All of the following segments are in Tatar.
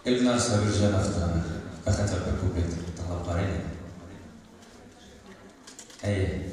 Илнар Сабирҗановтан хотя бы куплет тыңлап карыйк. Әйе.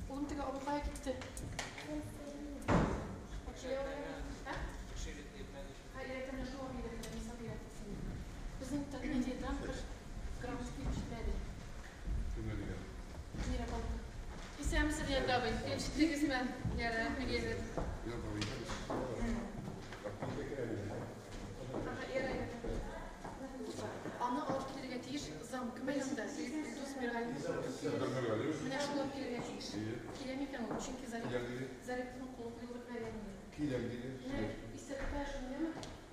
Улым теге абыкая китте. Безнең Татмедиадан бер грамота килеп җитмәде. Исәнмесез, Рияд абый. Килеп җиттегезме? Ярар, бик Аны алып килергә тиеш зам. Кем әле анда? Дус Миргалиев. Менә шул алып килергә тиеш. Килә микән ул? Чөнки Зариповның кулы куелып бетмәгән инде. Киләм диде. Менә истә шуны.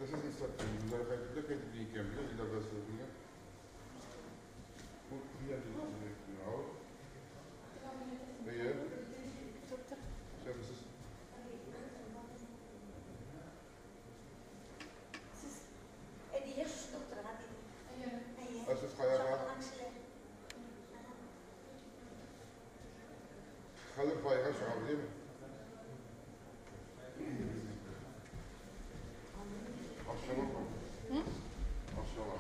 Сез истәттегез. Хәтта кайтып икән, илдә сүзгә. Бу киләм диде. Әйе. Сез Сез Әдилә шушы докторга диде. Әйе. Әйе. Ә сез каяга? Чакырган кешеләр. Хәзер файга чыгабыз, әйеме? Акча бармы? Акча бар.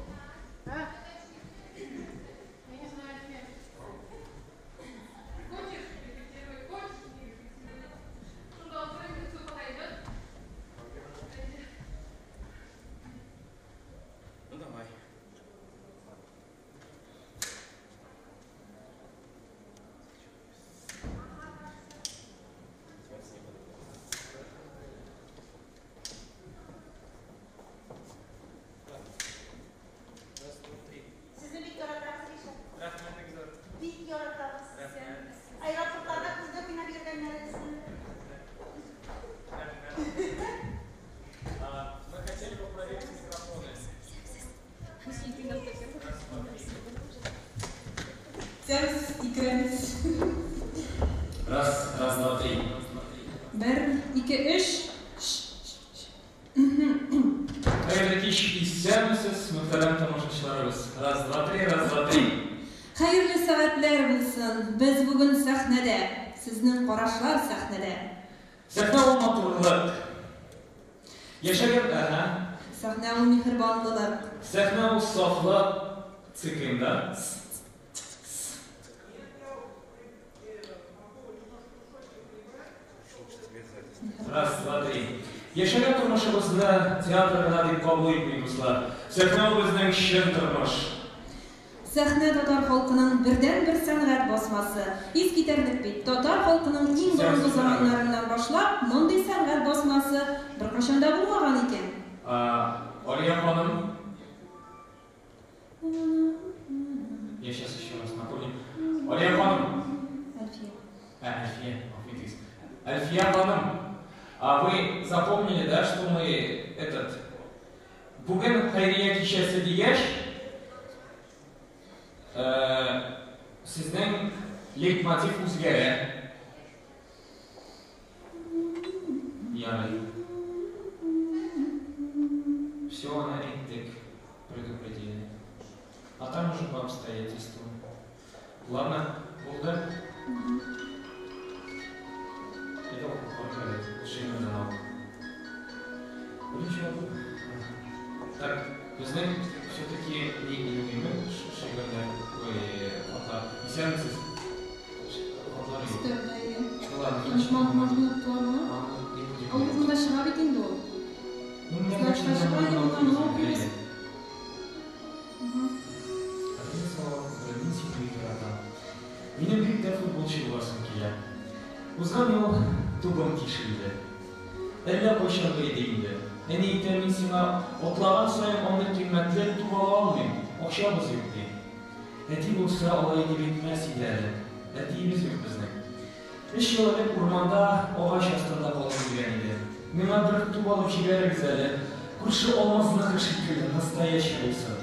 ике, өч. Хәерле кич, исәнмесез, мөхтәрәм тамашачыларыбыз. Раз, два, три, раз, два, три. Хәерле сәгатьләр булсын. Без бүген сәхнәдә. Сезнең карашлар сәхнәдә. Сәхнә ул матурлык. Яшәгән, әһә. Сәхнә ул миһербанлылык. Сәхнә ул сафлык. Цикаем, да? Раз, два, три. Яшәгән тормышыбызны театр гына дип кабул итмик, дуслар. Сәхнә ул безнең чын тормыш. Сәхнә татар халкының бердәнбер сәнгать басмасы. Искитәрлек бит, татар халкының иң борынгы заманнарыннан башлап, мондый сәнгать басмасы беркайчан да булмаган икән. Алия ханым. Я сейчас еще раз напомню. Алия ханым. Әлфия. Әлфия, гафу Әлфия ханым. А вы запомнили, да, что мы этот... Бүген хәйрия кичәсе дигәч, сезнең лейтмотив үзгәрә. Ярый. Все, аны әйттек, предупредили. А там уже по обстоятельствам. Ладно, булды. Это шигырьдән ал. Беренче алып. Так, безнең все-таки ни мөһиме шигырьләр, ой, хатлар. Исәнмесез. Хатлар юк. Өстәлдә. Ну ладно, Можно туармы? не будем. Ул монда чыга бит инде ул. Ну, мне Значит, очень чыга, надо и было монда укыйбыз. Мин сине бик яратам. Минем бик тә футболчы буласым килә. Узган ел тубым тишелде. Әллә кайчангы иде инде. Әни әйтә, мин сиңа атлаган саен андый кыйммәтле туп ала алмыйм, акчабыз юк, ди. Әти булса, алай дип әйтмәс иде әле. Әтиебез юк безнең. Өч ел элек урманда агач астында калып үлгән иде. Миңа бер туп алып җибәрегез әле. Күрше Алмазныкы шикелле, настоящий булсын.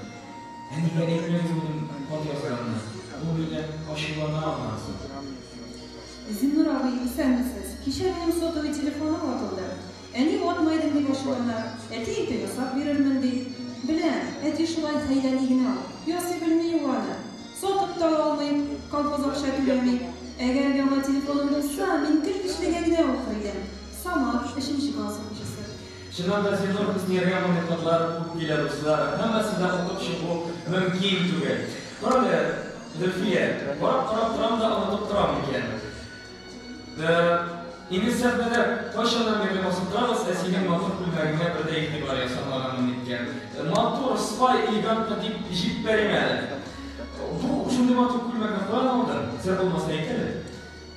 Әнигә әйтмәгез минем хат язганны. Ул мине ачулана аннан соң. Зиннур абый, исәнмесез. Кичә минем сотовый телефоным ватылды. Әни ватма идең дип ачулана. Әти әйтә, ясап бирермен ди. Беләм, әти шулай хәйләли генә ул. Ясый белми ул аны. Сатып та ала алмыйм, колхоз акча түләми. Әгәр яңа телефоным булса, мин гел кешеләргә генә укыр идем. Самат, өченче класс укучысы. Чыннан да, Зиннур Хөснияргә мондый хатлар күп килә, дуслар. Һәммәсен дә укып чыгу мөмкин түгел. Карале, Зөлфия, барып карап торам да онытып торам икән. Инде сәхнәдә кайчаннан бирле басып торабыз, ә синең матур күлмәгеңә бер дә игътибар ясамаганмын икән. Матур, спай, элегантно дип җиппәрим әле. Бу шундый матур күлмәкне каян алдың? Сер булмаса әйт әле.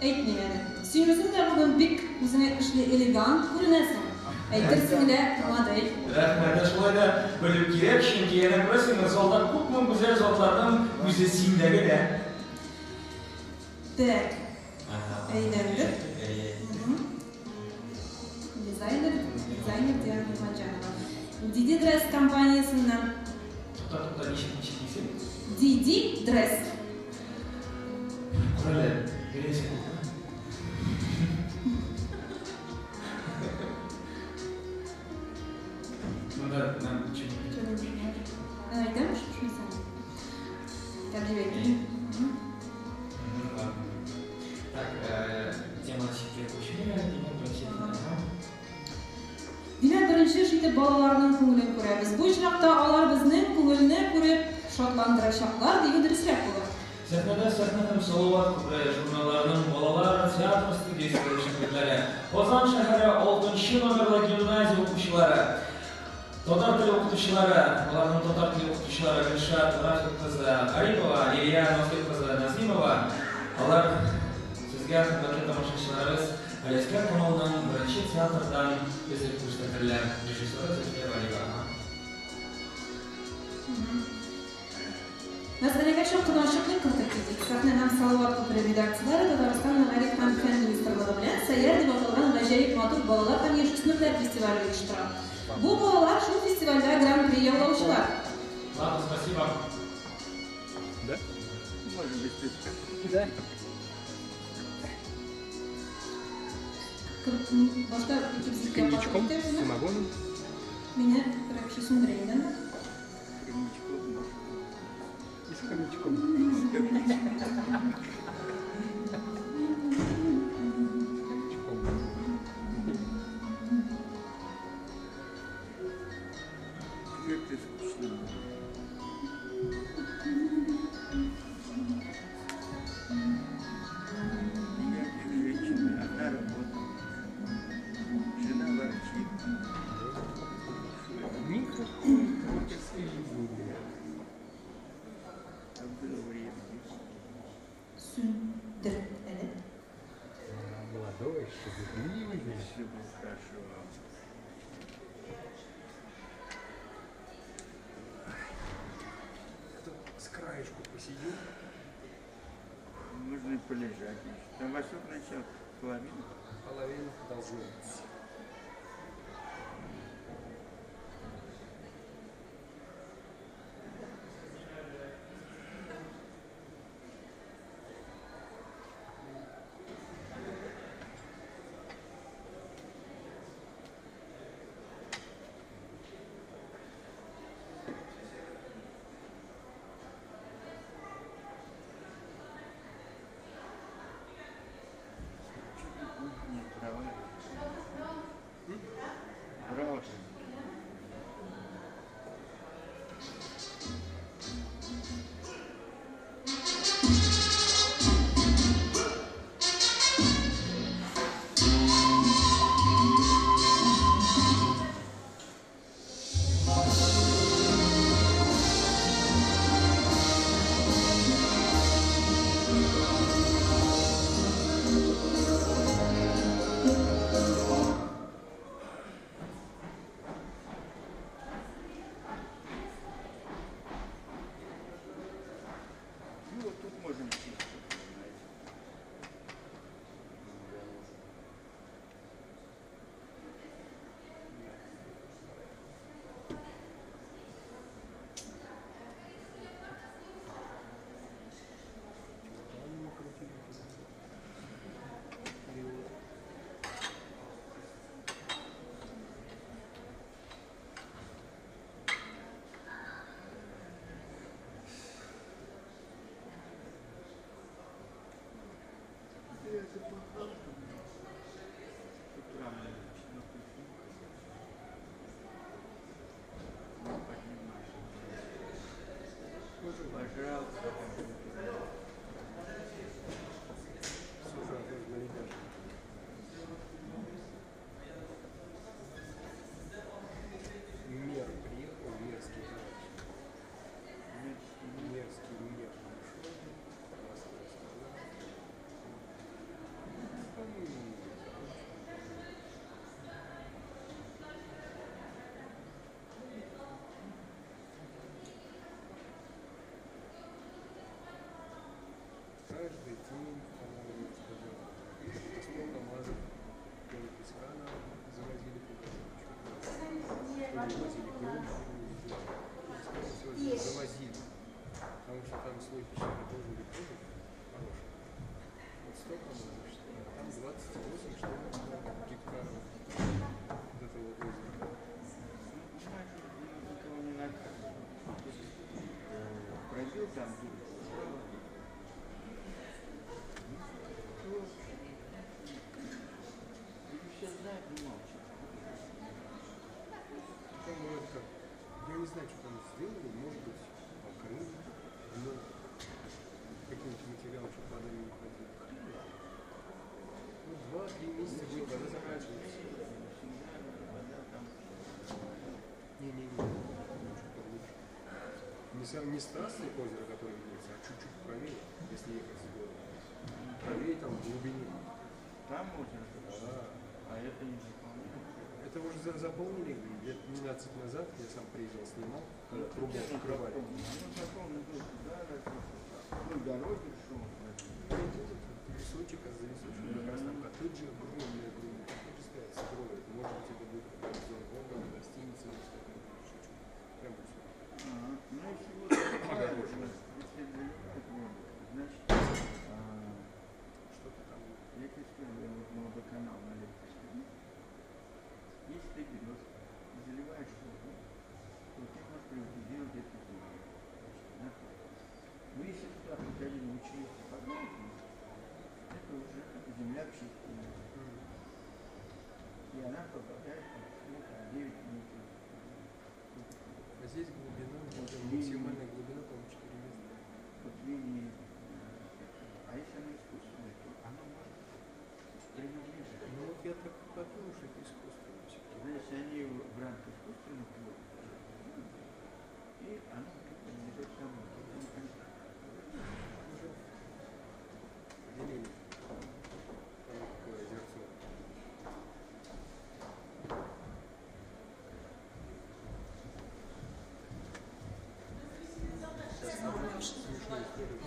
Әйтмим әле. Син үзең дә бүген бик үзеңә ишле элегант күренәсең. Әйтерсең лә модель. Рәхмәт, ә шулай да белү кирәк, чөнки әнә күрәсеңме, залда күпме гүзәл затларның күзе синдә генә. Так. Әйләндек. Дизайнер, дизайнер Диана Нурманҗанова. Диди Дресс компаниясеннән. Тукта, тукта, ничек, ничек дисең? Диди Дресс. Карале, беренче булды. Монда нам ничего. Әйтәм, шунысын. Тәкъдим иттем. Ладно. Так, тема читкә күчми әле, димәк, беренче. Димәк, беренче эш итеп балаларның күңелен күрәбез. Бу очракта алар безнең күңелне күреп шатландырачаклар дию дөресрәк булыр. Сәхнәдә Сәхнә һәм Салават күпере журналларының балалар театр студиясе шәкертләре, Казан шәһәре 6 номерлы гимназия укучылары, татар теле укытучылары, аларның татар теле укытучылары Гөлшат Рафик кызы Гарипова, Лилия Насыйп кызы Назимова, алар сезгә, хөрмәтле тамашачыларыбыз, Галиәсгар Камалның беренче театрдан өзеп күрсәтерләр. Режиссеры Зөлфия Вәлиева. Мәсьәләгә чак кына ачыклык кертеп китик. Сәхнә һәм Салават күпере редакцияләре Татарстан Мәгариф һәм фән министрлыгы белән Сәйяр дип аталган гаҗәеп матур балалар һәм яшүсмерләр фестивале оештыра. Бу балалар шул фестивальдә гран-при яулаучылар. Ладно, спасибо. Да? Можем без. Да? Башта С коньячком, с самогоном. Мине берәр кеше сүндерә инде анда. И с хомячком. Хомячком. Как ты скучно. Никаких женщин, одна работа. Жена ворчит. Никакой творческой жизни. А было время. Сүндер әле. Молодой, счастливый. Все было хорошо. Тут с краешку посидю. Можно и полежать еще. Там во сколько начало? Половина? Половина должно быть. Нет, права. Права. Ну вот тут можем сесть, знаете. Я запахал. С утра мы пришли. Ну, поднимаем. Пожалуйста. С утра тоже налетят. Мер приехал, мерзкий, короче. Мерзкий мер пришел. Красная страна. По-моему, каждый день, по-моему, сказал, 100 КАМАЗов белого песка нам завозили куда-то. То ли возили грунт, скорее всего, завозили. Потому что там слой песчаный должен быть тоже хороший. Вот 100 КАМАЗов, что ли, а там 28, что ли, гектаров вот этого вот озера. Ну, никого не наказывают. Пробил там дырку, ушла. Все знают, не молчат. Там вроде как, я не знаю, что там сделали, может быть, покрыли, но каким-то материалом, чтобы вода не уходила. Ну, 2-3 месяца будет вода заканчиваться. Не-не-не, чуть поглубже. Не с трассы озера, которое виднеется, а чуть-чуть правее, если ехать с города. Правее там в глубине. Там озеро? Да. А это не заполнили? Это уже заполнили лет 12 назад, я сам приезжал, снимал, когда трубу открывали. Ну, заполнили, да, ну, дороги шел. Лесочек, а за лесочком как раз там коттеджи огромные, огромные коттеджи стоят, строят. Может быть, это будет какая-то зона отдыха, гостиница или что-то. Прям вот сюда. Ага. Ну, если вот если заливают воду, значит, что-то там. Я тебе скажу, я вот на водоканал на электричестве. Но если туда хоть один ручеек попадает, это уже земля общественная. И она попадает в 9 метров. А здесь глубина, максимальная глубина, по-моему, 4 метра. Вот линии. А если она искусственная, то она может принадлежать. Ну вот я так подумал, что это искусственное все-таки. Если они в рамках искусственных, и она будет принадлежать тому. Делили. Там такое озерцо. Смешная история.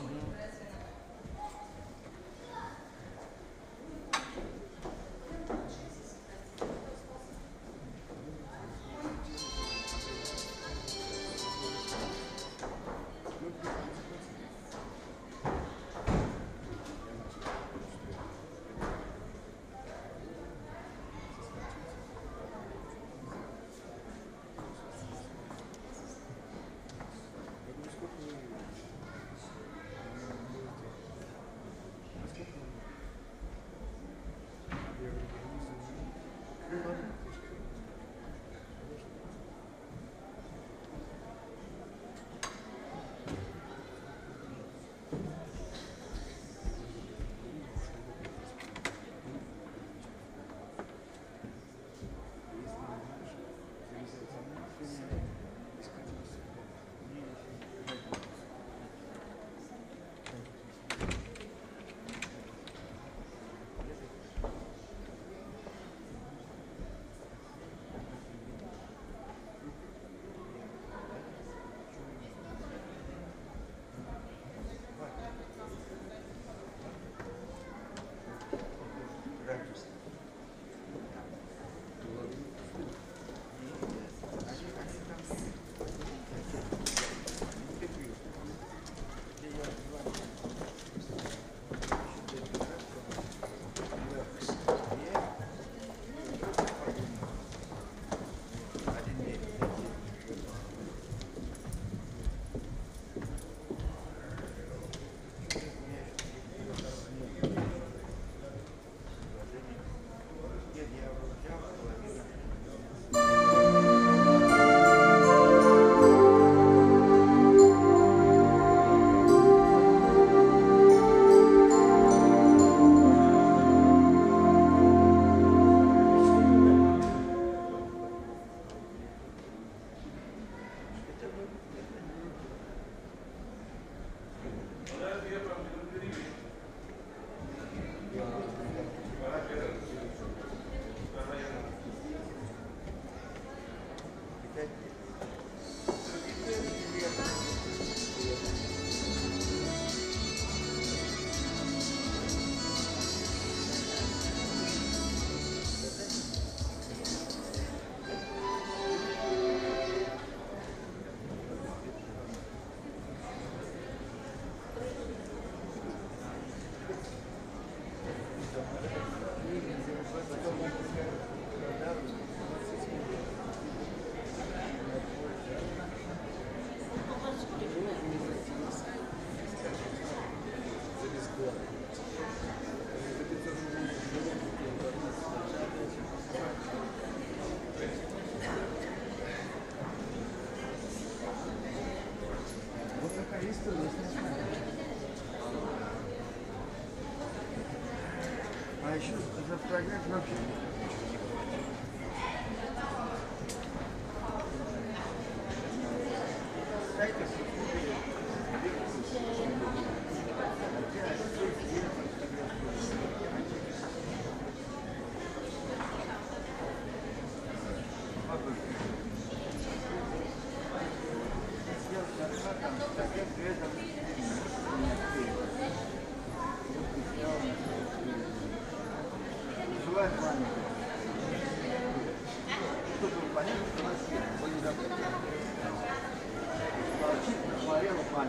А еще за фотографию вообще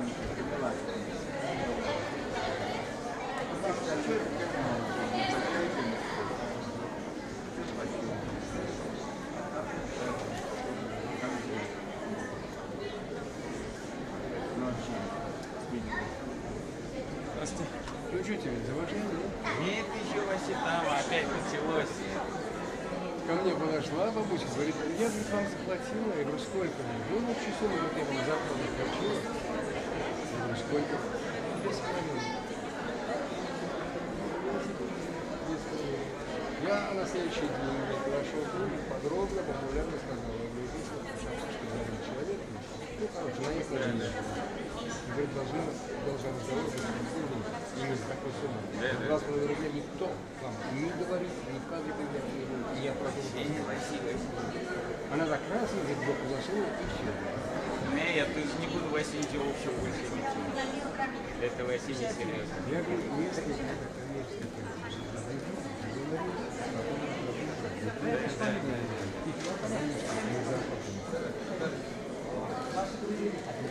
ничего не говорит. Спасибо. Ко мне подошла бабуся, говорит, я, говорит, вам заплатила. Я говорю, сколько? Ну, общую сумму, говорит, я вам зарплату заплатила. Я говорю, сколько? 2,5. Я на следующий день подошел к ним, подробно, популярно сказал, я говорю, здесь вот шапочка главный человек, ну, короче, наехала женщина. Говорит, должна разговор быть и не за такую сумму. 2,5 рубля никто вам не говорит, ни в кадре появляться не будет, ни оправдывать. Она так раз, говорит, боку засунула, и все. Не, я тоже не буду в Осеньте вообще больше идти. Это в Осеньте серьезно. Я говорю, если это коммерческая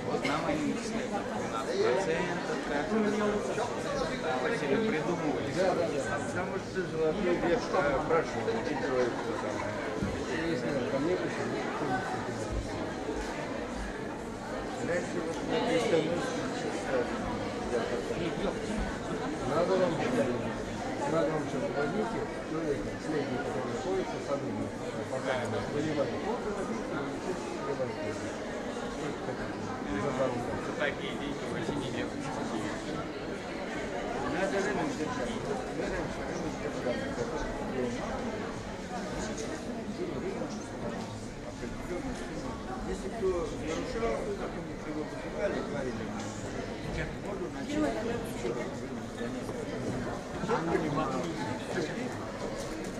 Вот нам они начисляют 12%, как себе придумывали. Да, да, да. Потому что золотой век прошел. Я не знаю, ко мне пришли. Раньше вот на крестоносце. Надо вам надо вам что-то возьмите, человека, средний, который находится, сотрудник, выливает кофе, возьмите и сливайте. Сколько хотите. За пару лет. За такие деньги вообще не делают. Надо рынок держать. Мы раньше рынок держали, который был рынок определенный. Если кто нарушал, потом его вызывали, говорили, можно начать еще раз рынок занять. Все понимал.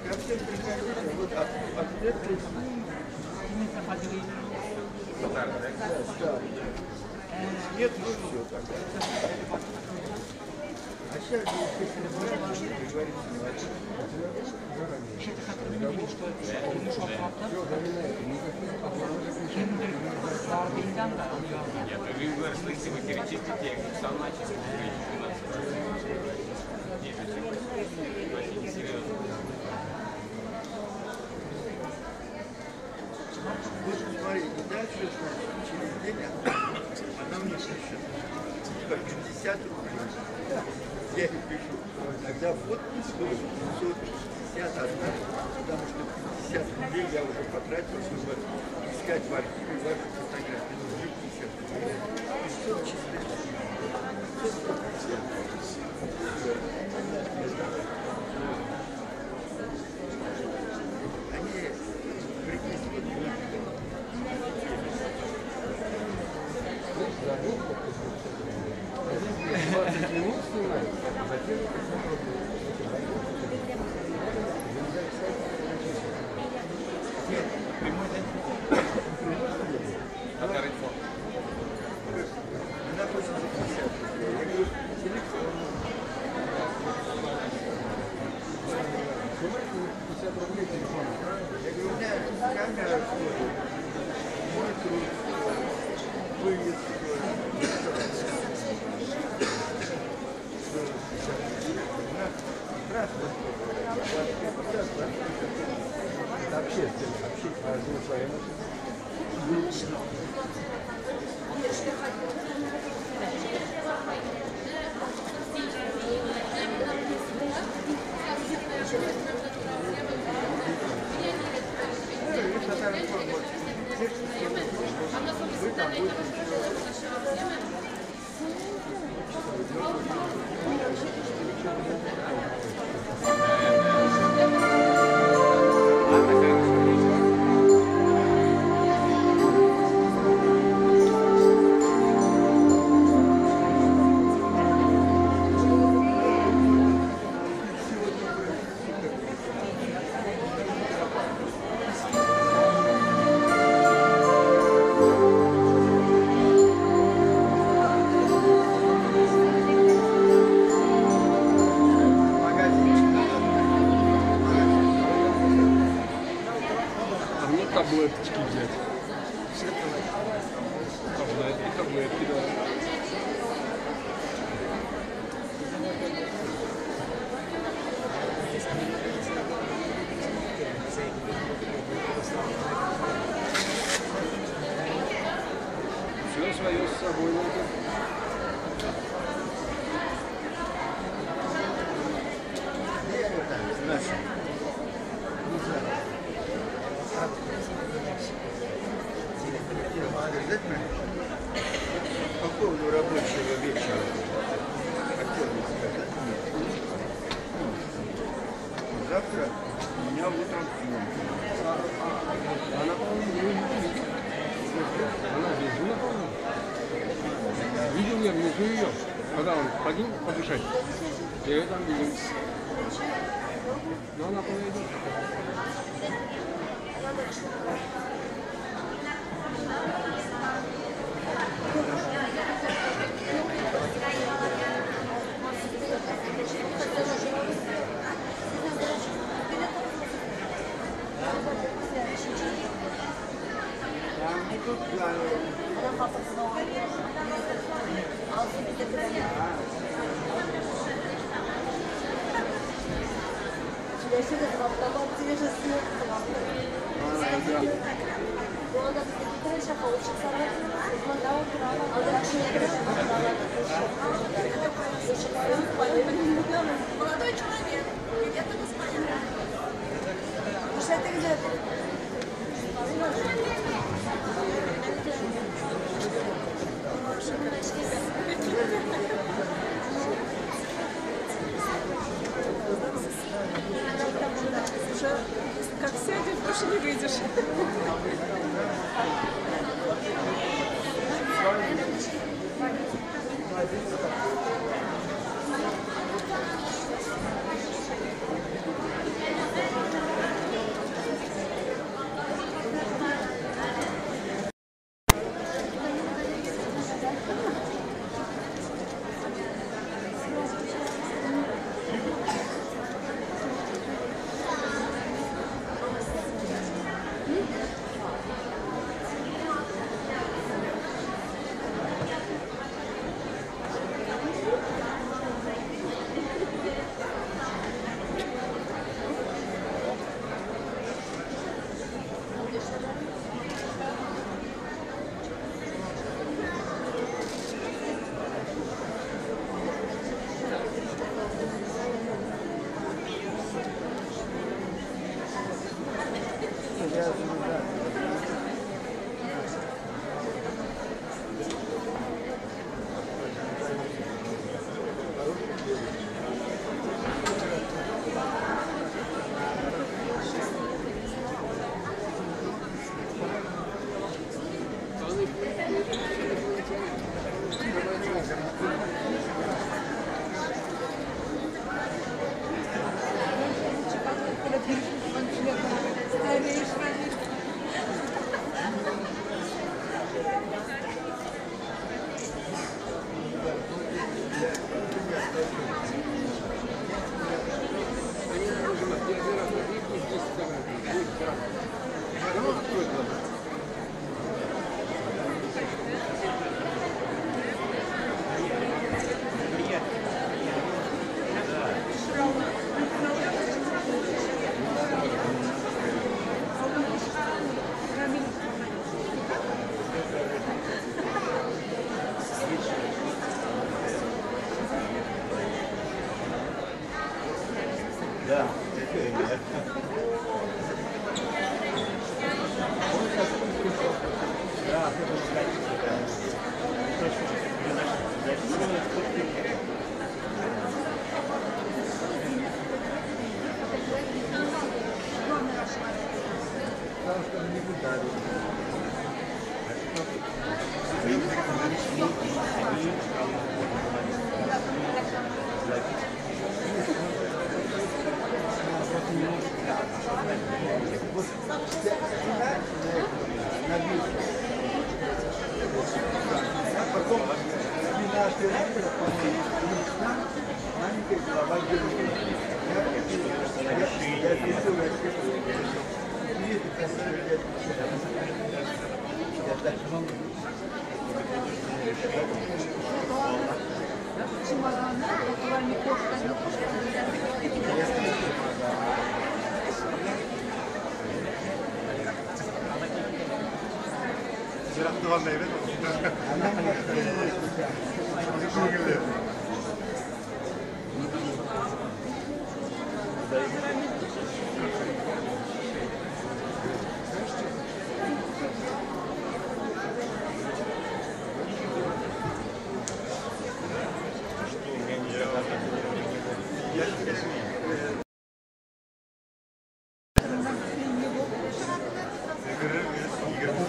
Ко всем приходили, вот от этой суммы. Да, нет, ну все тогда. А сейчас же, естественно, договориться невозможно. Нет, вы говорите, вы перечислите, я говорю, сама числю, 12%. Нет, вообще не серьезно. Вот смотри, и дальше, значит, через день она мне пишет, типа 50 рублей. Я ей пишу, тогда подпись стоит 561, потому что 50 рублей я уже потратил, чтобы искать в архиве вашу фотографию. Ну, уже 50 рублей. 500 чистых. 550. Они прикидывают. Здесь 20 минут снимают, затем 500 рублей. Прямой, да? Татар-информ. Она хочет за 50 рублей. Я говорю, телефон. Снимайте 50 рублей телефон. Я говорю, у меня камера стоит, мой труд стоит, выезд стоит. Это общественное, общественное, своя машина. Таблеточки взять. Таблетки, таблетки, да. Все свое с собой надо. Наши. Не знаю. сказать, по поводу рабочего вечера? Хотел бы сказать, нет. Завтра у меня утром съемки. Она, по-моему, не видит. Она здесь жила, по-моему. Видел я внизу ее, когда он ходил подышать. Я ее там видел. Но она, по-моему, идет. Молодой человек, это господин. Уже как сядешь, больше не выйдешь.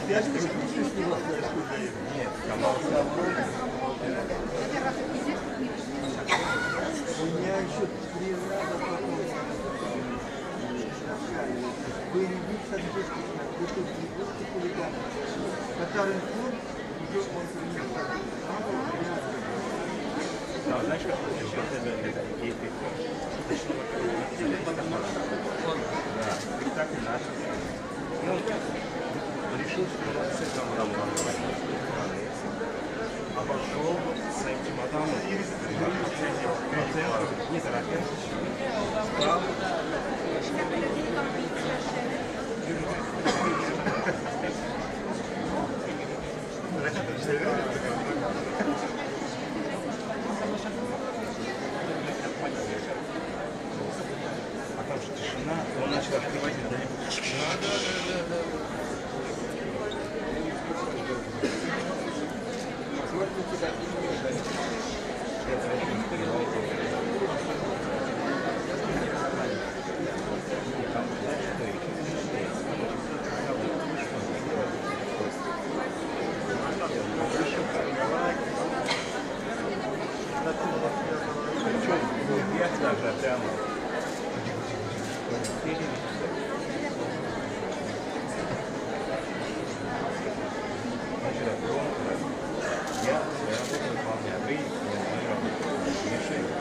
Нет, Камал. У меня еще 3 раза потом боевик с Андреевским, хулиган. Татаринформ, уже он принял. Да, знаешь, как это да, спектакль наш. И он решил, что он с этого обошел своим чемоданом не торопясь, справа. А там же тишина, он начал открывать издалека. Да. Я свою работу выполняю, вы мою работу не мешаете.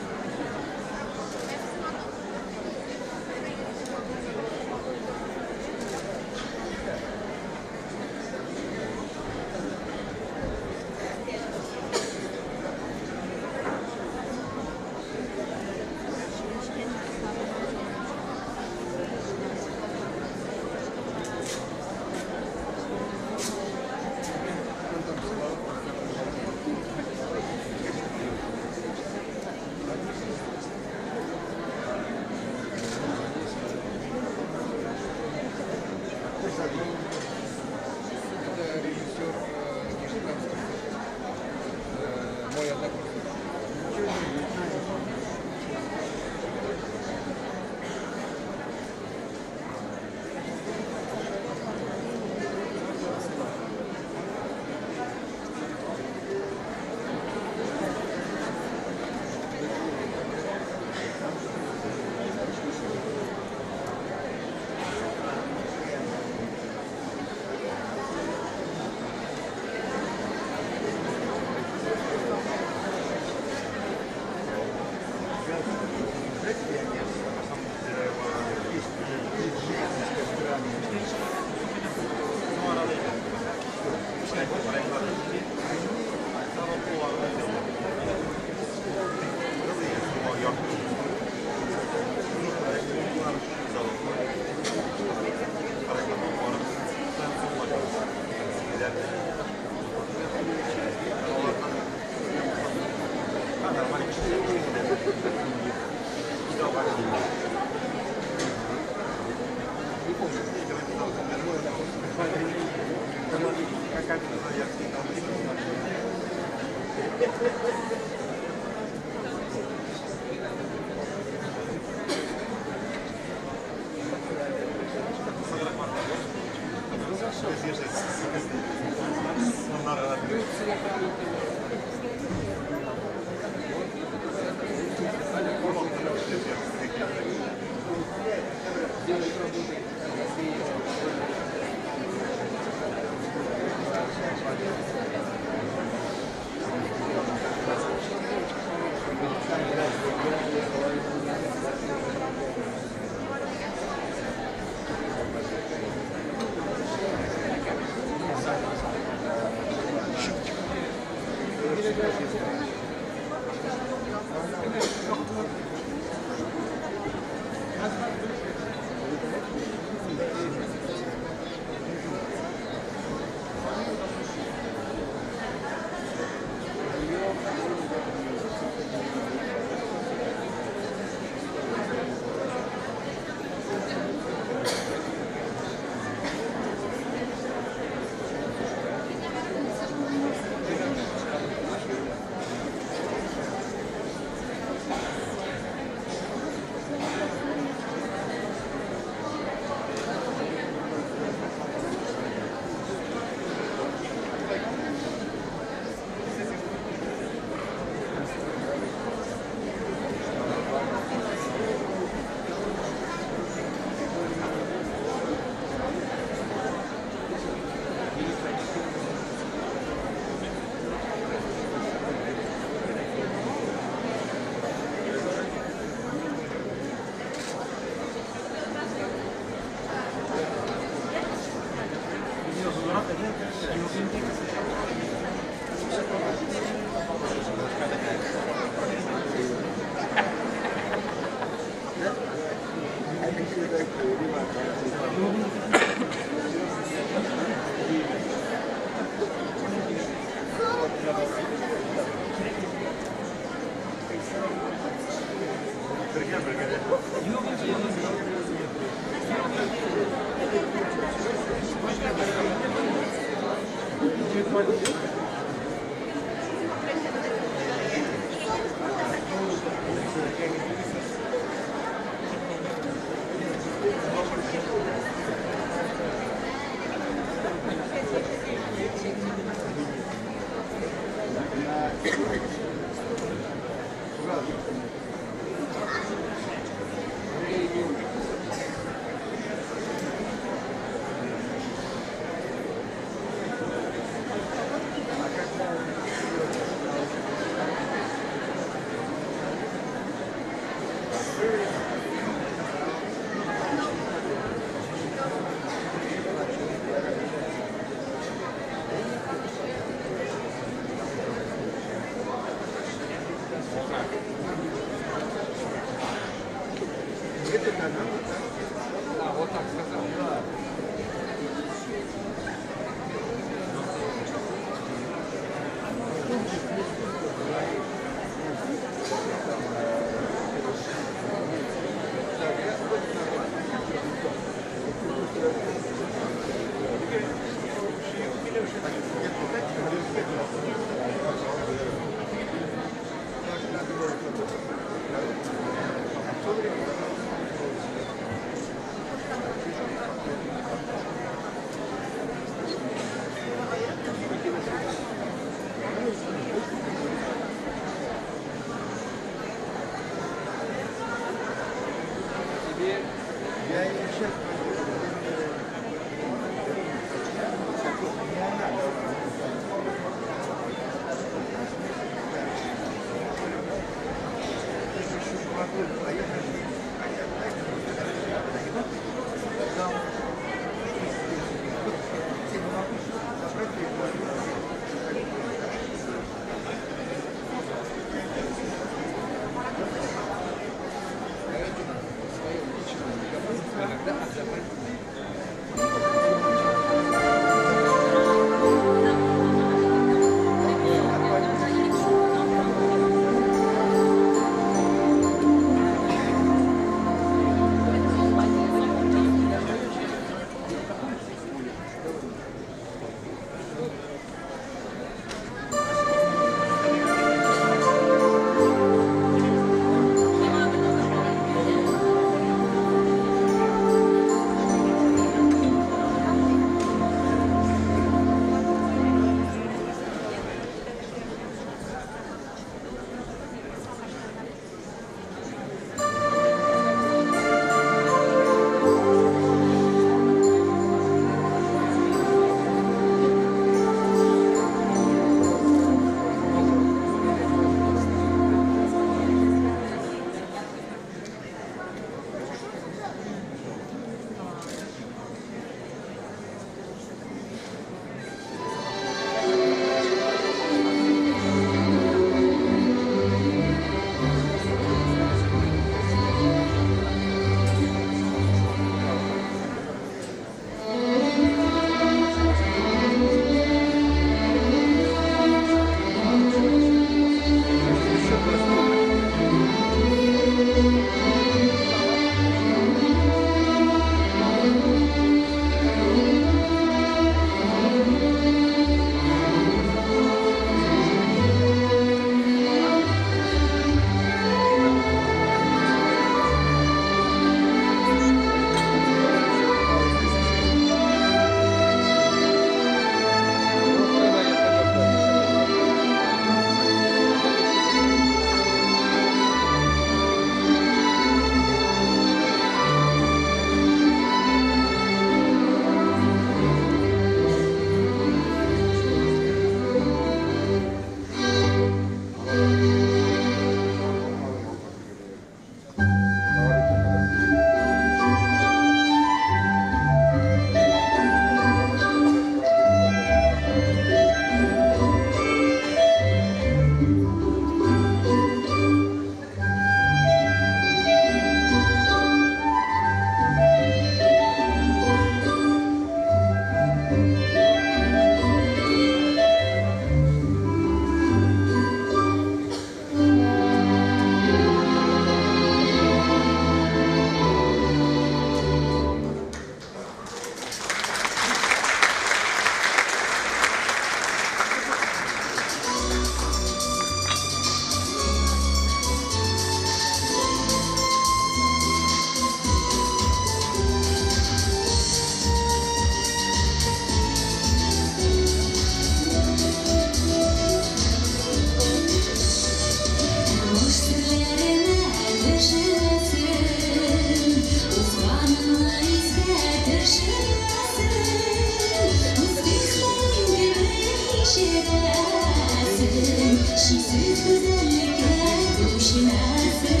күренәсең, Чиксез гүзәллеккә күченәсең.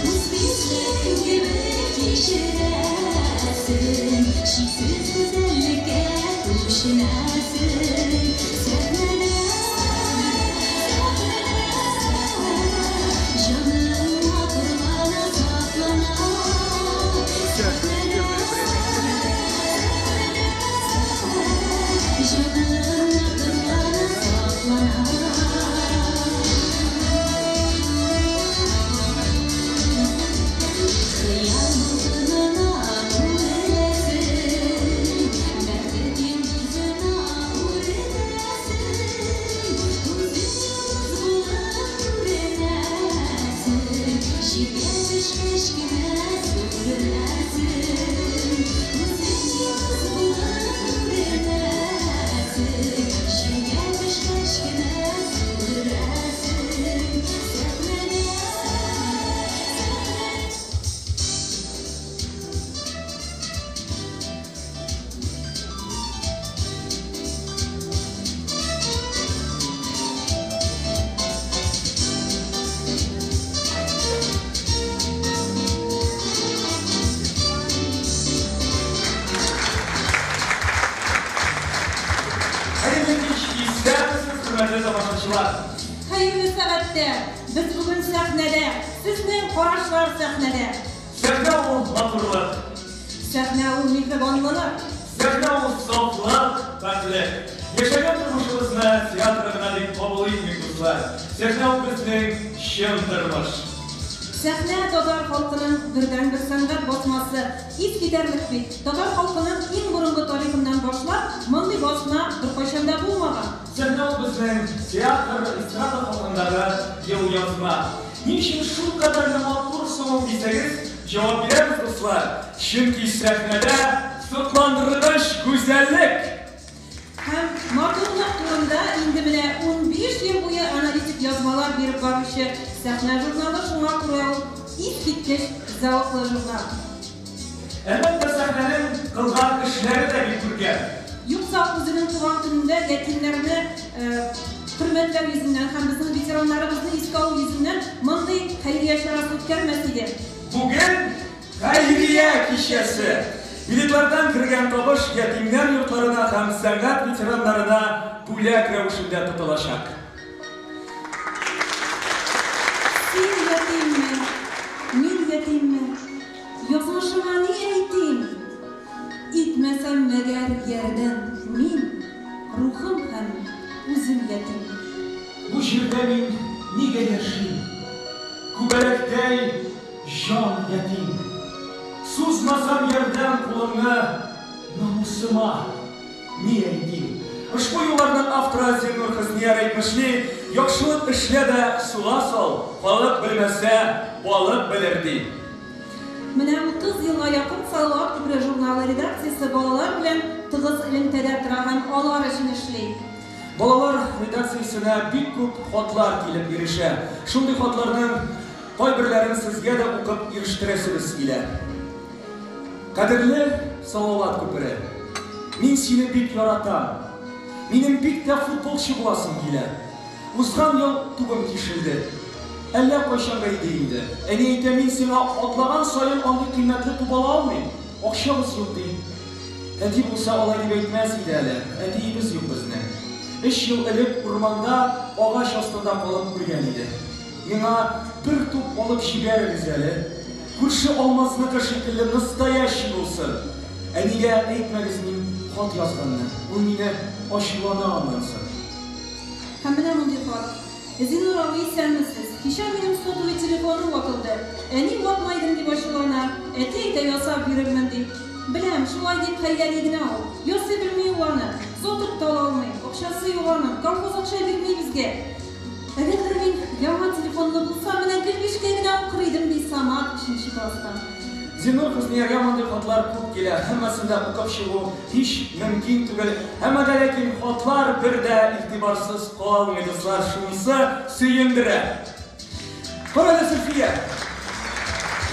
Үз хисләрең кебек кичерәсең, Чиксез гүзәллеккә күченәсең. Сәхнәдә, сәхнәдә, җаным матурлана, сафлана. Сәхнәдә, җаным матурлана, сафлана. Хыял дулкынына үреләсең, Бәхет йолдызына үреләсең, Үзең йолдыз булып күренәсең, Җиргә төшкәч кенә сүреләсең. Үзең йолдыз булып күренәсең, Җиргә төшкәч кенә сүреләсең. Сәхнәдә, сәхнәдә. Хәерле кич, исәнмесез, хөрмәтле тамашачылар. Хәерле сәгатьтә! Без бүген сәхнәдә, сезнең карашлар сәхнәдә. Сәхнә ул матурлык. Сәхнә ул миһербанлылык. Сәхнә ул сафлык, пакьлек. Яшәгән тормышыбызны театр гына дип кабул итмик, дуслар. Сәхнә ул безнең чын тормыш. Сәхнә татар халкының бердәнбер сәнгать басмасы. Искитәрлек бит. Татар халкының иң борынгы тарихыннан башлап, мондый басма беркайчан да булмаган. Сәхнә ул безнең театр, эстрада хакындагы елъязма. Ни өчен шулкадәрле матур соң ул дисәгез, җавап бирәбез, дуслар. Чөнки сәхнәдә сокландыргыч гүзәллек. Һәм матурлык турында инде менә 15 ел буе аналитик язмалар биреп баручы Сәхнә журналы, шуңа күрә ул искиткеч зәвыклы журнал. Әлбәттә, сәхнәнең кылган эшләре дә бик күркәм. Юкса үзенең туган көнендә ятимнәрне хөрмәтләү йөзеннән һәм безнең ветераннарыбызны искә алу йөзеннән мондый хәйрия чарасы үткәрмәс иде. Бүген хәйрия кичәсе. Билетлардан кергән табыш ятимнәр йортларына һәм сәнгать ветераннарына бүләк рәвешендә тотылачак. Син ятимме, мин ятимме, язмышыма ни әйтим? Итмәсәм мәгәр ярдәм мин, рухым һәм үзем ятим. Бу җирдә мин нигә яшим? Күбәләктәй җан ятим. Сузмасам ярдәм кулыңны, намусыма ни әйтим? Ошбу юлларның авторы Зиннур Хөснияр әйтмешли, яхшылык эшлә дә суга сал, халык белмәсә, балык белер ди. Менә 30 елга якын Салават күпере журналы редакциясе балалар белән тыгыз элемтәдә тора һәм алар өчен эшли. Балалар редакциясенә бик күп хатлар килеп ирешә. Шундый хатларның кайберләрен сезгә дә укып ирештерәсебез килә. Кадерле Салават күпере, мин сине бик яратам. Минем бик тә футболчы буласым килә. Узган ел тубым тишелде. Әллә кайчанга иде инде. Әни әйтә, мин сиңа атлаган саен андый кыйммәтле туп ала алмыйм. Акчабыз юк ди. Әти булса алай дип әйтмәс иде әле. Әтиебез юк безнең. 3 ел элек урманда агач астында калып үлгән иде. Миңа бер туп алып җибәрегез әле. Күрше Алмазныкы шикелле настоящий булсын. Әнигә әйтмәгез мин хат язганны. Ул мине ачулана аннан соң. Һәм менә мондый хат. Зиннур абый, исәнмесез. Кичә минем сотовый телефоным ватылды. Әни ватма идем дип ачулана. Әти әйтә, ясап бирермен дип. Беләм, шулай дип хәйләли генә ул. Ясый белми ул аны. Сатып та ала алмый. Акчасы юк аның. Колхоз акча бирми безгә. Әгәр дә мин яңа телефонлы булсам, менә гел бишкә генә укыр идем, ди Самат өченче класстан. Зиннур Хөснияргә мондый хатлар күп килә. Һәммәсен дә укып чыгу һич мөмкин түгел. Әмма дә ләкин хатлар бер дә игътибарсыз калмый, дуслар. Шунысы сөендерә. Кара әле, Зөлфия.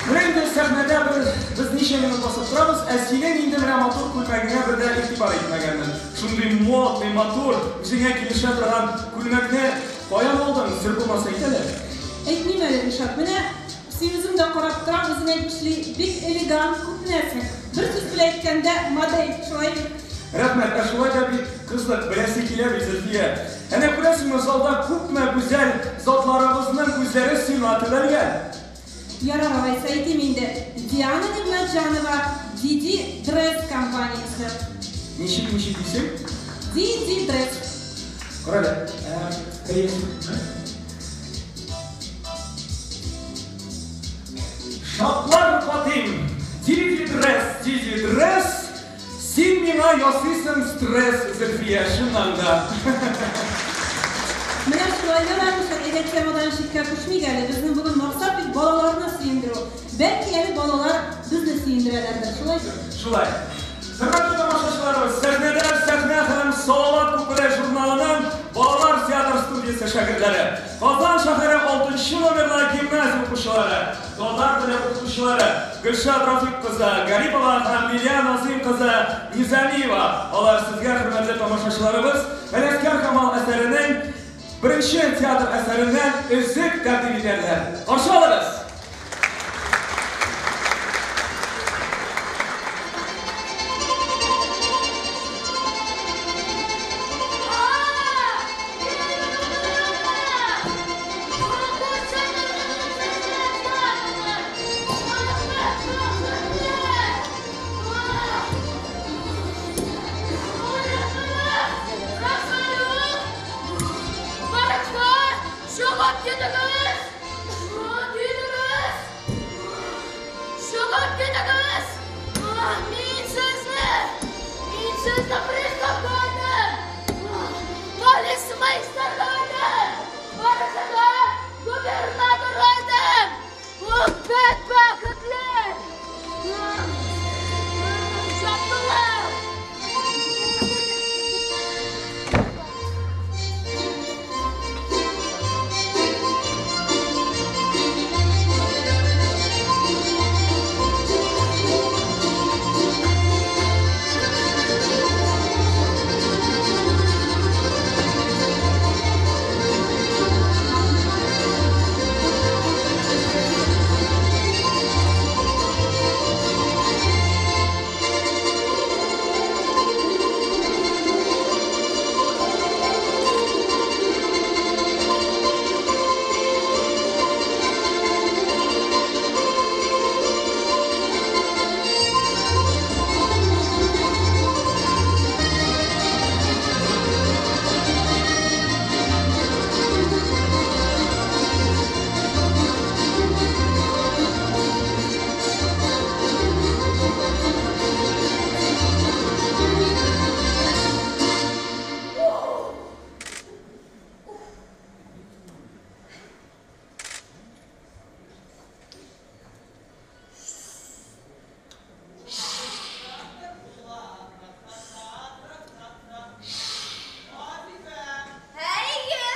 Менә инде сәхнәдә бер без ничә минут басып торабыз, ә синең инде менә матур күлмәгеңә бер дә игътибар итмәгәнмен. Шундый модный, матур, үзеңә килешә торган күлмәкне каян алдың, сер булмаса әйт әле. Әйтмим әле, Ришат. Менә син үзең дә карап торам, үзең әйтмешли, бик элегант күренәсең. Бер сүз белән әйткәндә, модель, шулай бит? Рәхмәт, ә шулай да бит кызык, беләсе килә бит, Зөлфия. Әнә күрәсеңме, залда күпме гүзәл затларыбызның күзләре сиңа төбәлгән. Ярар, алайса әйтим инде. Диана Нигъмәтҗанова, Диди Дресс компаниясе. Ничек, ничек дисең? Диди Дресс. Кара әле, ә, әйе. Шатлар катыйм, Диди Дресс, Диди Дресс, син миңа ясыйсың стресс, Зөлфия, чыннан да. Менә шулай, ярар, Ришат, әйдә темадан читкә күчмик әле. Безнең бүген максат бит балаларны сөендерү. Бәлки әле балалар безне сөендерәләрдер, шулай бит? Шулай. Хөрмәтле тамашачыларыбыз, сәхнәдә Сәхнә һәм Салават күпере журналының балалар театр студиясе шәкертләре, Казан шәһәре 6 номерлы гимназия укучылары, татар теле укытучылары Гөлшат Рафик кызы Гарипова һәм Лилия Назыйм кызы Низамиева. Алар сезгә, хөрмәтле тамашачыларыбыз, Галиәсгар Камал әсәренең беренче театр әсәреннән өзек тәкъдим итәрләр. Каршы алыгыз! Чыгып китегез! Китегез! Чыгып китегез! Мин сезне! Мин сезне приставка әйтәм! Полицмейстерга әйтәм! Барысына губернаторга әйтәм! Бәдбәхетләр! Чаптылар! Әйе!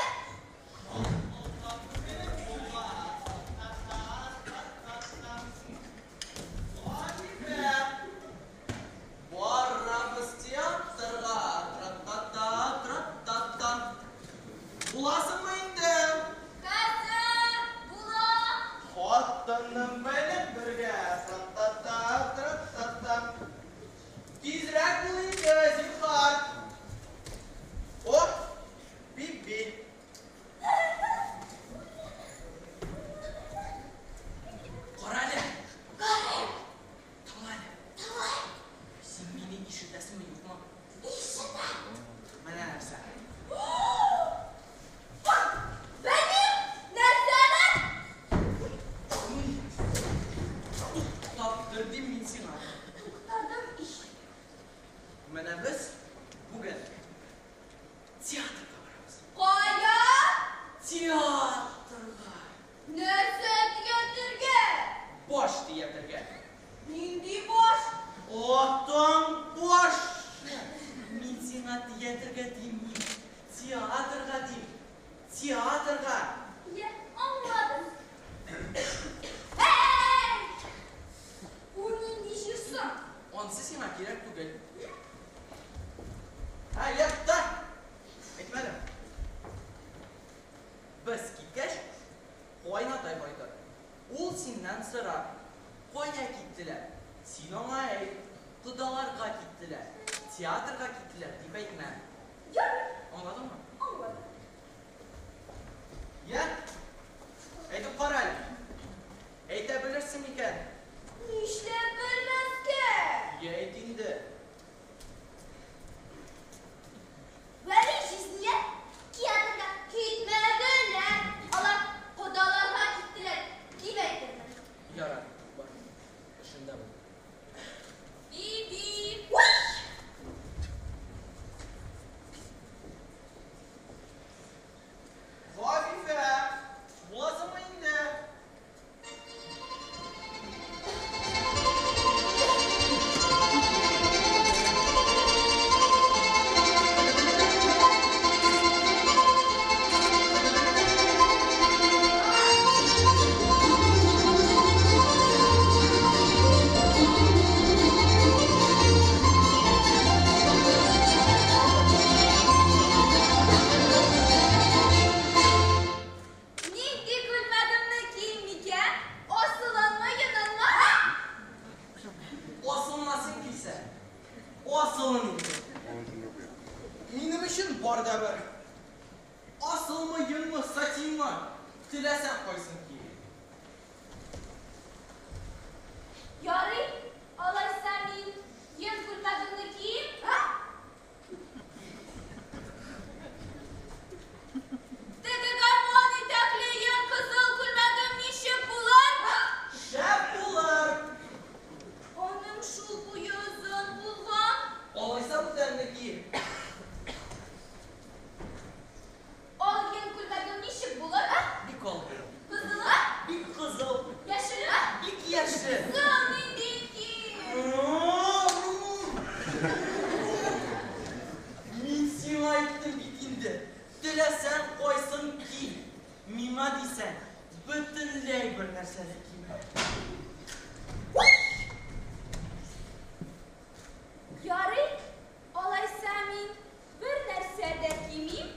Барабыз театрга, тра-та-та, тра-та-та. Буласыңмы инде? Хәзер булам! Хатыным белән бергә, тра-та-та, тра-та-та. Тизрәк бул инде, зинһар. О, Биби. Кара әле. Карыйм! Тыңла әле. Тыңлыйм! Син мине ишетәсеңме, юкмы? Ишетәм! Менә нәрсә. Белмим! Нәрсәне? Туктап тор дим мин сиңа. Туктадым ич. Менә без бүген театрга барабыз. Кая? Театрга. Нәрсә театрга? Баш театрга. Нинди баш? Атаң баш. Мин сиңа театрга дим, мин. Театрга дим. Театрга. Я, аңладым. Әй! Синнән сорар, кая киттеләр? Син аңа әйт, кодаларга киттеләр, театрга киттеләр дип әйтмә. Ярый. Аңладыңмы? Аңладым. Я? Әйтеп кара әле. Әйтә белерсең микән? Нишләп белмәскә? Я әйт инде. Вәли җизниләр театрга китмәделәр. Алар кодаларга киттеләр, дип әйтермен. Ярар, бар. Эшеңдә бул. Биби. Уй! Гафифә, буласыңмы инде? Нинди күлмәгемне киим микән? Асылынмы, йонынмы? Асылынасың килсә, асылын инде. Минем өчен бар да бер. Асылмы, йонмы, сатинмы, теләсәң кайсын ки. Ярый, алайса мин йон күлмәгемне киим, а? Теге гармун итәкле йон кызыл күлмәгем ничек булыр? Шәп булыр. Аның шул буе озын булган. Алайса бүтәнне ки. Ал йон күлмәгем ничек булыр? А? Бик ал. Кызылы? Бик кызыл. Яшеле? Бик яшел. Соң нинди ки? Мин сиңа әйттем бит инде. Теләсәң кайсын ки. Миңа дисәң, бөтенләй бер нәрсә дә кимә. Ярый, алайса мин бер нәрсә дә кимим.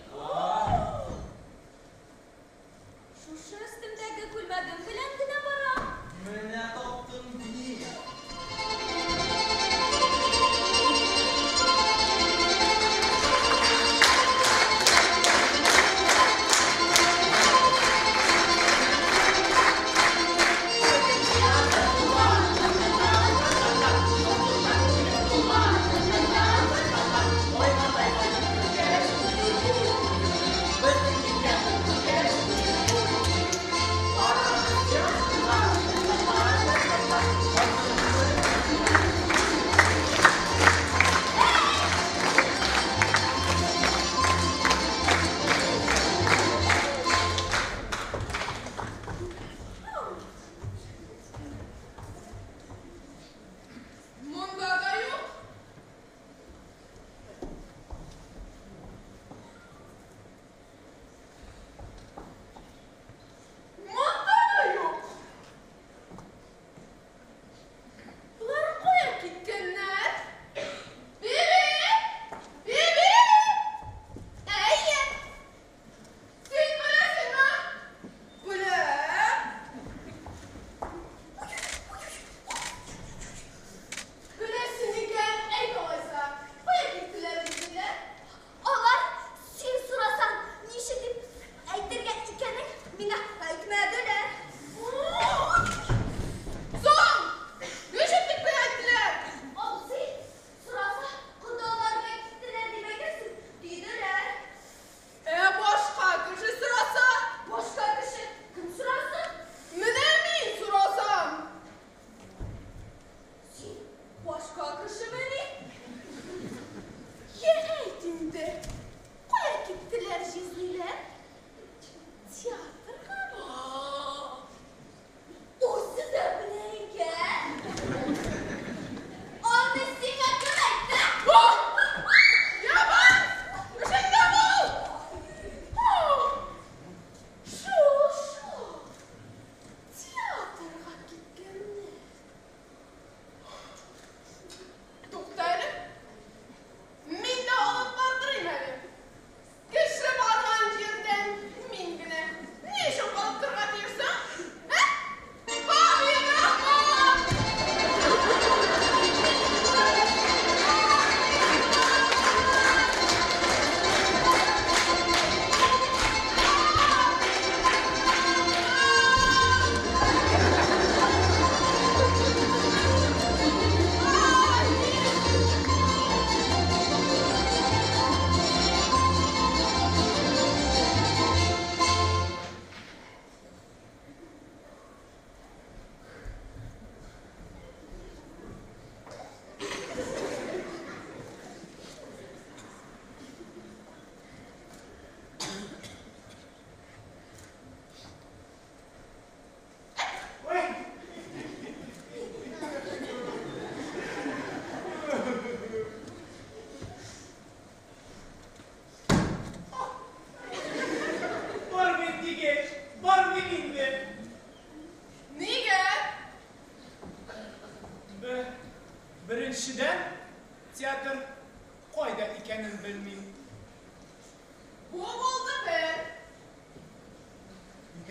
Шушы өстемдәге күлмәгем белән генә барам. Менә таптың бит. Thank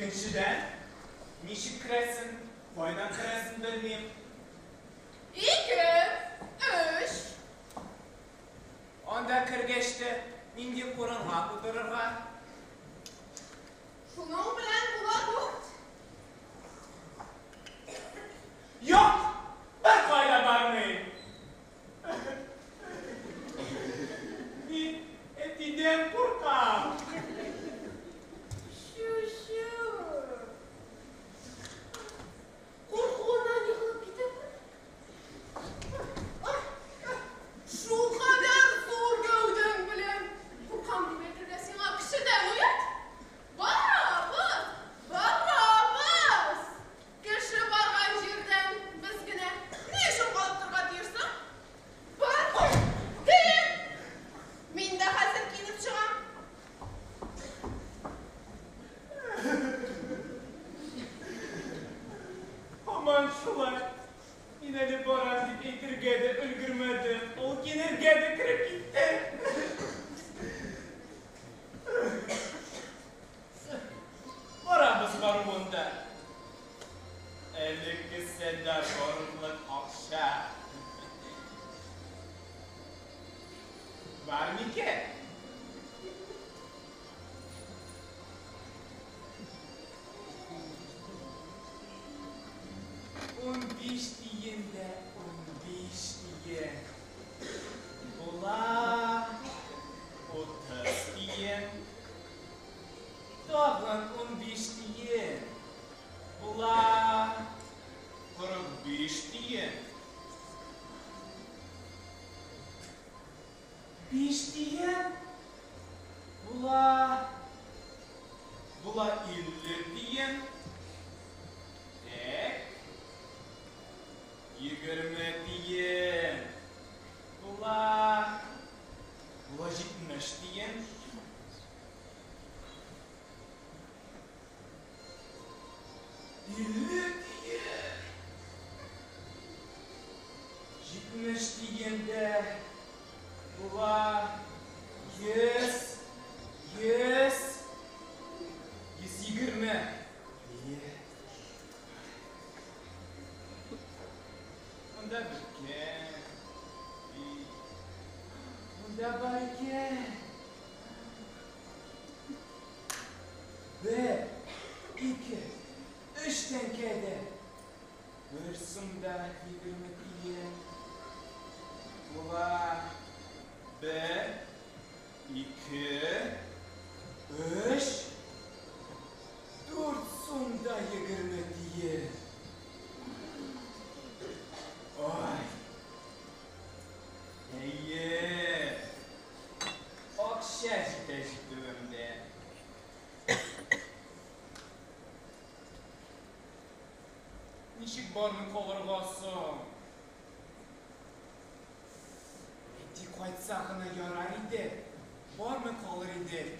Икенчедән, ничек керәсен, кайдан керәсен белмим. 2, 3. Анда кергәч тә нинди урынга утырырга? Шуның белән була 4. Юк, бер кайда бармыйм. Мин әтидән куркам. Чү-чү. Куркуыннан егылып китәме? Шулкадәр зур гәүдәң белән куркам дип әйтергә сиңа кешедән оят. Барабыз, барабыз. Кеше барган җирдән без генә ни өчен калып торырга тиешсең? Бар, киен. Мин дә хәзер киенеп чыгам. Һаман шулай. Мин әле барам дип әйтергә дә өлгермәдем. Ул киенергә дә кереп китте. Барабыз баруын да. Әле кесәдә барырлык акча. Бар микән? 15 тиен дә 15 тиен. Була 30 тиен. Тагын 15 тиен. Була 45 тиен. 5 тиен. Була 50 тиен. Так. 20 тиен. Була 70 тиен. 50 тиен. 70 тиен дә була 100, 100, 120. Әйе. Монда беткән. Монда бар икән. 1, 2, 3 тәңкә дә. 1 сум да 20 тиен. Була 1, 2, 3, 4 сум да 20 тиен. Ай. Әйе. Акча җитә җитүемдә. Ничек бармый калырга соң? Әти кайтса гына ярар иде. Бармый калыр идек.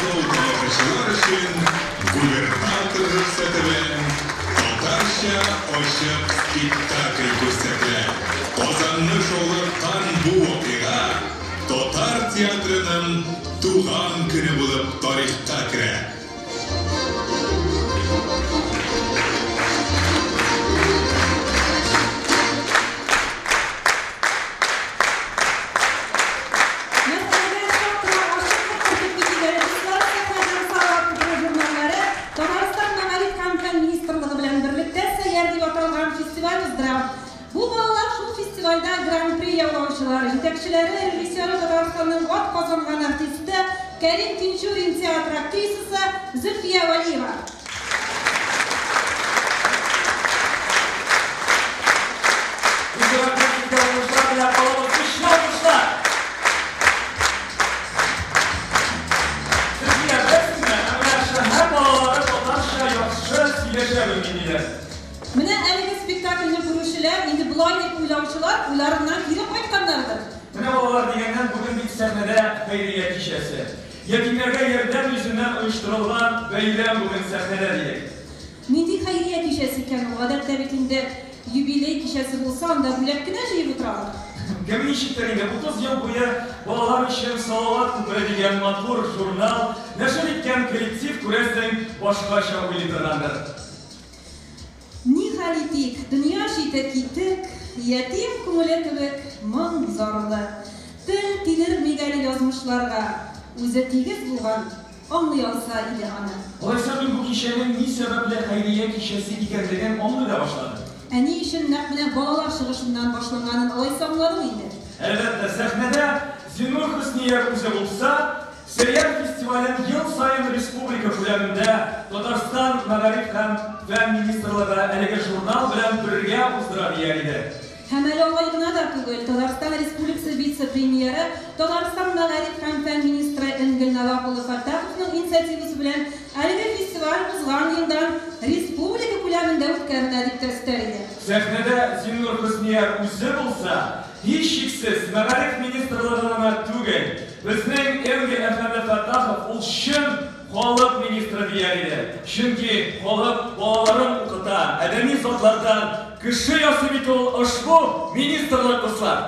котлау тамашачылар өчен губернатор рөхсәте белән татарча ачык спектакль күрсәтелә. Казанны шаулаткан бу вакыйга татар театрының туган көне булып тарихка керә. Мәскәүдә чак кына ачыклык кертеп китик әле, дуслар, сәхнәдән Салават күпере журналлары Татарстан Мәгариф һәм фән министрлыгы белән берлектә Сәйяр дип аталган фестиваль уздыра. Бу балалар шул фестивальдә гран-при яулаучылар. Җитәкчеләре, режиссеры Татарстанның атказанган артисты, Кәрим Тинчурин театры актрисасы Зөлфия Вәлиева. Бу сәбәпле сезгә уңышлар теләп калабыз. Көчле алкышлар! Зөлфия, беләсезме, ә менә шәһәр балалары татарча яхшы сөйләшә белми, диләр. Менә әлеге спектакльне күрүчеләр, инде болай дип уйлаучылар, уйларыннан кире кайтканнардыр. Менә балалар дигәннән, бүген бит сәхнәдә хәйрия кичәсе. Ятимнәргә ярдәм йөзеннән оештырылган бәйрәм бүген сәхнәдә, дидек. Нинди хәйрия кичәсе икән ул? Гадәттә бит инде юбилей кичәсе булса, анда бүләк кенә җыеп утыралар. Кем ничектер инде 30 ел буе балалар өчен Салават күпере дигән матур журнал нәшер иткән коллектив, күрәсең, башкача уйлый торгандыр. Ни хәл итик, дөнья чите китек, Ятим күңеле кебек моң зарлы. Тел тидермик әле язмышларга, Үзе тигез булган, аңлый алса иде аны. Алайса мин бу кичәнең ни сәбәпле хәйрия кичәсе икәнлеген аңлый да башладым. Ә ни өчен нәкъ менә балалар чыгышыннан башланганын алайса аңладың инде? Әлбәттә, сәхнәдә Зиннур Хөснияр үзе булса, Сәйяр фестивален ел саен республика күләмендә Татарстан Мәгариф һәм фән министрлыгы әлеге журнал белән бергә уздыра дияр иде. Һәм әле алай гына да түгел, Татарстан Республикасы вице-премьеры, Татарстан мәгариф һәм фән министры Энгель Навап улы Фәттаховның инициативасы белән әлеге фестиваль узган елдан республика күләмендә үткәрелә, дип тә өстәр иде. Сәхнәдә Зиннур Хөснияр үзе булса, һичшиксез, мәгариф министрлыгы гына түгел, безнең Энгель әфәнде Фәттахов ул чын халык министры дияр иде. Чөнки халык балаларын укыта, адәми затлардан кеше ясый бит ул ошбу министрлык, дуслар.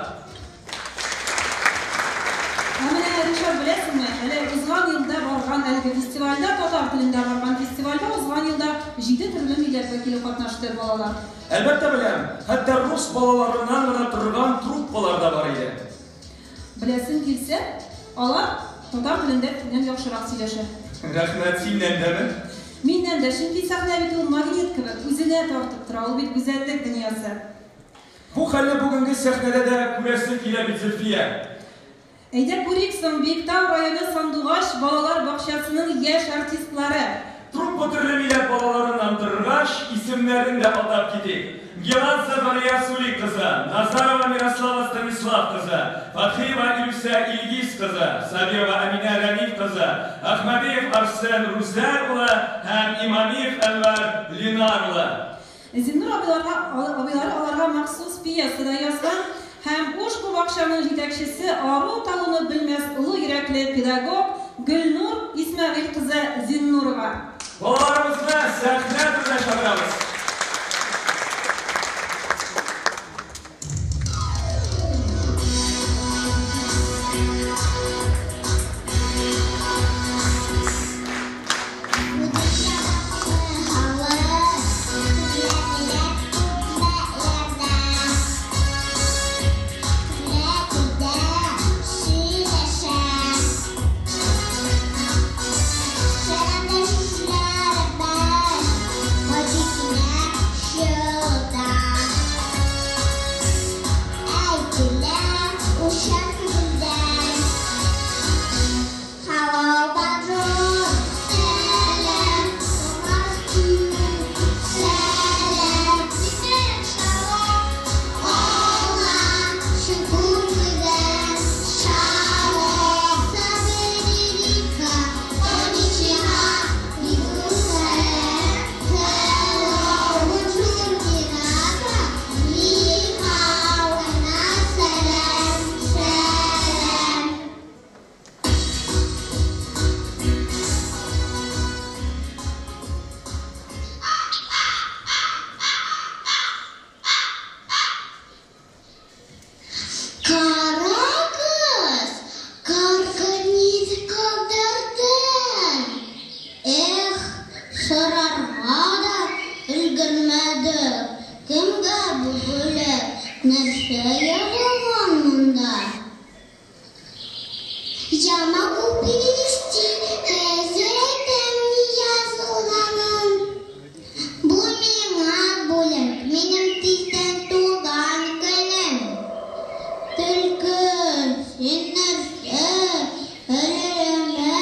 Ә менә, Ришат, беләсеңме, әле узган елда барган әлеге фестивальдә, татар телендә барган фестивальдә узган елда җиде төрле милләт вәкиле катнашты, балалар. Әлбәттә беләм, хәтта рус балаларыннан гына торган труппалар да бар иде. Беләсең килсә, алар татар телендә миннән яхшырак сөйләшә. Рәхмәт, синнән дәме? Миннән дә, чөнки сәхнә бит ул магнит кебек, үзенә тартып тора, ул бит гүзәллек дөньясы. Бу хәлне бүгенге сәхнәдә дә күрәсе килә бит, Зөлфия. Әйдә күрик соң, Биектау районы Сандугач балалар бакчасының яшь артистлары. Труппа төрле милләт балаларыннан торгач, исемнәрен дә атап китик. Мгеладзе Мария Сулик кызы, Назарова Мирослава Станислав кызы, Фатхиева Илүсә Илгиз кызы, Сабирова Әминә Рәниф кызы, Әхмәдиев Арсен Рүзәл улы һәм Имамиев Әнвәр Ленар улы. Зиннур абыйларга, абыйлары аларга махсус пьеса да язган һәм ушбу бакчаның җитәкчесе ару-талуны белмәс олы йөрәкле педагог Гөлнур Исмәгыйль кызы Зиннурова. Балаларыбызны сәхнә түренә чакырабыз. Шәрәмдә Я могу перевести, хәзер әйтәм ни язылганын. Бу миңа бүләк, минем тиздән туган көнем. Төлке, син нәрсә, өреләмә,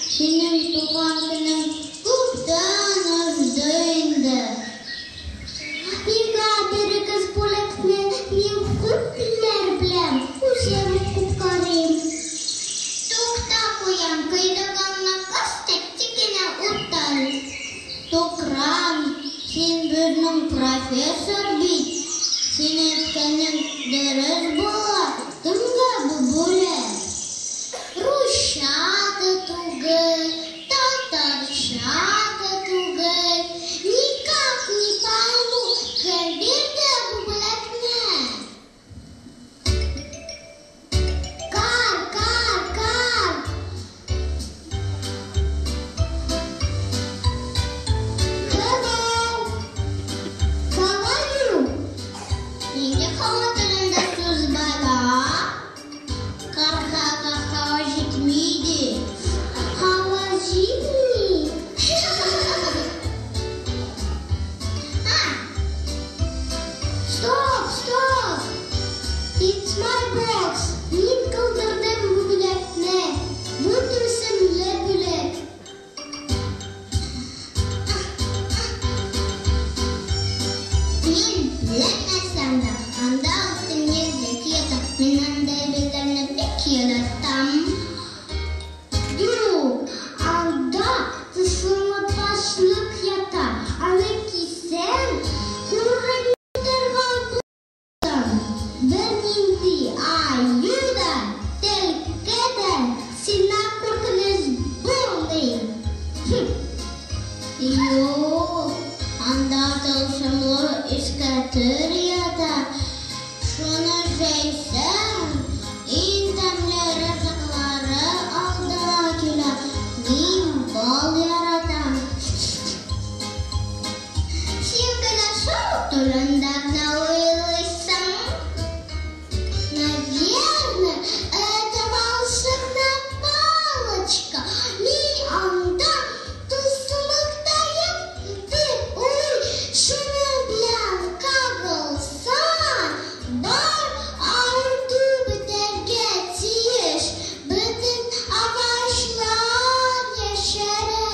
синең туган көнең күптән узды инде. Миңа бирегез бүләкне, мин күп телләр беләм, үзем укып карыйм. Тукта, куян, койрыгыңны кыс та тик кенә утыр. Тукран, син безнең профессор бит, син әйткәнең дөрес була, кемгә бу бүләк? Русча да түгел, татарча да түгел, никак не пойму, кем бирде бу бүләкне? Кар, кар, кар! Hello! How are you? Нинди һава телендә сүз бара? Каргага һава җитми ди. Һава җитми. А! Стоп, стоп! It's my box. Мин калдырдым бу бүләкне. Бу тылсымлы бүләк. Мин беләм нәрсә анда. Анда алтын йөзек ята. Мин андый әйберләрне бик яратам. Юк, анда тылсымлы ташлык ята. Аны кисәң, күренми торган буласың. Бернинди аю да, төлке дә синнән куркыныч булмый. Хм. Юк, анда тылсымлы эскәтер ята. Шуны җәйсәң, иң тәмле ризыклары алдыңа килә. Мин бал яратам. Син генә шул турында гына уйлыйсың. Наверное, это волшебная палочка. Мин анда тылсымлыкта дип уй, шуның белән кагылсаң, бар авырту бетәргә тиеш. Бөтен агачлар яшәрә.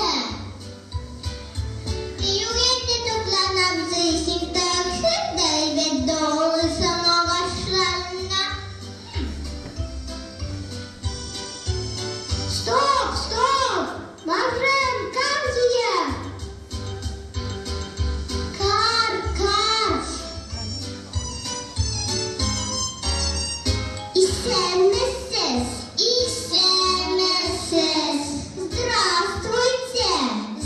Юк инде, Тукран абзый, син таксып да әйбәт дәвалыйсың агачларны. Стоп, стоп! My friend, come here! Кар, кар! Исәнмесез, исәнмесез! Здравствуйте!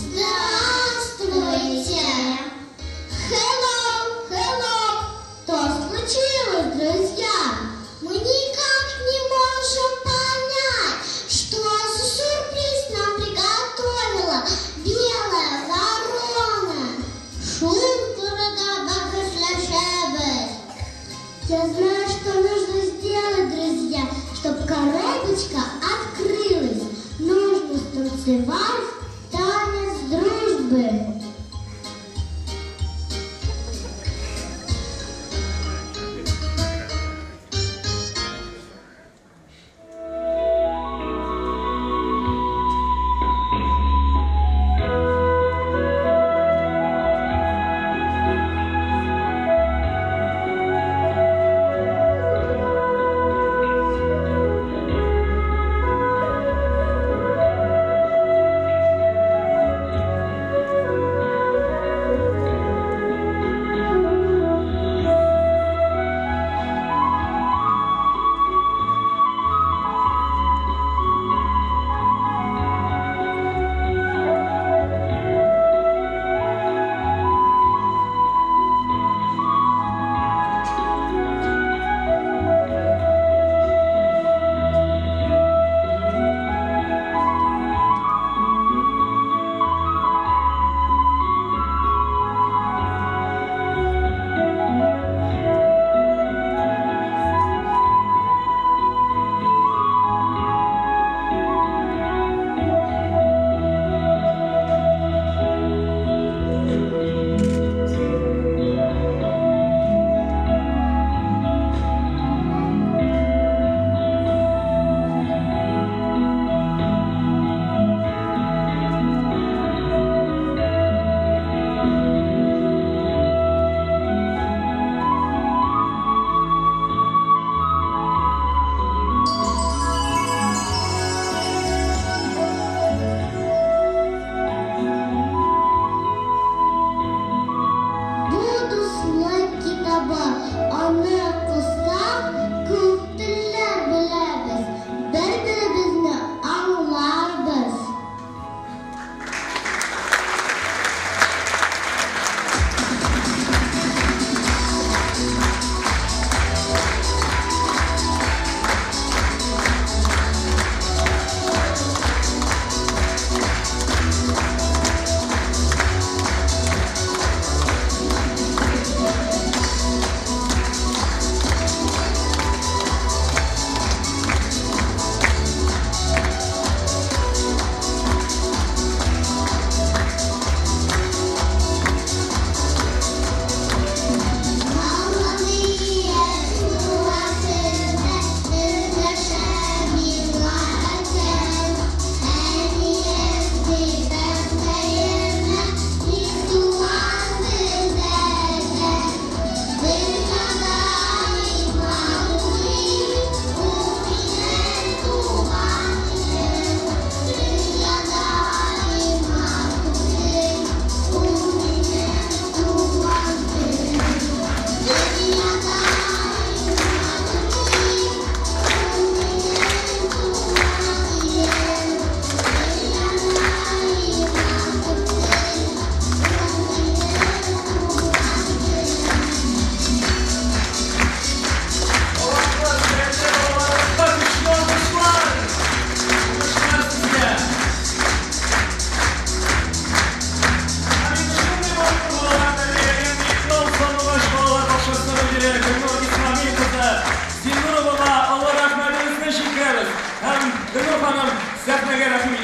Здравствуйте! Hello, hello! Что случилось, друзья? Мы никак не можем понять, что за сюрприз нам приготовила белая ворона. Шул турыда бәхәсләшәбез. Я знаю, что нужно сделать, друзья, чтобы коробочка открылась. Нужно станцевать танец дружбы.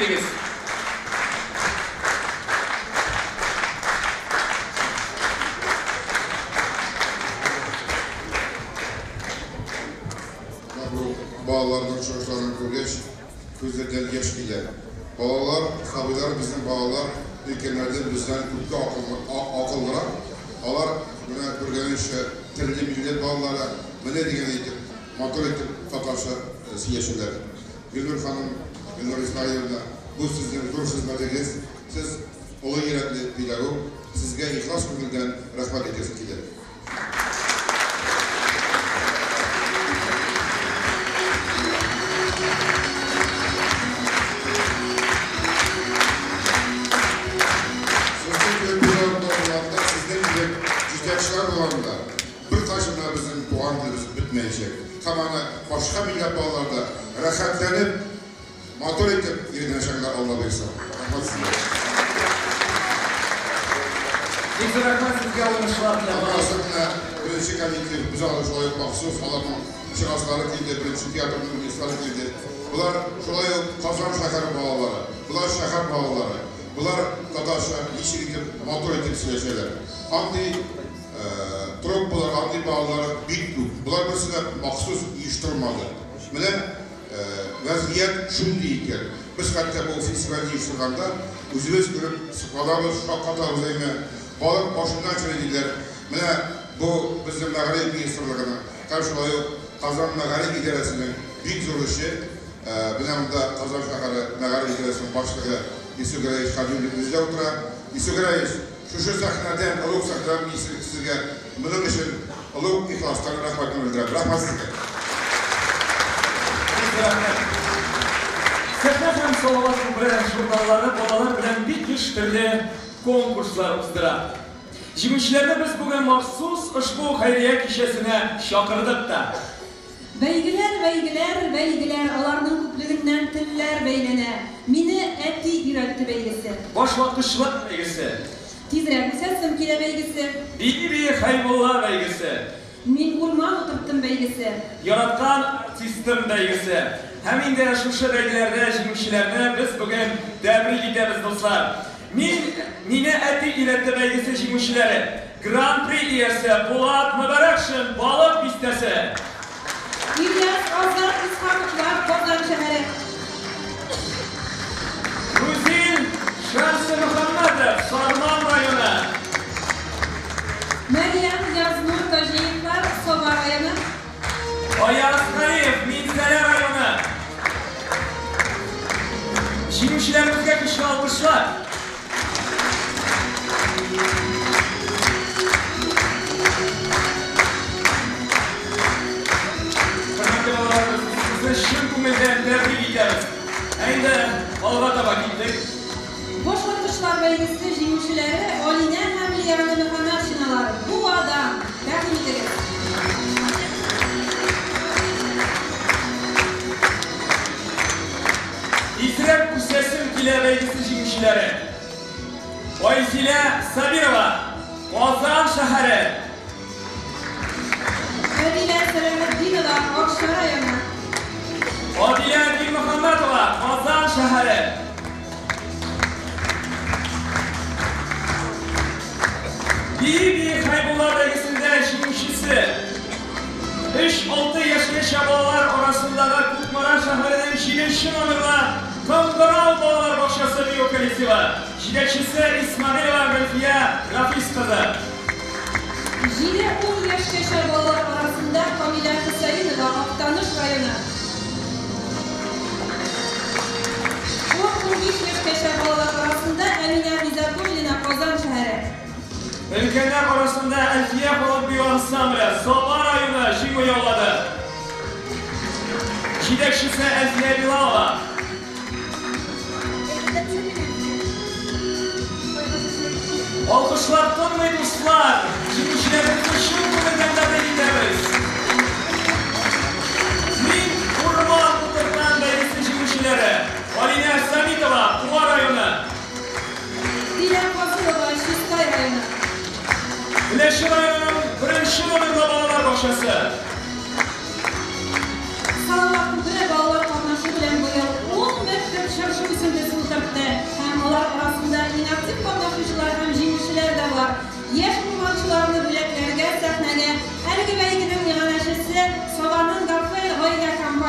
бирегез. Менә бу балаларның чыгышларын күргәч, күзләрдән яшь килә. Балалар, сабыйлар, безнең балалар өлкәннәрдән бездән күпкә акыллырак. Алар, менә күргәнегезчә, төрле милләт балалары, менә дигән итеп, матур итеп татарча сөйләшәләр. Гөлнур ханым, Гөлнур Исмәгыйлевна, бу сезнең зур хезмәтегез. Сез олы йөрәкле педагог, сезгә ихлас күңелдән рәхмәт әйтәсем килә. Сезнең кебек педагоглар булганда, сезнең кебек җитәкчеләр булганда, беркайчан да безнең туган телебез бетмәячәк. Һәм аны башка милләт балалары да рәхәтләнеп, матур итеп өйрәнәчәкләр, Алла боерса. Рәхмәт сезгә. Бик зур рәхмәт сезгә, уңышлар теләп. Аннан менә беренче коллектив, без аны шулай ук махсус аларның чыгасылары килде, беренче театрның артистлары килде. Болар шулай ук Казан шәһәре балалары, болар шәһәр балалары. Болар татарча ничек итеп матур итеп сөйләшәләр. Андый труппалар, андый балалар бик күп. Болар берсе дә махсус оештырылмады. Менә вәзгыять шундый икән. Без хәтта бу фестивальне оештырганда үзебез күреп сокланабыз, шаккатабыз әйме. Балык башыннан черей диләр. Менә бу безнең мәгариф министрлыгының һәм шулай ук Казан мәгариф идарәсенең бик зур эше. Менә монда Казан шәһәре мәгариф идарәсенең башлыгы Илсур Гәрәевич Хәбибуллин үзе дә утыра. Илсур Гәрәевич, шушы сәхнәдән, олуг сәхнәдән мин сезгә моның өчен олуг ихластан рәхмәтемне белдерәм. Рәхмәт сезгә. Бик рәхмәт. Сәхнә һәм Салават күпере журналлары балалар белән бик еш төрле конкурслар уздыра. Җиңүчеләрне без бүген махсус ошбу хәйрия кичәсенә чакырдык та. Бәйгеләр, бәйгеләр, бәйгеләр, аларның күплегеннән телләр бәйләнә. Мине әти өйрәтте бәйгесе. Башваткычлар бәйгесе. Тизрәк үсәсем килә бәйгесе. Бии-бии Хәйбулла бәйгесе. Мин урман утырттым бәйгесе. Яраткан артистым бәйгесе. Һәм инде шушы бәйгеләрдә җиңүчеләрне без бүген тәбрик итәбез, дуслар. Мин, мине әти өйрәтте бәйгесе җиңүчеләре. Гран-при иясе Булат Мөбарәкшин, Балык Бистәсе. Ильяс, Азат Исхаковлар, Казан шәһәре. Рузил Шәмсемөхәммәтов, Сарман районы. Мәрьям, Язнур Таҗиевлар, Саба районы. Аяз Галиев, Минзәлә районы. Җиңүчеләребезгә көчле алкышлар. Хөрмәтле балаларыбыз, сезне чын күңелдән тәбрик итәбез. Ә инде алга таба киттек. Башваткычлар бәйгесе җиңүчеләре Алинә һәм Лиана Мөхәммәтшиналар, Буадан. Рәхим итегез. Тизрәк үсәсем килә бәйгесе җиңүчеләре. Айзилә Сабирова, Казан шәһәре. Әдилә Сәләхетдинова, Арча районы. Адилә Динмөхәммәтова, Казан шәһәре. Бии-бии Хәйбулла бәйгесендә җиңүчесе. 3-6 яшькәчә балалар арасындагы Кукмара шәһәренең 7 номерлы Кыңгырау балалар бакчасы бию коллективы. Җитәкчесе Исмәгыйлова Гөлфия Рафис кызы. 7-10 яшькәчә балалар арасында Камилә Хөсәенова, Актаныш районы. 10-15 яшькәчә балалар арасында Әминә Гыйззәтуллина, Казан шәһәре. Өлкәннәр арасында Әлфия халык бию ансамбле, Саба районы җиңү яулады. Җитәкчесе Әлфия Билалова. Алкышлар тынмый, дуслар! Җиңүчеләребезне чын күңелдән тәбрик итәбез. Мин урман утыртам бәйгесе җиңүчеләре. Алинә Самитова, Буа районы. Дилә Фазылова, Чистай районы. Теләче районының беренче номерлы балалар бакчасы. Салават күпере балалар катнашы белән быел 10 мең төп чыршы үсентесе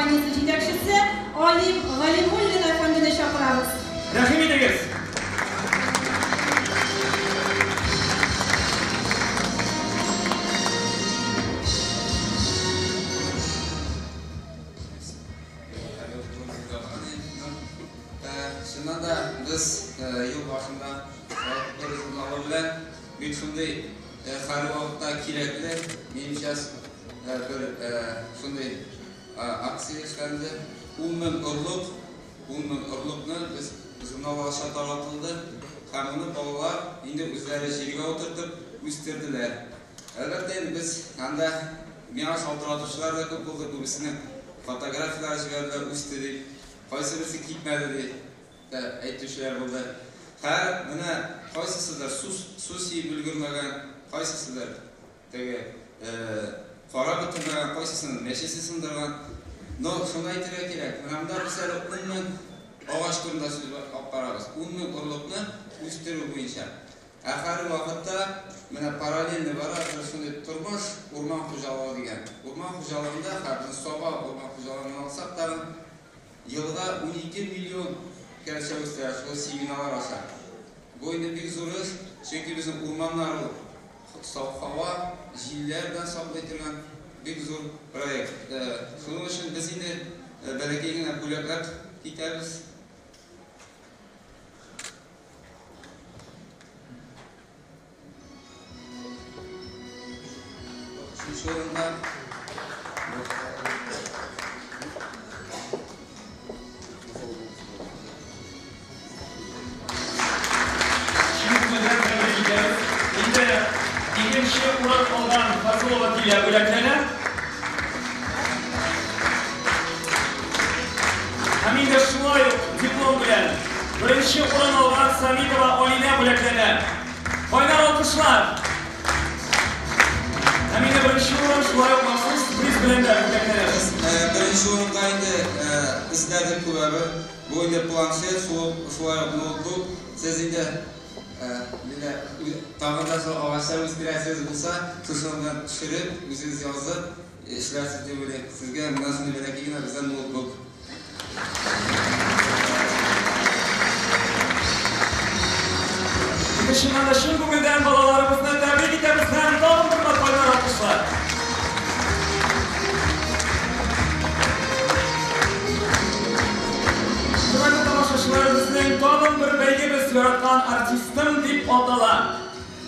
компаниясе җитәкчесе Алим Галимуллин әфәндене чакырабыз. Рәхим итегез! Чыннан да без ел башында бер журналы белән бик шундый һәрвакытта кирәкле, минемчә, бер шундый акция эшләнде. 10 мең орлык, 10 мең орлыкны без журнал аша таратылды һәм моны балалар инде үзләре җиргә утыртып үстерделәр. Әлбәттә инде без анда миңа шалтыратучылар да күп булды, күбесенең фотографияләре җибәрделәр, үсте дип, кайсы берсе китмәде дип тә әйтүчеләр булды. Һәр менә кайсысыдыр су су сиеп өлгермәгән, кайсысыдыр теге карап бетермәгән, кайсысының мәчесе сындырган. Но шуны әйтергә кирәк, менә монда без әле 10 мең агач турында сүз алып барабыз. 10 мең орлыкны үстерү буенча. Ә һәр вакытта менә параллельно бара бер шундый тормыш урман хуҗалыгы дигән. Урман хуҗалыгында һәр Саба урман хуҗалыгын алсак тагын елга 12 миллион кәрәчә үстерә шул семиналар аша. Бу инде бик зур эш, чөнки безнең урманнар ул саф һава, җилләр белән саклый торган бик зур проект. Шуның өчен без инде бәләкәй генә бүләкләр китәбез. Өченче урында Инде икенче урын алган Фазылова Дилә бүләкләнә. Һәм инде шулай ук диплом белән беренче урын алган Самитова Алинә бүләкләнә. Кайнар алкышлар! Һәм инде беренче урын шулай ук махсус приз белән дә бүләкләнә. Беренче урынга инде эзләдек күбәбер. Бу инде планшет, шулай ук ноутбук. Сез инде Лилә, тагын да шул агачлар үстерәсегез булса, шушыны төшереп, үзегез язып эшләрсез дип уйлыйм. Сезгә менә шундый бәләкәй генә бездән ноутбук. Инде чыннан да чын күңелдән балаларыбызны тәбрик итәбез һәм тагын бер кат кайнар алкышлар. Хөрмәтле тамашачылар, безнең тагын бер бәйгебез яраткан артистым дип атала.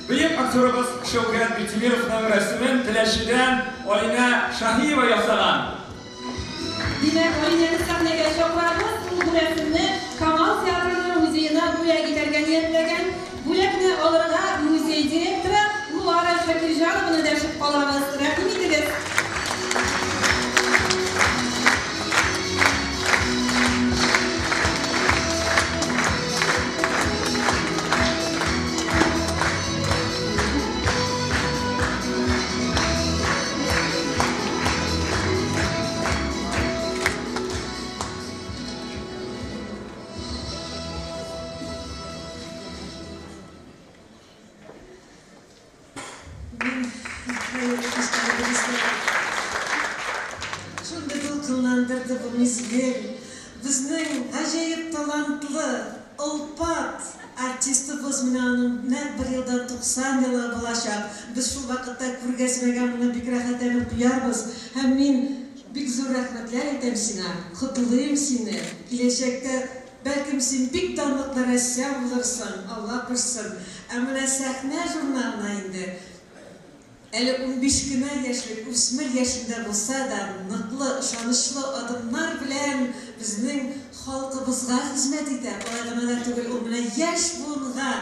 Бөек актерыбыз Шәүкәт Битимировның рәсемен Теләчедән Алинә Шаһиева ясаган. Димәк, Алинәне сәхнәгә чакырабыз. Ул бу рәсемне Камал театрының музеена бүләк итәргә ниятләгән. Бүләкне алырга музей директоры Луара Шакирҗанованы дәшеп калабыз. Рәхим итегез! Шундый дулкынландырды бу мизгел. Безнең гаҗәеп талантлы, олпат артистыбыз менә аның нәкъ бер елдан 90 елы булачак. Без шул вакытта күргәзмәгә моны бик рәхәтләнеп куярбыз. Һәм мин бик зур рәхмәтләр әйтәм сиңа, котлыйм сине. Киләчәктә бәлкем син бик данлыклы рәссам булырсың, Алла кушсын. Ә менә Сәхнә журналына инде әле 15 кенә яшьлек үсмер яшендә булса да, ныклы, ышанычлы адымнар белән безнең халкыбызга хезмәт итә. Алай гына да түгел, ул менә яшь буынга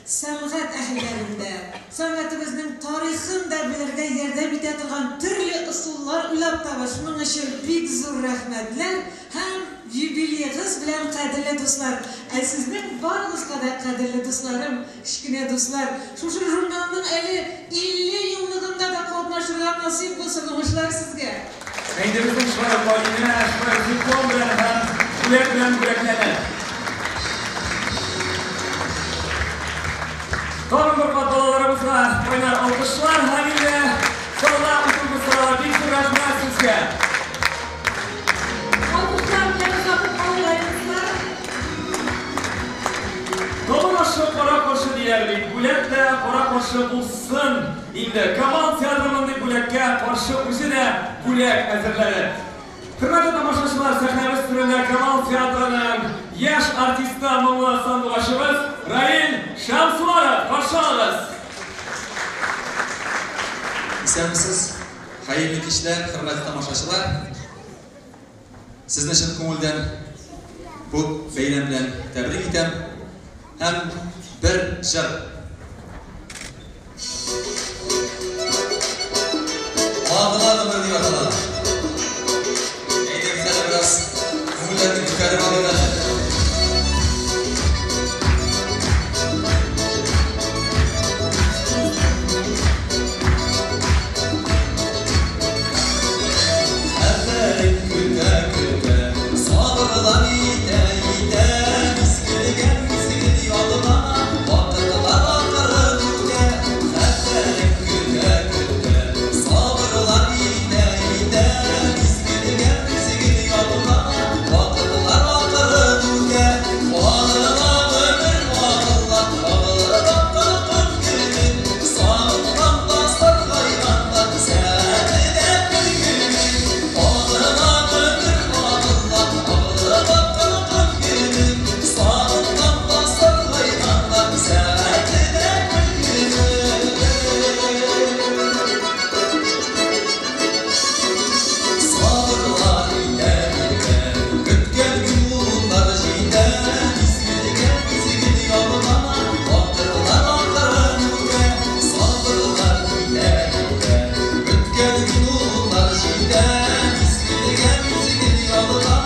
сәнгать әһелләрен дә, сәнгатебезнең тарихын да белергә ярдәм итә торган төрле ысуллар уйлап таба. Шуның өчен бик зур рәхмәтләр һәм юбилеегыз белән, кадерле дуслар! Ә сезнең барыгызга да, кадерле дусларым, кечкенә дуслар, шушы журналның әле 50 еллыгында да катнашырга насыйп булсын, уңышлар сезгә! Ә инде безнең шулай ук Алинә шулай ук диплом белән һәм бүләк белән бүләкләнә. Тагын бер кат балаларыбызга кайнар алкышлар һәм инде залда үтү сорала. Бик зур рәхмәт сезгә. килә белик. Бүләк тә кара-каршы булсын инде. Камал театры мондый бүләккә каршы үзе дә бүләк әзерләде. Хөрмәтле тамашачылар, сәхнәбез түрендә Камал театрының яшь артисты, моңлы сандугачыбыз Раил Шәмсуаров. Каршы алыгыз! Исәнмесез, хәерле кичләр, хөрмәтле тамашачылар. Сезне чын күңелдән бу бәйрәм белән тәбрик итәм. Һәм бер җыр. Агыла гомер дип атала. Әйдәгез әле бераз күңелләрне күтәреп алыйк әле. Хәтерең көтә-көтә, сабырлар итә-итә, мизгелгә мизгел ялгана, вакытлар акрын үтә. Хәтерең көтә-көтә, сабырлар итә-итә, мизгелгә мизгел ялгана, вакытлар акрын үтә. Агыла гомер, агыла, агылып аккан көн кебек, сагынганда, саргайганда, сәгате дә бер кебек. Агыла гомер, агыла, агылып аккан көн кебек, сагынганда, саргайганда, сәгате дә бер кебек. Сабырлар итә-итә, көткән минутлар җитә, мизгелгә мизгел ялгана, вакытлар акрын үтә. Сабырлар итә-итә, көткән минутлар җитә, мизгелгә мизгел ялгана,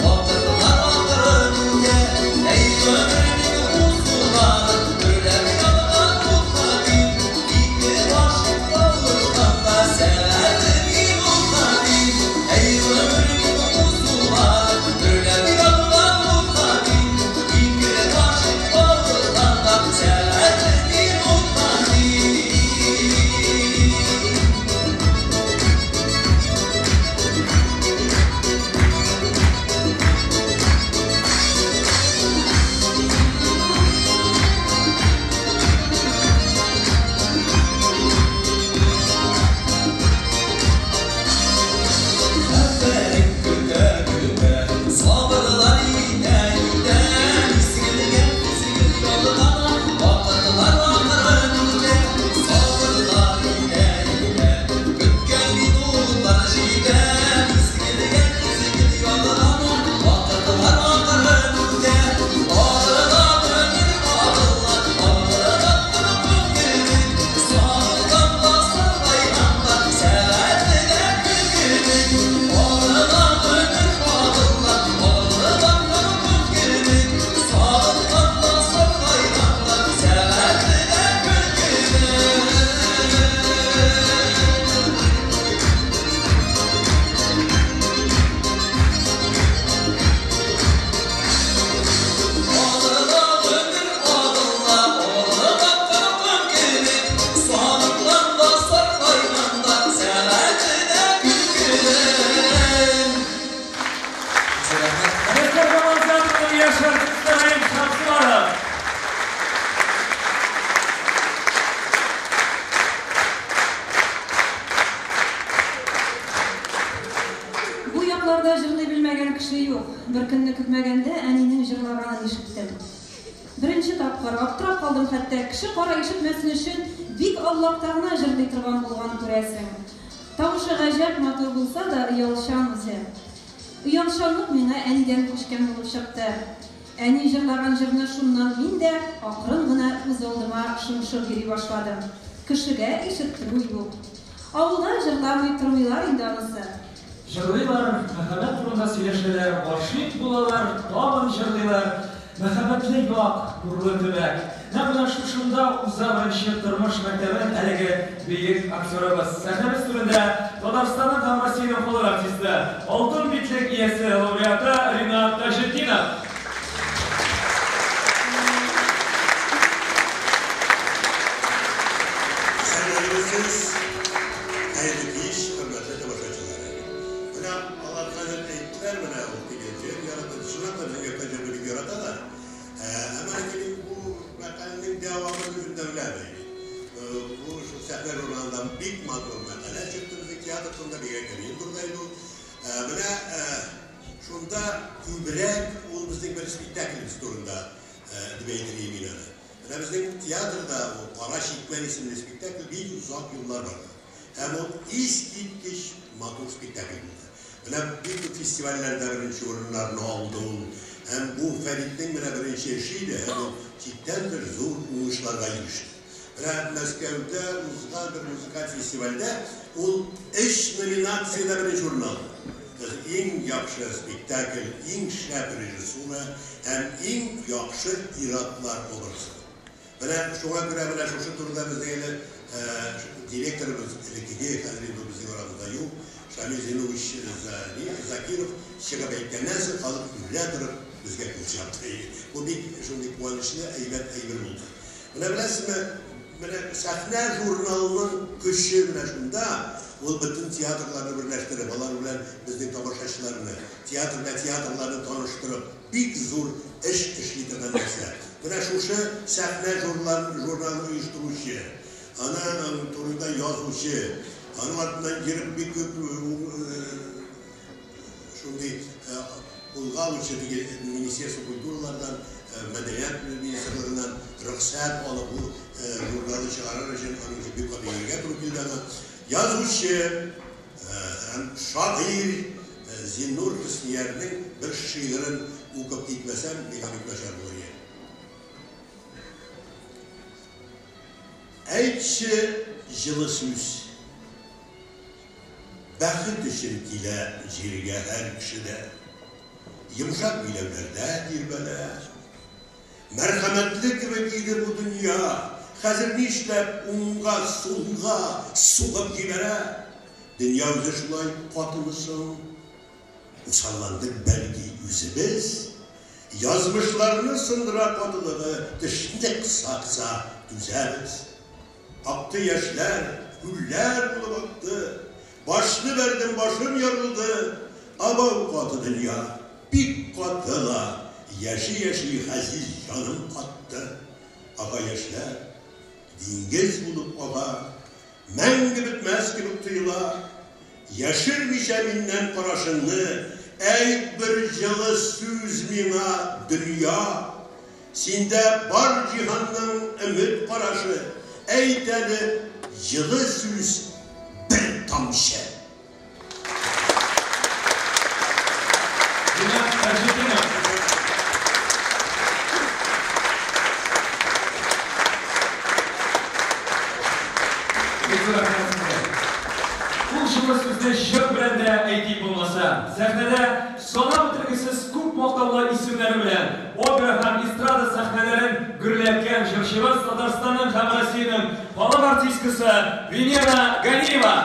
вакытлар акрын үтә. Әй, гомернең узулары, гөрләп янган утка тиң, ике гашыйк кавышканда сәгате минутка тиң. Әй, гомернең узулары, гөрләп янган утка тиң, ике гашыйк кавышканда сәгате минутка тиң. Хәтерең көтә-көтә, сабырлар итә-итә, мизгелгә мизгел ялгана, вакытлар акрын үтә. Сабырлар итә-итә, көткән минутлар җитә, мизгелгә мизгел ялгана, вакытлар акрын үтә. Агыла гомер, агыла, агылып аккан көн кебек, сагынганда, саргайганда, сәгате дә бер кебек. Агыла гомер, агыла, агылып аккан көн кебек, сагынганда, саргайганда, сәгате дә бер кебек. Агыла гомер, агыла, агылып аккан көн кебек, сагынганда, саргайганда, сәгате дә бер кебек. Рәхмәт, Камал театрының яшь артисты Раил Шәмсуаров. Бу якларда җырлый белмәгән кеше юк. Бер көнне көтмәгәндә әнинең җырлаганын ишеттем. Беренче тапкыр аптырап калдым хәтта. Кеше кара ишетмәсен өчен бик аулакта гына җырлый торган булган күрәсең. Тавышы гаҗәп матур булса да, оялчан үзе. Оялчанлык миңа әнидән күчкән булып чыкты. Әни җырлаган җырны шуннан мин дә акрын гына үз алдыма шыңшып йөри башладым. Кешегә ишеттерү юк. Авылда җырламый тормыйлар инде анысы. Җырлыйлар, мәхәббәт турында сөйләшәләр, гашыйк булалар, тагын җырлыйлар. Мәхәббәтле як, нурлы төбәк. Нәкъ менә шушында уза беренче тормыш мәктәбен әлеге бөек актерыбыз. Сәхнәбез түрендә Татарстанның һәм Россиянең халык артисты, Алтын битлек иясе, лауреаты Ринат Таҗетдинов. Исәнмесез, хәерле кич, хөрмәтле тамашачылар. Менә алар хәзер әйттеләр, менә ул теге җыр ярата, чыннан да безнең якта җырны бик яраталар. Әмма ләкин бу мәкальнең дәвамы Сәхнә журналында бик матур мәкалә чыкты безнең театр турында, бигрәк тә минем турында инде ул. Менә шунда күбрәк ул безнең бер спектаклебез турында дип әйтер идем мин аны. Менә безнең театрда ул Кара чикмән исемле спектакль бик озак еллар барды. Һәм ул искиткеч матур спектакль булды. Менә бик күп фестивальләрдә беренче урыннарны алды ул. Һәм бу Фәритнең менә беренче эше иде, һәм ул чиктән тыш зур уңышларга иреште. Менә Мәскәүдә узган бер музыкаль фестивальдә ул өч номинациядә беренче урын алды. Иң яхшы спектакль, иң шәп режиссура һәм иң яхшы ир-атлар образы. Менә шуңа күрә менә шушы турыда безнең әле директорыбыз элеккеге, хәзер инде ул безнең арабызда юк, Шамил Зинович Закиров чыгып әйткәннән соң халык үрә торып безгә кул чапты. Бу бик шундый куанычлы, әйбәт әйбер булды. Менә беләсезме, менә Сәхнә журналының көче менә шунда, ул бөтен театрларны берләштереп, алар белән безнең тамашачыларны, театр белән театрларны таныштырып, бик зур эш эшли торган нәрсә. Менә шушы Сәхнә журналын оештыручы, аның турында язучы, аның артыннан йөреп бик күп шундый кулга алучы теге Министерство культуралардан, Мәдәният министрлыгыннан рөхсәт алып, бу журналны чыгарыр өчен аның өчен бик каты йөрергә туры килде аңа. Язучы һәм шагыйрь Зиннур Хөсниярнең бер шигырен укып китмәсәм, миңа бик начар булыр иде. Әйтче җылы сүз. Бәхет өчен килә җиргә һәр кеше дә. Йомшак биләүләрдә тирбәлә. Мәрхәмәтле кебек иде бу дөнья, Хәзер нишләп уңга, сулга сугып җибәрә? Дөнья үзе шулай катымы соң? Усалландык бәлки үзебез? Язмышларны сындыра катылыгы, Тешне кыса-кыса түзәбез. Акты яшьләр, күлләр булып акты. Башны бәрдем, башым ярылды. Абау каты дөнья, бик каты ла, Яши-яши газиз җаным катты. Ага яшьләр, диңгез булып ага, Мәңге бетмәс кебек тоела. Яшермичә миннән карашыңны, Әйт бер җылы сүз миңа, дөнья! Синдә бар җиһанның өмет карашы, Әйт әле җылы сүз бер тамчы! Ринат Таҗетдинов. Бик зур рәхмәт сезгә. Ул җылы сүзне җыр белән дә әйтик булмаса. Сәхнәдә санап бетергесез күп мактаулы исемнәре белән опера һәм эстрада сәхнәләрен гөрләткән җырчыбыз Татарстанның һәм Россиянең халык артисткасы Венера Ганиева!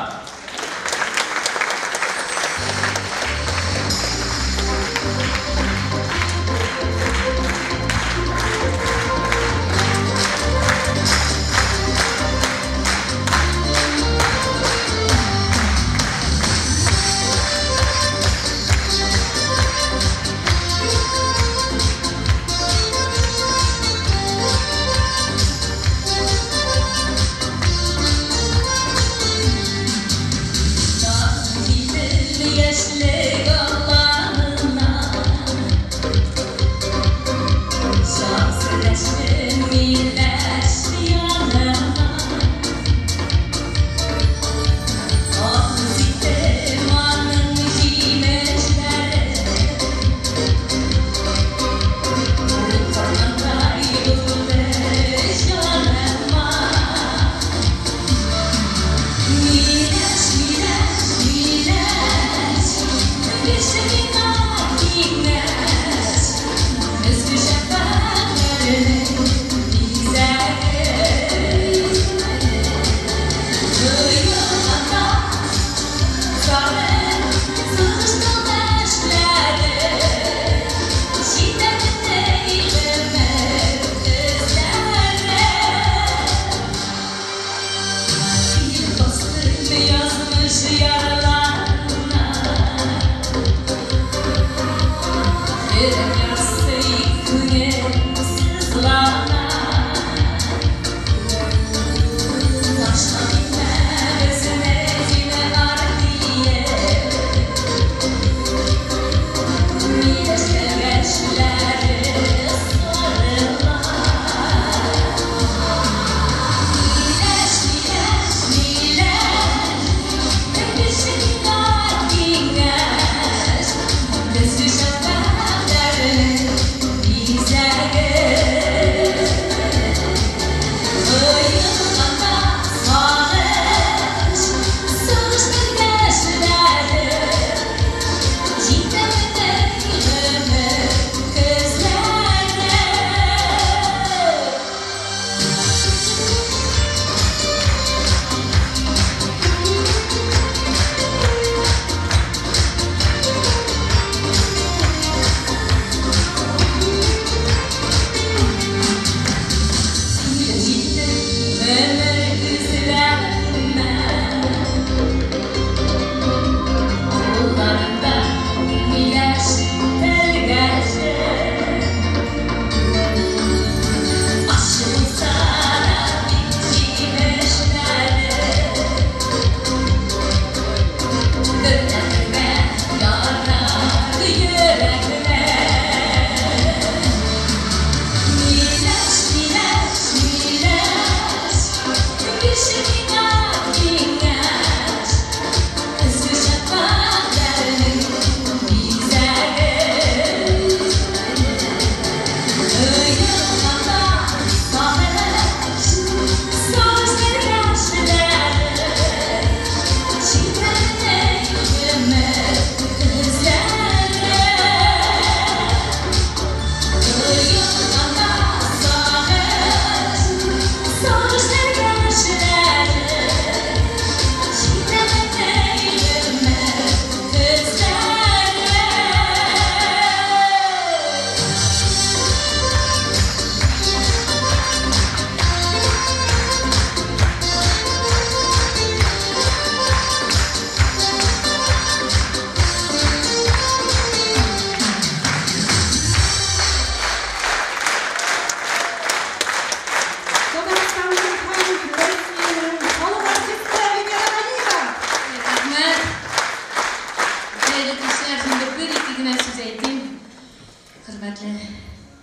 Хөрмәтле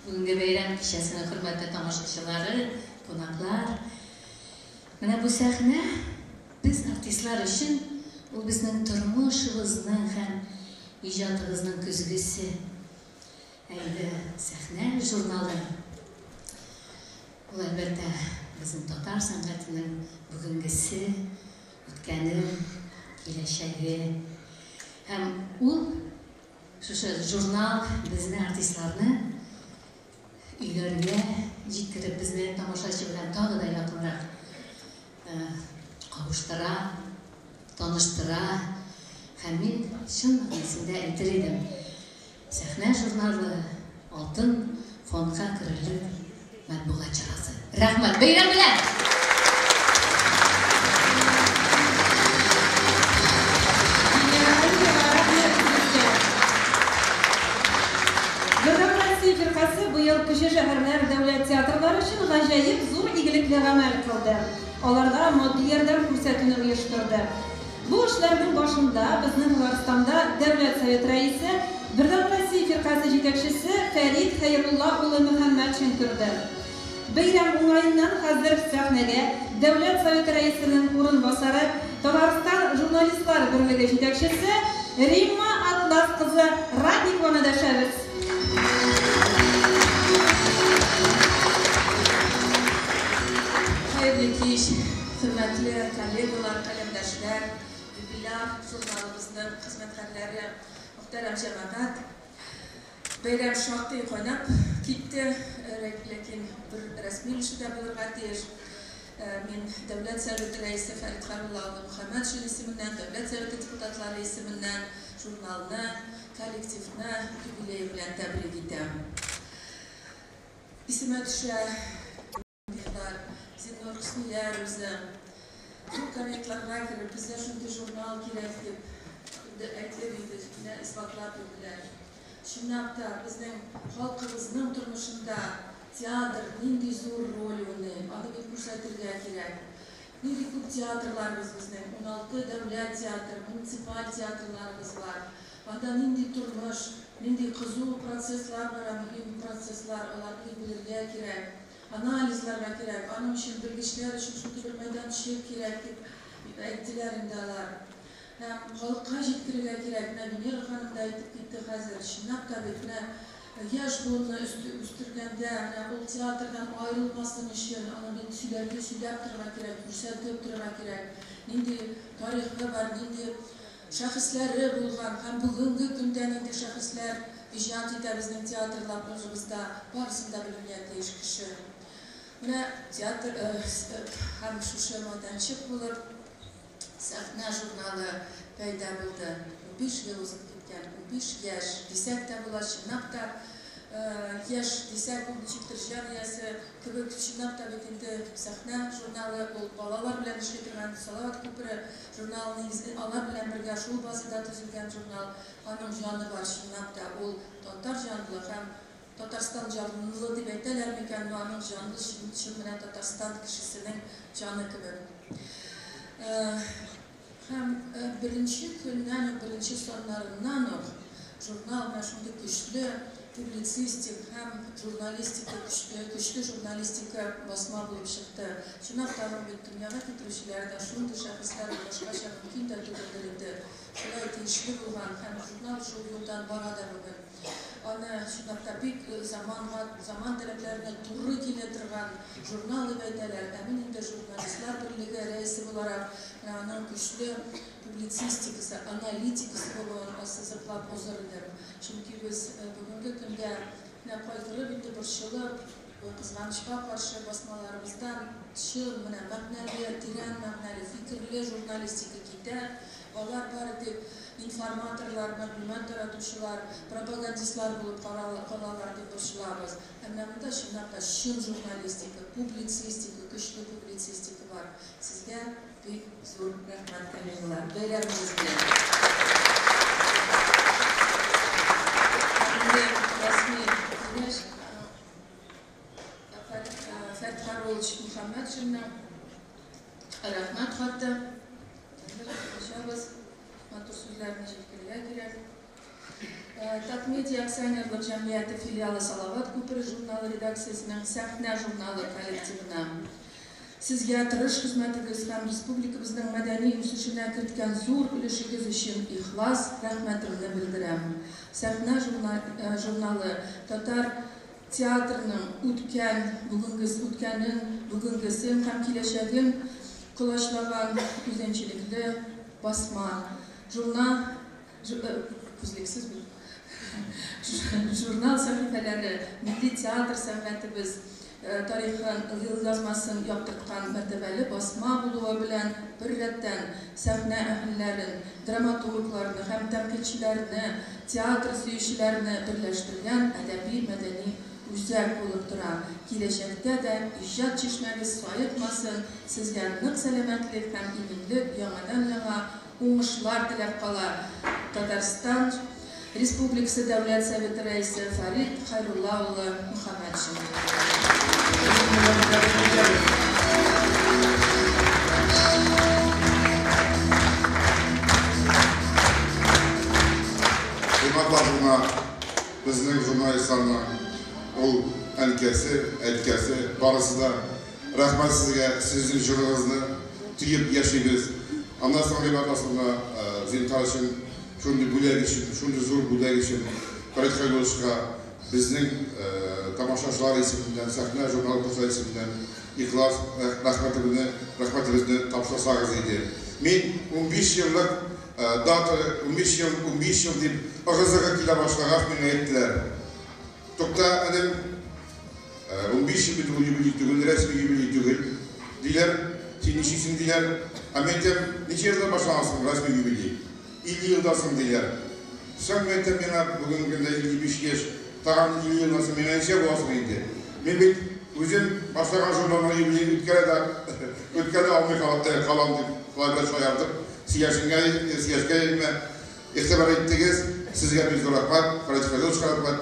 бүгенге бәйрәм кичәсенең хөрмәтле тамашачылары, кунаклар. Менә бу сәхнә без артистлар өчен ул безнең тормышыбызның һәм иҗатыбызның көзгесе. Ә инде сәхнә журналы ул әлбәттә безнең татар сәнгатенең бүгенгесе, үткәне, киләчәге. Һәм ул Шушы журнал безне артистларны өйләргә җиткереп, безне тамашачы белән тагы да якынрак кавыштыра, таныштыра. Һәм мин чын мәгънәсендә әйтер идем, Сәхнә журналы алтын фондка керерлек матбугат чарасы. Рәхмәт! Бәйрәм белән! Бердәм Россия фиркасе быел кече шәһәрләр дәүләт театрлары өчен гаҗәеп зур игелекле гамәл кылды. Аларга матди ярдәм күрсәтүне оештырды. Бу эшләрнең башында безнең Татарстанда Дәүләт Советы Рәисе, Бердәм Россия фиркасе җитәкчесе Фәрит Хәйрулла улы Мөхәммәтшин торды. Бәйрәм уңаеннан хәзер сәхнәгә Дәүләт Советы Рәисенең урынбасары, Татарстан Журналистлар берлеге җитәкчесе Римма Атлас кызы Ратникованы дәшәбез. Хәерле кич, хөрмәтле коллегалар, каләмдәшләр, юбиляр журналыбызның хезмәткәрләре, мөхтәрәм җәмәгать! Бәйрәм шактый кайнап китте, ләкин бер рәсми өлеше дә булырга тиеш. Мин Дәүләт Советы Рәисе Фәрит Хәйрулла улы Мөхәммәтшин исеменнән, Дәүләт Советы депутатлары исеменнән журналны, коллективны юбилее белән тәбрик итәм. Исемә төшә. Бар, Зиннур Хөснияр үзе. Зур кабинетларга кереп, безгә шундый журнал кирәк дип әйтер иде, менә исбатлап йөрделәр. Чынлап та, безнең халкыбызның тормышында театр нинди зур роль уйный, аны бит күрсәтергә кирәк. Нинди күп театрларыбыз безнең, 16 дәүләт театры, муниципаль театрларыбыз бар. Анда нинди тормыш, нинди кызу процесслар бара, мөһим процесслар, аларны бит белергә кирәк. Анализларга кирәк, аның өчен белгечләр өчен шундый бер мәйданчык кирәк, дип әйттеләр инде алар. Һәм халыкка җиткерергә кирәк, менә Венера ханым да әйтеп китте хәзер, чынлап та бит менә яшь буынны үстергәндә, менә ул театрдан аерылмасын өчен аны бит сөйләргә, сөйләп торырга кирәк, күрсәтеп торырга кирәк, нинди тарихы бар, нинди шәхесләре булган һәм бүгенге көндә нинди шәхесләр иҗат итә безнең театрларыбызда, барысын да белергә тиеш кеше. Менә театр һәм шушы мәйданчык булып Сәхнә журналы пәйда булды. 15 ел узып киткән, 15 яшь дисәк тә була, чынлап та яшь дисәк, ул ничектер җан иясе кебек, чынлап та бит инде Сәхнә журналы ул балалар белән эшли торган Салават күпере журналы нигезе, алар белән бергә шул базада төзелгән журнал. Аның җаны бар, чынлап та, ул татар җанлы һәм Татарстан җанлы дип әйтәләр микән, но аның җанлы чын, чын менә Татарстан кешесенең җаны кебек. Һәм беренче көннән үк, беренче саннарыннан ук журнал менә шундый көчле публицистик һәм журналистика, көчле журналистика басма булып чыкты. Чынлап та, аның бит дөньяга китерүчеләре дә шундый шәхесләр, башкача мөмкин дә түгелдер инде. Шулай тиешле булган һәм журнал шул юлдан бара да бүген. Аны, чынлап та, бик заманга, заман таләпләренә туры килә торган журнал дип әйтәләр. Ә мин инде Журналистлар берлеге рәисе буларак, менә аның көчле публицистикасы, аналитикасы булуын ассызыклап узыр идем. Чөнки без бүгенге көндә менә кайгырып инде, борчылып, Кызганычка каршы, басмаларыбыздан чын, менә мәгънәле, тирән мәгънәле, фикерле журналистика китә. Алар бары тик информаторлар, мәгълүмат таратучылар, пропагандистлар булып калалар дип борчылабыз. Ә менә монда чынлап та чын журналистика, публицистика, көчле публицистика бар. Сезгә бик зур рәхмәт, коллегалар. Бәйрәмегез белән! Һәм инде рәсми киңәш. Фәрт Харлович Мөхәммәтшинның рәхмәт хаты. Хәзер ачабыз. Матур сүзләрне җиткерергә кирәк. Татмедиа акционерлык җәмгыяте филиалы Салават күпере журналы редакциясенең Сәхнә журналы коллективына. Сезгә тырыш хезмәтегез һәм республикабызның мәдәни үсешенә керткән зур өлешегез өчен ихлас рәхмәтемне белдерәм. Сәхнә журналы татар театрының үткән, бүгенгес, үткәнен, бүгенгесен һәм киләчәген колачлаган үзенчәлекле басма. Журна, күзлексез бит. Журнал сәхифәләре милли театр сәнгатебез тарихын, елъязмасын яктырткан мәртәбәле басма булуы белән беррәттән, сәхнә әһелләрен, драматургларны һәм тәнкыйтьчеләрне, театр сөючеләрне берләштергән әдәби-мәдәни үзәк булып тора. Киләчәктә дә иҗат чишмәгез саекмасын, сезгә нык сәламәтлек һәм иминлек, яңадан-яңа уңышлар теләп кала Татарстан Республикасы Дәүләт Советы Рәисе Фәрит Хәйрулла улы Мөхәммәтшин. Ринат Лазовна безнең журналистларның ул әнкәсе, әткәсе, барысы да. Рәхмәт сезгә, сезнең җырыгызны тоеп яшибез. Аннан соң Ринат Лазовна, зинһар өчен, шундый бүләк өчен, шундый зур бүләк өчен Фәрит Хәйрулловичка безнең тамашачылар исеменнән, Сәхнә журналы укучылар исеменнән ихлас рәхмәтебезне, рәхмәтебезне тапшырсагыз иде. Мин 15 еллык дата, 15 ел, 15 ел дип ыгы-зыгы килә башлагач, миңа әйттеләр. Тукта, энем, 15 ел бит ул юбилей түгел, рәсми юбилей түгел, диләр. Син ничексең, диләр. Ә мин әйтәм, ничә елдан башлана соң рәсми юбилей? 50 елдан соң, диләр. Соң, мин әйтәм, миңа бүгенге көндә 55 яшь, тагын 50 елдан соң миңа ничә була соң инде? Мин бит үзем башлаган журналның юбилеен үткәрә дә, үткәрә алмый калам дип, шулай бераз шаяртып, сөйләшенгән, сөйләшкән идем. Игътибар иттегез, сезгә бик зур рәхмәт, Фәрит Хәйрулловичка рәхмәт.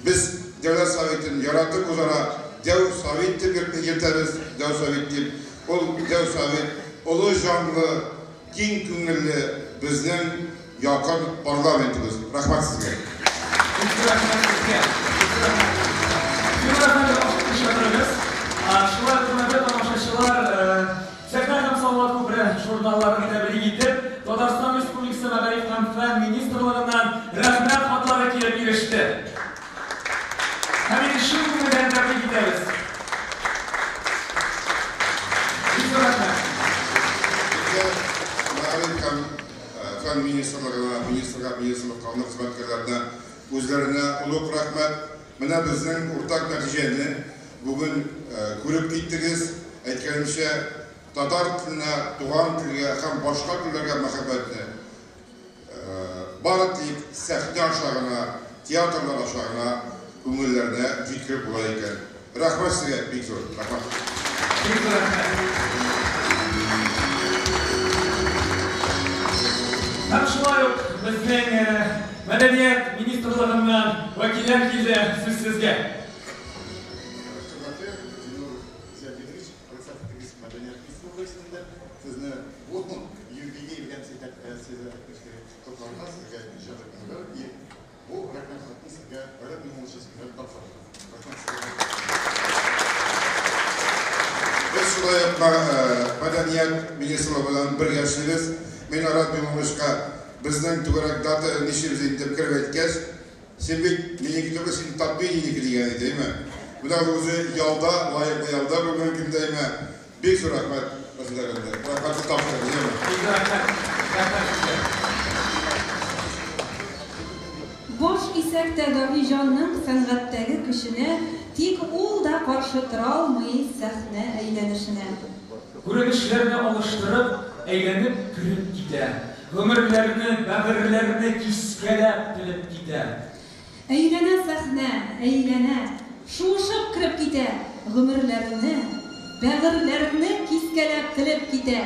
Без Дәүләт Советын яратып үзара Дәү Совет дип йөртәбез, Дәү Совет дип. Ул Дәү Совет олы җанлы, киң күңелле безнең якын парламентыбыз. Рәхмәт сезгә. Бик зур рәхмәт сезгә. Бик зур рәхмәт. Зиннур әфәнде, ашыкмыйча торыгыз. Шулай ук, хөрмәтле тамашачылар, Сәхнә һәм Салават күпере журналларын тәбрик итеп, Татарстан Республикасы Мәгариф һәм фән министрлыгыннан Рәхмәт хатлары килеп иреште. Һәм инде чын күңелдән тәбрик итәбез. Бик зур рәхмәт. Безгә Мәгариф һәм фән министрлыгына, министрга, министрлыкка, аның хезмәткәрләренә үзләренә олуг рәхмәт. Менә безнең уртак нәтиҗәне бүген күреп киттегез. Әйткәнемчә, татар теленә, туган телгә һәм башка телләргә мәхәббәтне бары тик сәхнә аша гына, театрлар аша гына күңелләренә җиткереп була икән. Рәхмәт сезгә бик зур, рәхмәт. Бик зур рәхмәт. Һәм шулай ук безнең Мәдәният министрлыгыннан вәкилләр килде, сүз сезгә. Хөрмәтле Зиннур Зиятдинович, рөхсәт итегез, Мәдәният министрлыгы исеменнән сезне бу юбилей белән котларга, сезгә иҗади гомер и бу рәхмәт хатын сезгә Рәт Миңнуллович исеменнән тапшырабыз. Рәхмәт сезгә. Без шулай ук Мәдәният министрлыгы белән бергә эшлибез. Мин Рәт Миңнулловичка безнең түгәрәк дата нишлибез инде дип кереп әйткәч, син бит минеке түгел, син Татмедиянеке дигән иде, әйме? Менә ул үзе ялда, лаеклы ялда бүгенге көндә, әйме? Бик зур рәхмәт, Рәсүл әфәнде. Рәхмәтне тапшырыгыз, әйме? Бик зур рәхмәт. Рәхмәт сезгә. Баш исәк тә даһи җанның сәнгатьтәге көченә, тик ул да каршы тора алмый сәхнә әйләнешенә. Күренешләрне алыштырып, әйләнеп кереп китә. Гомерләрне, бәгырьләрне кискәләп телеп китә. Әйләнә сәхнә, әйләнә, шуышып кереп китә, гомерләрне, бәгырьләрне кискәләп телеп китә.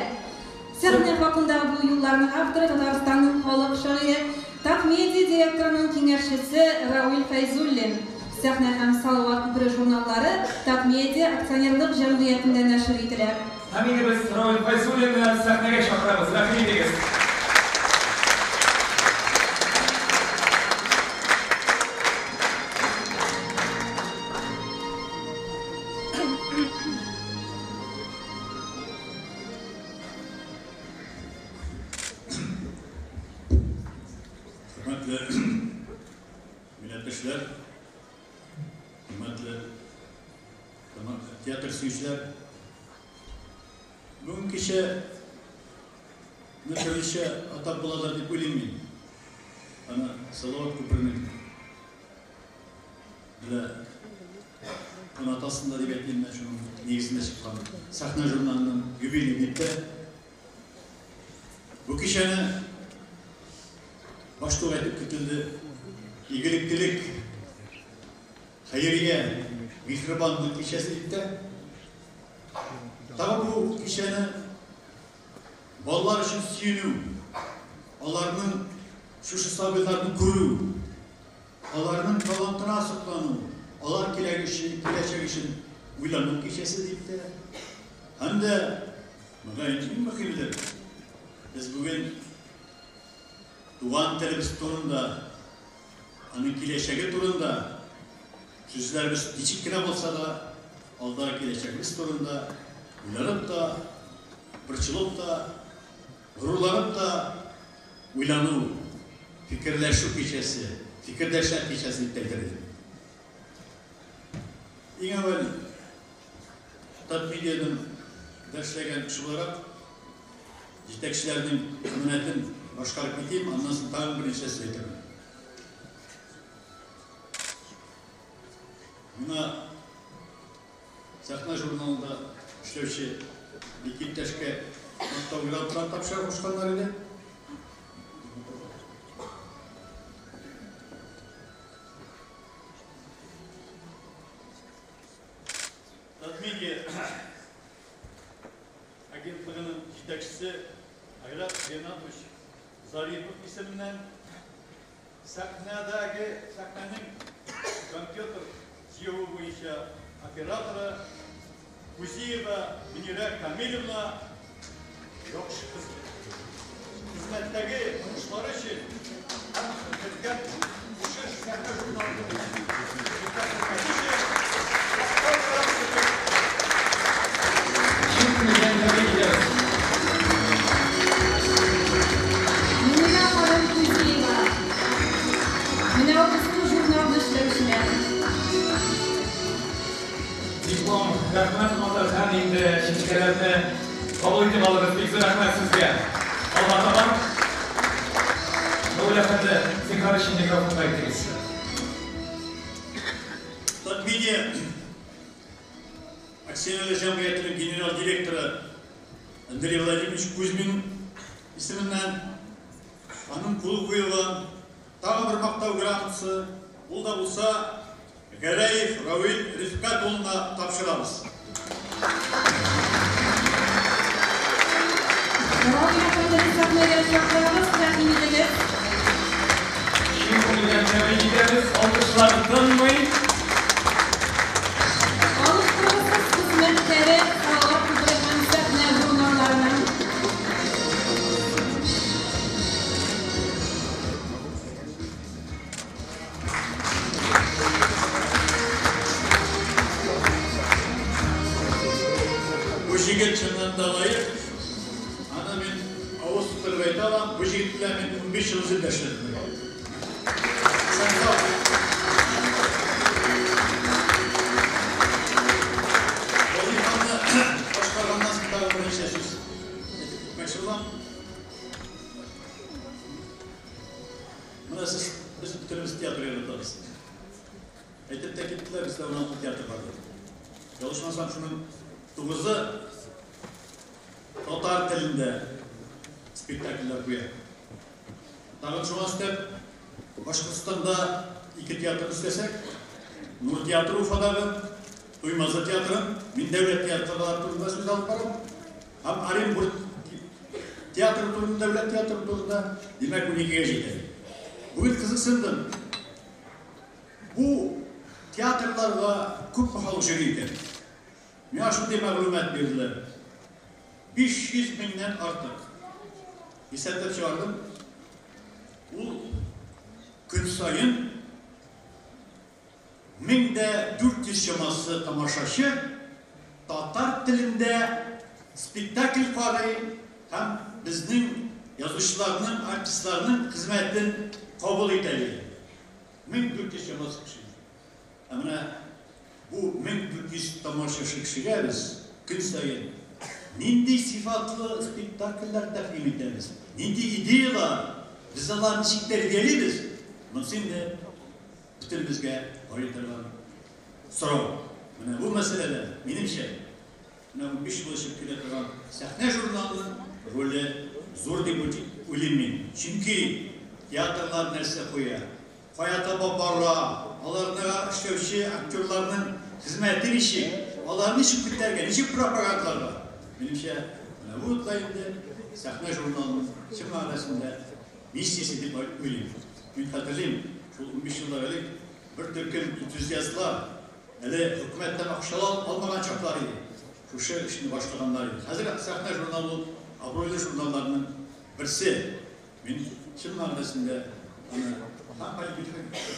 Сәхнә хакындагы бу юлларның авторы Татарстанның халык шагыйре, Татмедиа директорының киңәшчесе Рауил Фәйзуллин. Сәхнә һәм Салават күпере журналлары Татмедиа акционерлык җәмгыятендә нәшер ителә. Һәм инде без Рауил Фәйзуллинны сәхнәгә чакырабыз. Рәхим итегез. сөючеләр, хөрмәтле театр сөючеләр. Бүген кичә төрлечә атап буладыр дип уйлыйм мин. Аны Салават күперенең белә канатасында дип әйтим, менә шуның нигезендә чыккан сәхнә журналының юбилей дип тә. Бу кичәне башта ук әйтеп кителде. Игелеклелек, хәйрия, миһербанлык кичәсе дип тә. Тагы бу кичәне балалар өчен сөенү, аларның шушы сабыйларны күрү, аларның талантына соклану, алар киләчәк өчен, киләчәк өчен уйлану кичәсе дип тә. Һәм дә мөгаен иң мөһимедер, без бүген туган телебез турында, аның киләчәге турында сүзләребез ничек кенә булса да, алдагы киләчәгебез турында уйланып та, борчылып та, горурланып та уйлану, фикерләшү кичәсе, фикердәшләр кичәсе дип әйтер идем. Иң әүвәл Татмедианың да эшләгән кеше буларак, җитәкчеләрнең аманәтен башкарып китим, аннан соң тагын берничә сүз әйтермен. Миңа Сәхнә журналында эшләүче ике иптәшкә мактау грамоталары тапшырып кушканнар иде. Татмедиа агентлыгының җитәкчесе Айрат Ренатович Зарипов исеменнән сәхнәдәге сәхнәнең компьютер җыюы буенча операторы Кузиева Мөнирә Камилевна яхшы хезмәттәге уңышлары өчен һәм безгә шушы сәхнә журналының Чын күңелдән тәбрик итәбез. Мөнирә ханым Кузиева. Менә ул безнең журналны эшләүчеләр. Диплом, рәхмәт матур һәм инде чәчкәләрне кабул итеп алыгыз. Бик зур рәхмәт сезгә. Алга таба. Равил әфәнде, зинһар өчен микрофонга әйтегез. Татмедиа акционерлы җәмгыятенең генераль директоры Андрей Владимирович Кузьмин исеменнән аның кулы куелган тагы бер мактау грамотасы, ул да булса Гәрәев Равил Рифкать улына тапшырабыз. Равил әфәндене сәхнәгә чакырабыз, рәхим итегез. Чын күңелдән тәбрик итәбез, алкышлар тынмый. Алыштыргысыз хезмәткәре Салават күпере һәм Сәхнә журналларының. Бу җегет чыннан да лаек. Аны мин авыз тутырып әйтә алам, бу җегет белән мин 15 ел үзем дә эшләдем. Исән сау. Вазифамны башкарганнан соң тагын берничә сүз әйтеп китмәкче булам. Менә сез, без бөтенебез театр яратабыз. Әйтеп тә киттеләр, бездә 16 театр бар дип. Ялгышмасам, шуның тугызы татар телендә спектакльләр куя. Тагын шуңа өстәп, Башкортстанда ике театр өстәсәк, Нур театры Уфадагы, Туймазы театрын, мин дәүләт театрлары турында сүз алып барам, һәм Оренбург театры турында, дәүләт театры турында, димәк, 12-гә җитә. Бүген кызыксындым. Бу театрларга күпме халык йөри икән? Миңа шундый мәгълүмат бирделәр. 500 меңнән артык. Исәпләп чыгардым. Ул көн саен 1400 чамасы тамашачы татар телендә спектакль карый һәм безнең язучыларның, артистларның хезмәтен кабул итә. 1400 чамасы кеше. Ә менә бу 1400 тамашачы кешегә без көн саен нинди сыйфатлы спектакльләр тәкъдим итәбез, нинди идеялар, без аларны ничек тәрбиялибез, монысы инде бөтенебезгә карый торган сорау. Менә бу мәсьәләдә, минемчә, менә 15 ел эчеп килә торган Сәхнә журналының роле зур дип уйлыйм мин. Чөнки театрлар нәрсә куя, кая таба бара, аларны эшләүче актерларның хезмәте ничек, аларны ничек күтәрергә, ничек пропагандаларга. Минемчә, менә бу да инде Сәхнә журналының чын мәгънәсендә миссиясе дип уйлыйм. Мин хәтерлим, шул 15 еллар элек бер төркем энтузиастлар, әле хөкүмәттән акча алмаган чаклар иде, шушы эшне башлаганнар иде. Хәзер Сәхнә журналы ул абруйлы журналларның берсе. Мин чын мәгънәсендә аны һәм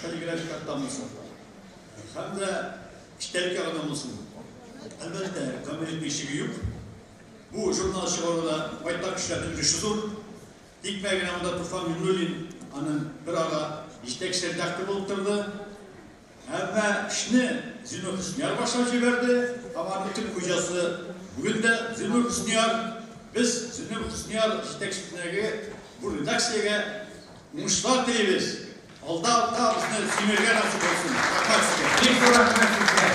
полиграфик яктан булсын, һәм дә эчтәлек ягыннан булсын. Әлбәттә, камиллекнең чиге юк. Бу журнал чыгаруда байтак кешеләрнең өлеше зур. Тикмә генә монда Туфан Миңнуллин аның бер ара җитәкче редактор булып торды. Әмма эшне Зиннур Хөснияр башлап җибәрде һәм аның төп хуҗасы бүген дә Зиннур Хөснияр. Без Зиннур Хөснияр җитәкчелегендәге бу редакциягә уңышлар телибез. Алда алда безне сөенергә насыйп булсын. Рәхмәт сезгә. Бик зур рәхмәт сезгә.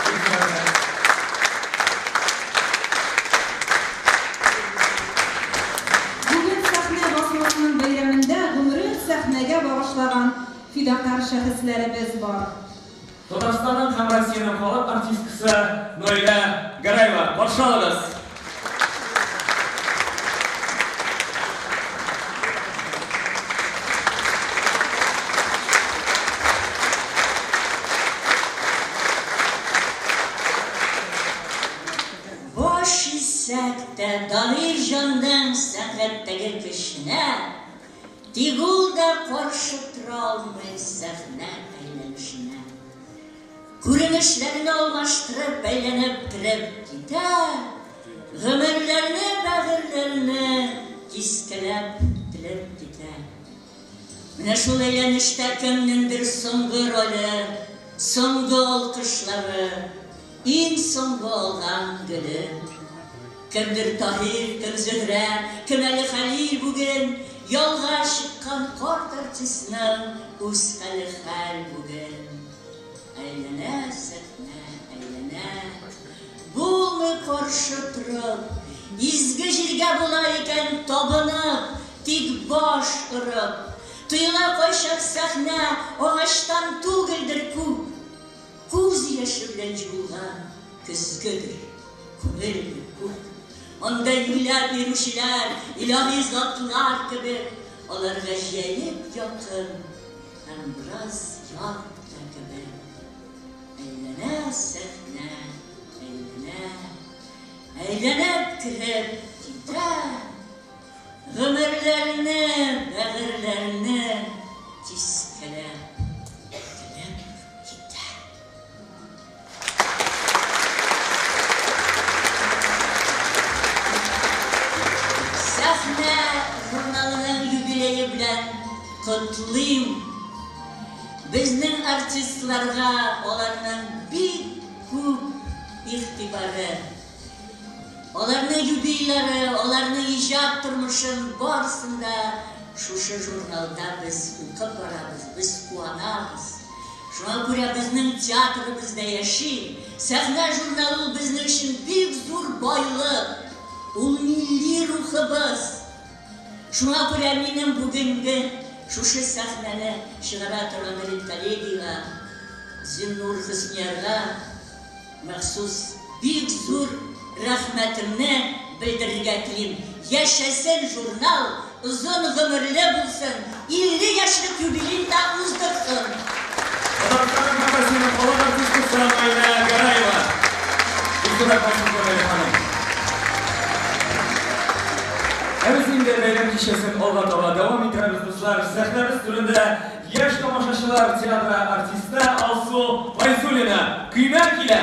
Бик зур рәхмәт. Бүген сәхнә басмасының бәйрәмендә гомерен сәхнәгә багышлаган фидакарь шәхесләребез бар. Татарстанның һәм Россиянең халык артисткасы Наилә Гәрәева. Каршы алыгыз! Баш исәк тә, дарый җанның сәнгатьтәге көченә, Тик ул да каршы тора алмый сәхнә әйләнешенә. Күренешләрне алмаштырып әйләнеп кереп китә, гомерләрне, бәгырьләрне кискәләп, телеп китә. Менә шул әйләнештә кемнеңдер соңгы роле, соңгы алкышлары, иң соңгы алган гөле. Кемдер Таһир, кем Зөһрә, кем әле Хәлил бүген, Ялга чыккан карт артистның үз хәле хәл бүген. Әйләнә сәхнә, әйләнә, булмый каршы торып, Изге җиргә була икән табынып, тик баш орып. Тоела кайчак сәхнә агачтан түгелдер күк, Күз яше белән җуылган көзгедер, күңелдер күк. Анда юләп йөрүчеләр, илаһи затлар кебек, алар гаҗәеп якын һәм бераз ят та кебек. Әйләнә сәхнә, әйләнә, әйләнеп кереп китә. Гомерләрне, бәгырьләрне кискәләп, телеп китә. Сәхнә журналының юбилее белән котлыйм. Безнең артистларга аларның бик күп игътибары. Аларның юбилейлары, аларның иҗат тормышын барысын да шушы журналда без укып барабыз, без куанабыз. Шуңа күрә безнең театрыбыз да яши. Сәхнә журналы ул безнең өчен бик зур байлык. Ул милли рухыбыз. Шуңа күрә минем бүгенге шушы сәхнәне чыгара торган редколлегиягә, Зиннур Хөсниярга, Махсус бик зур рәхмәтемне белдерергә телим. Яшәсен журнал, озын гомерле булсын, 50 яшьлек юбилеен да уздырсын! Татарстанның һәм Россиянең халык артисткасы Наилә Гәрәева. Бик зур рәхмәт сезгә, Наилә ханым. Ә без инде бәйрәм кичәсен алга таба дәвам итәбез, дуслар. Сәхнәбез түрендә Яшь тамашачылар театры артисты Алсу Файзуллина. Көймә килә!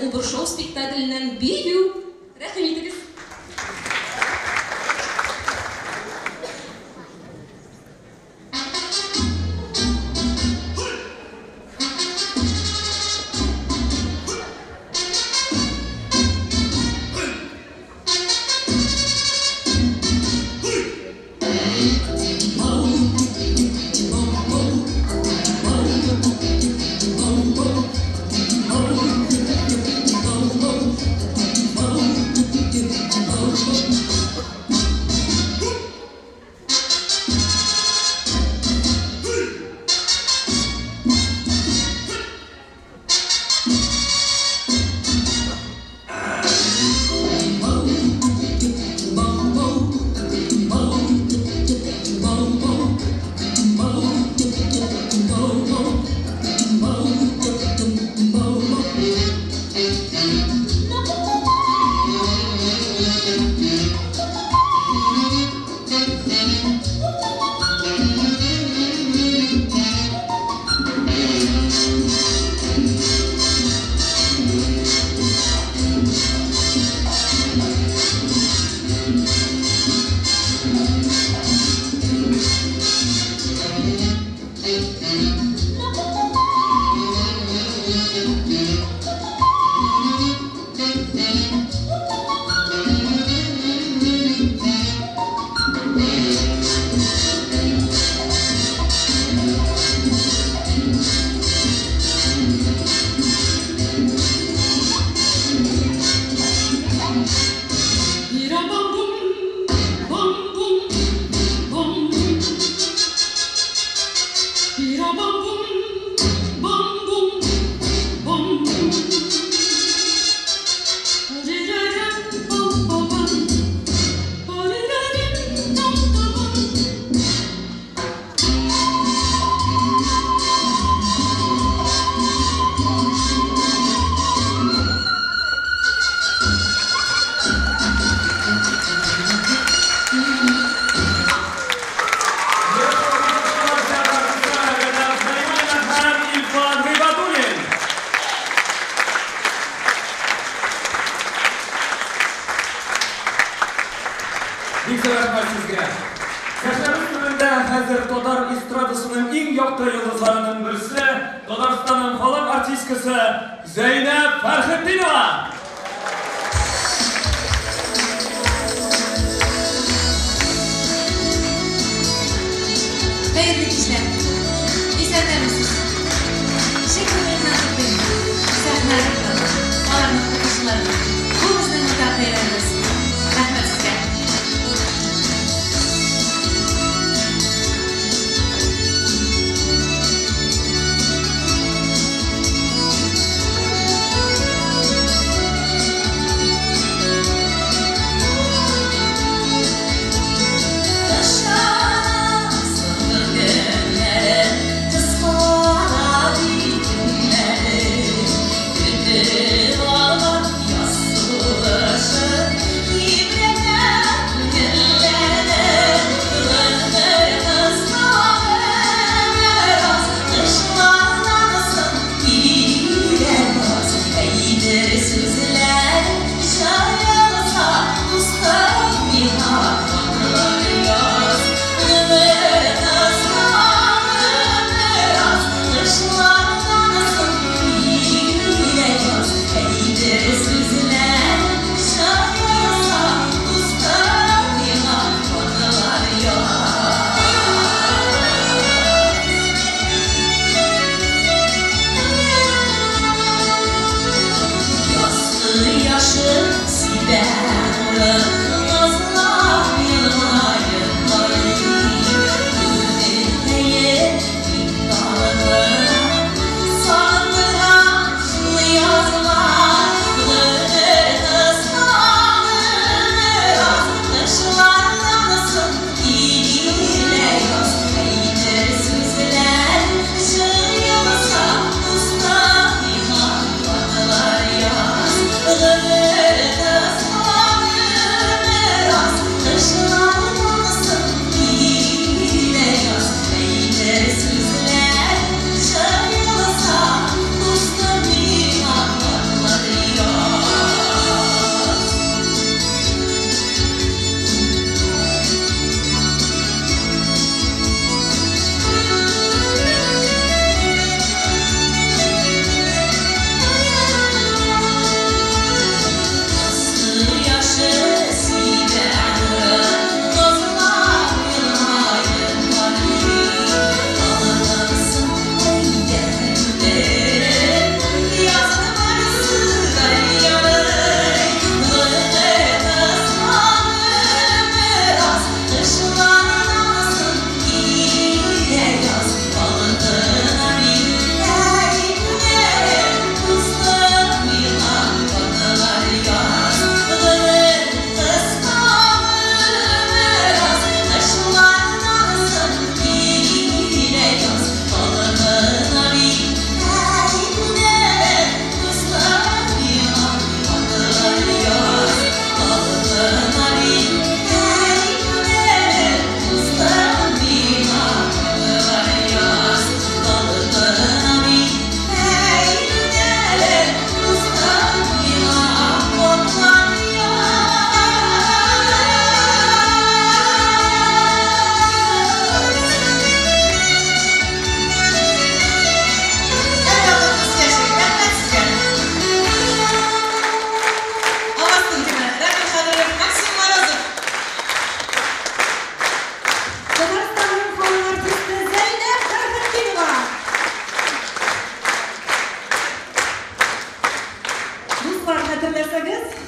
Безнең Убыр-шоу спектакленнән бию. Рәхим итегез. Бик зур рәхмәт сезгә. Сәхнәбез түрендә хәзер татар эстрадасының иң якты йолдызларының берсе, Татарстанның халык артисткасы Зәйнәб Фәрхетдинова. Хәерле кичләр. Исәннәрмесез? Чын күңелемнән котлыйм. Сәхнә журналы, аларның укучыларын. Бу безнең уртак бәйрәмебез. Рәхмәт сезгә. Гомер кыска,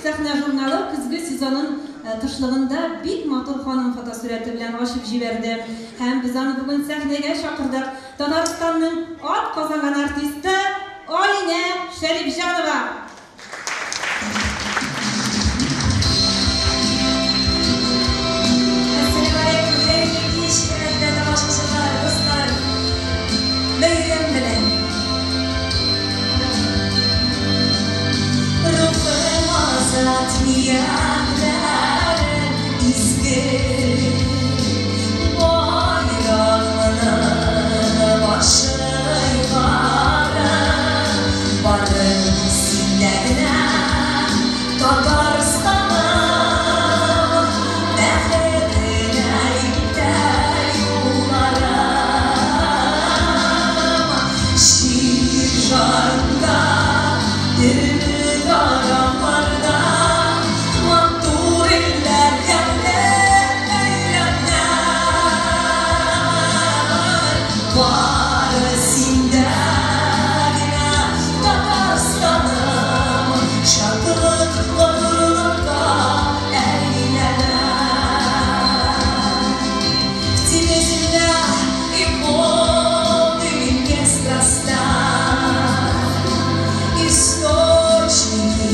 Сәхнә журналы көзге сезонын тышлыгында бик матур ханым фотосурәте белән ачып җибәрде. Һәм без аны бүген сәхнәгә чакырдык. Татарстанның ат казанган артисты Алинә Шәрипҗанова. Әссәламү алейкум, хәерле кич, хөрмәтле тамашачылар, дуслар. Бәйрәм белән. Рухым азат, ниятләрем изге. Байрагымны башы югары. Бары синдә генә Татарстаным, бәхетенә илтә юлларым. Җир шарында, төрле тарафларда матур илләр, ямьле бәйрәмнәр. Бары синдә генә, Татарстаным, шатлык, горурлыкка әйләнә. В тебе земля и воды неспроста, источники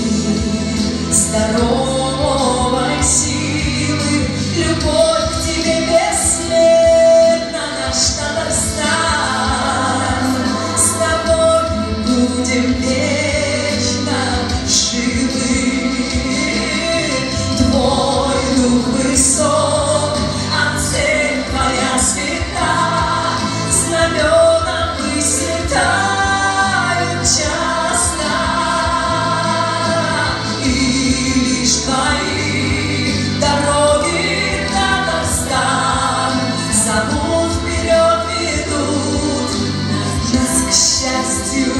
здоровой силы, любовь к тебе бессмертна, наш Татарстан. С тобой будем вечно живы. Твой дух высок, а цель твоя свята, знамена выцветают часто. И лишь твои дороги, Татарстан, зовут вперед, ведут нас к счастью.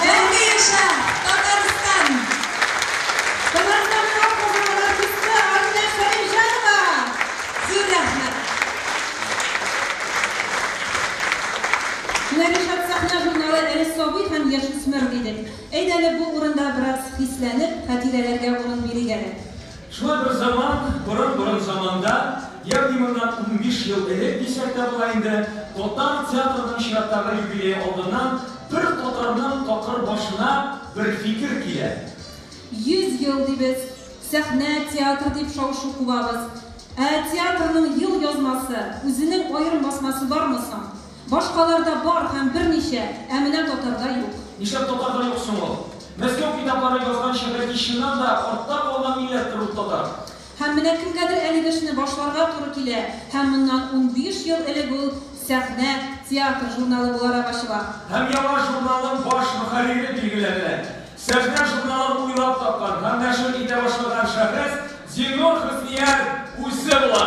Мәңге яшә, Татарстан! Татарстанның ат казанган артисты Алинә Шәрипҗанова. Зур рәхмәт. Менә Ришат Сәхнә журналы әле сабый һәм яшүсмер дидек. Әйдә әле бу урында бераз хисләнеп, хатирәләргә урын бирик әле. Шулай бер заман, борын-борын заманда, ягъни моннан 15 ел элек дисәк тә була инде, татар театрының чираттагы юбилее алдыннан бер татарның такыр башына бер фикер килә. 100 ел дибез, сәхнә, театр дип шау-шу кубабыз. Ә театрның ел язмасы, үзенең аерым басмасы бармы соң? Башкаларда бар һәм берничә, ә менә татарда юк. Нишләп татарда юк соң ул? Мәскәү китаплары язганча, бәлки чыннан да артта калган милләттер ул татар. Һәм менә кемгәдер әлеге эшне башларга туры килә, һәм моннан 15 ел элек ул Сәхнә, театр журналы буларак ачыла. Һәм яңа журналның баш мөхәррире билгеләнелә. Сәхнә журналын уйлап тапкан һәм нәшер итә башлаган шәхес Зиннур Хөснияр үзе була.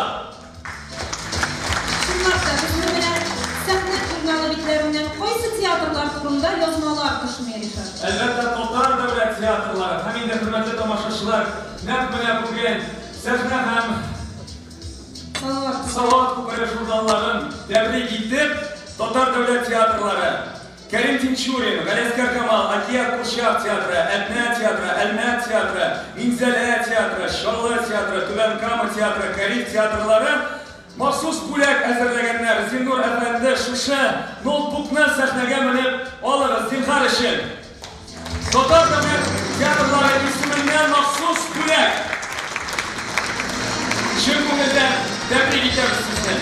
Әлбәттә, татар дәүләт театрлары һәм инде хөрмәтле тамашачылар, нәкъ менә бүген Сәхнә һәм Салават күпере журналларын тәбрик итеп, татар дәүләт театрлары Кәрим Тинчурин, Галиәсгар Камал, Әкият курчак театры, Әтнә театры, Әлмәт театры, Минзәлә театры, Чаллы театры, Түбән Кама театры, Кариев театрлары махсус бүләк әзерләгәннәр. Зиннур әфәнде, шушы ноутбукны сәхнәгә менеп алыгыз, зинһар өчен. Татар дәүләт театрлары исеменнән махсус бүләк. Чын күңелдән тәбрик итәбез сезне.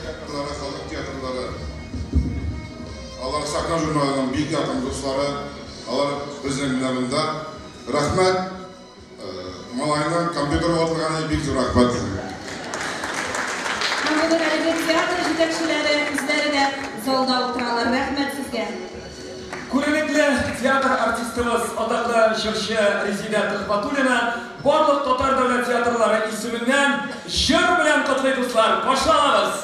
Театрлары, халык театрлары. Алар Сәхнә журналының бик якын дуслары. Алар безнең менә монда. Рәхмәт. Малайның компьютер ватылганы бик зур рәхмәт сезгә. Һәм бүген әлеге театр җитәкчеләре үзләре дә залда утыралар. Рәхмәт сезгә. Күренекле театр артистыбыз, атаклы җырчы Резидә Төхвәтуллина барлык татар дәүләт театрлары исеменнән җыр белән котлый, дуслар. Каршы алабыз!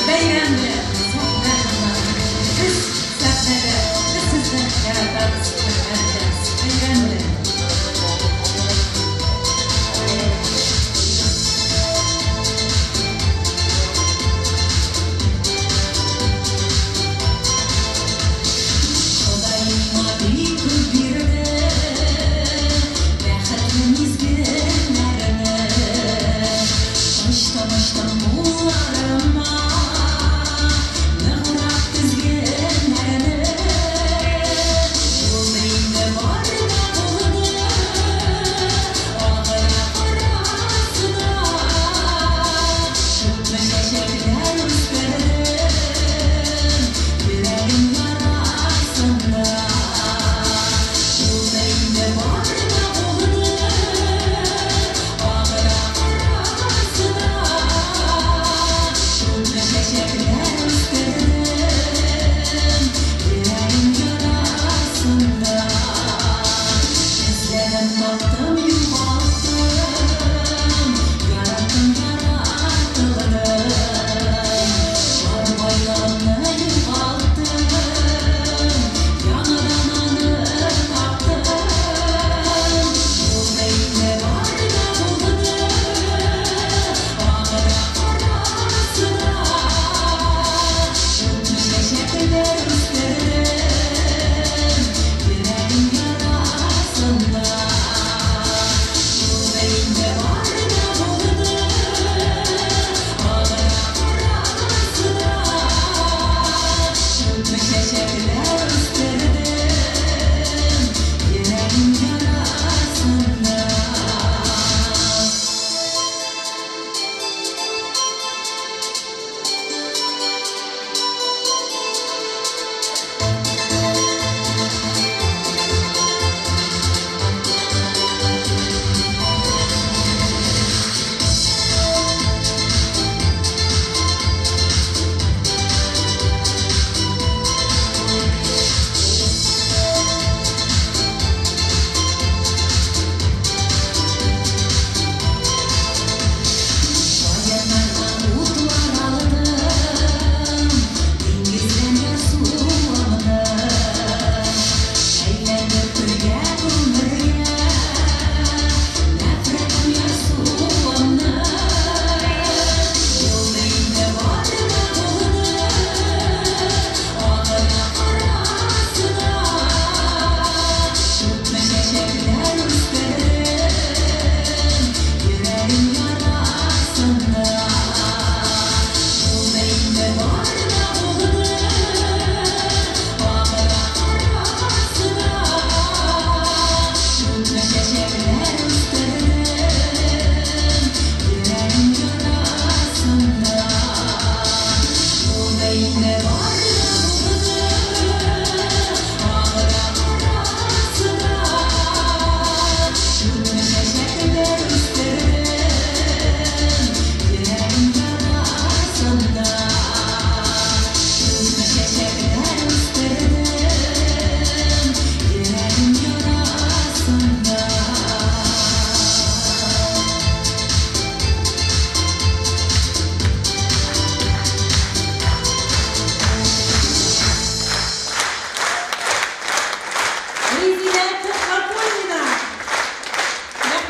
Бәйрәм белән, сәхнә журналы! Без сәхнәдә, без сезне яратабыз, хөрмәт итәбез. Бәйрәм белән!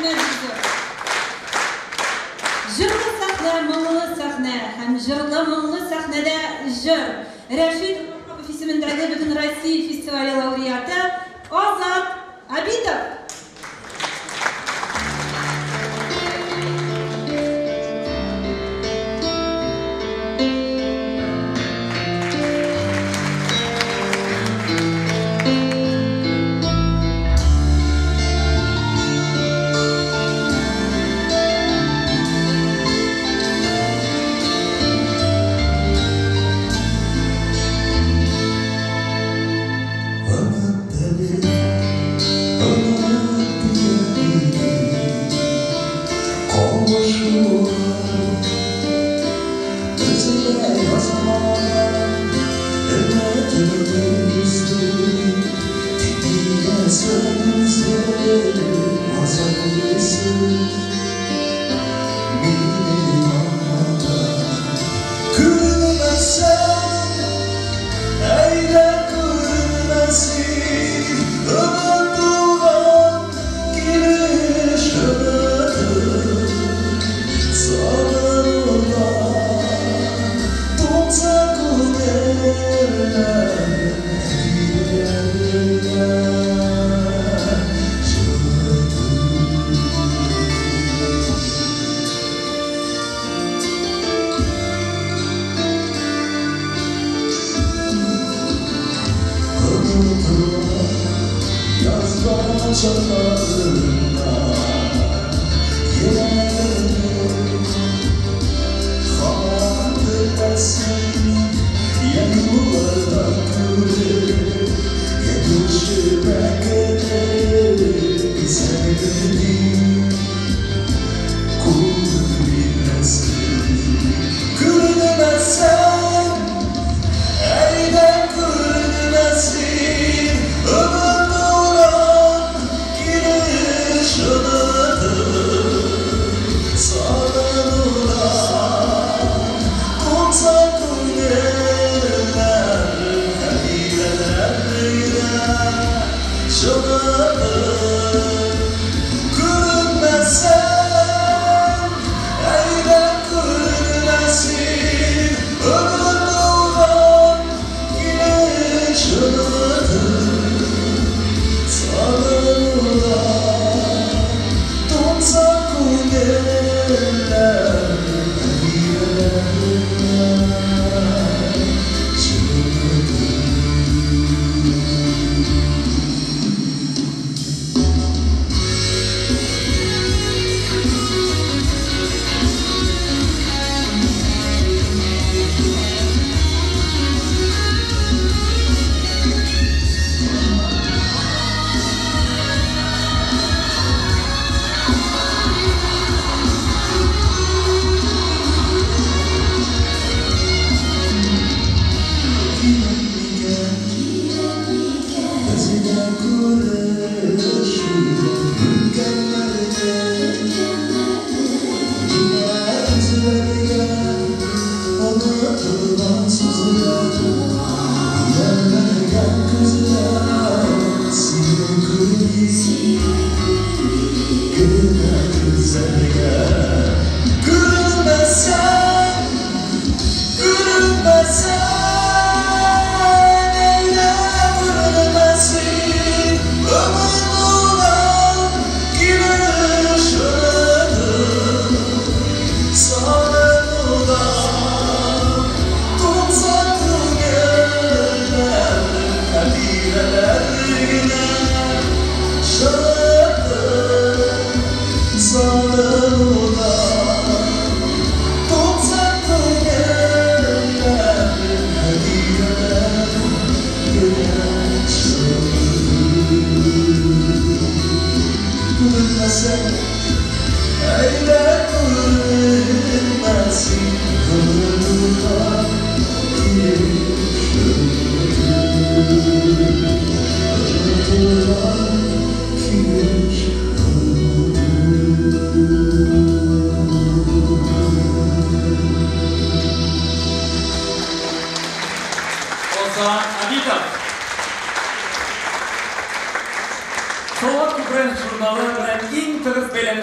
Рәхмәт бик зур. Җырлы сәхнә, моңлы сәхнә һәм җырлы моңлы сәхнәдә җыр. Рәшит Ваһапов исемендәге Бөтенроссия фестивале лауреаты Азат Абитов.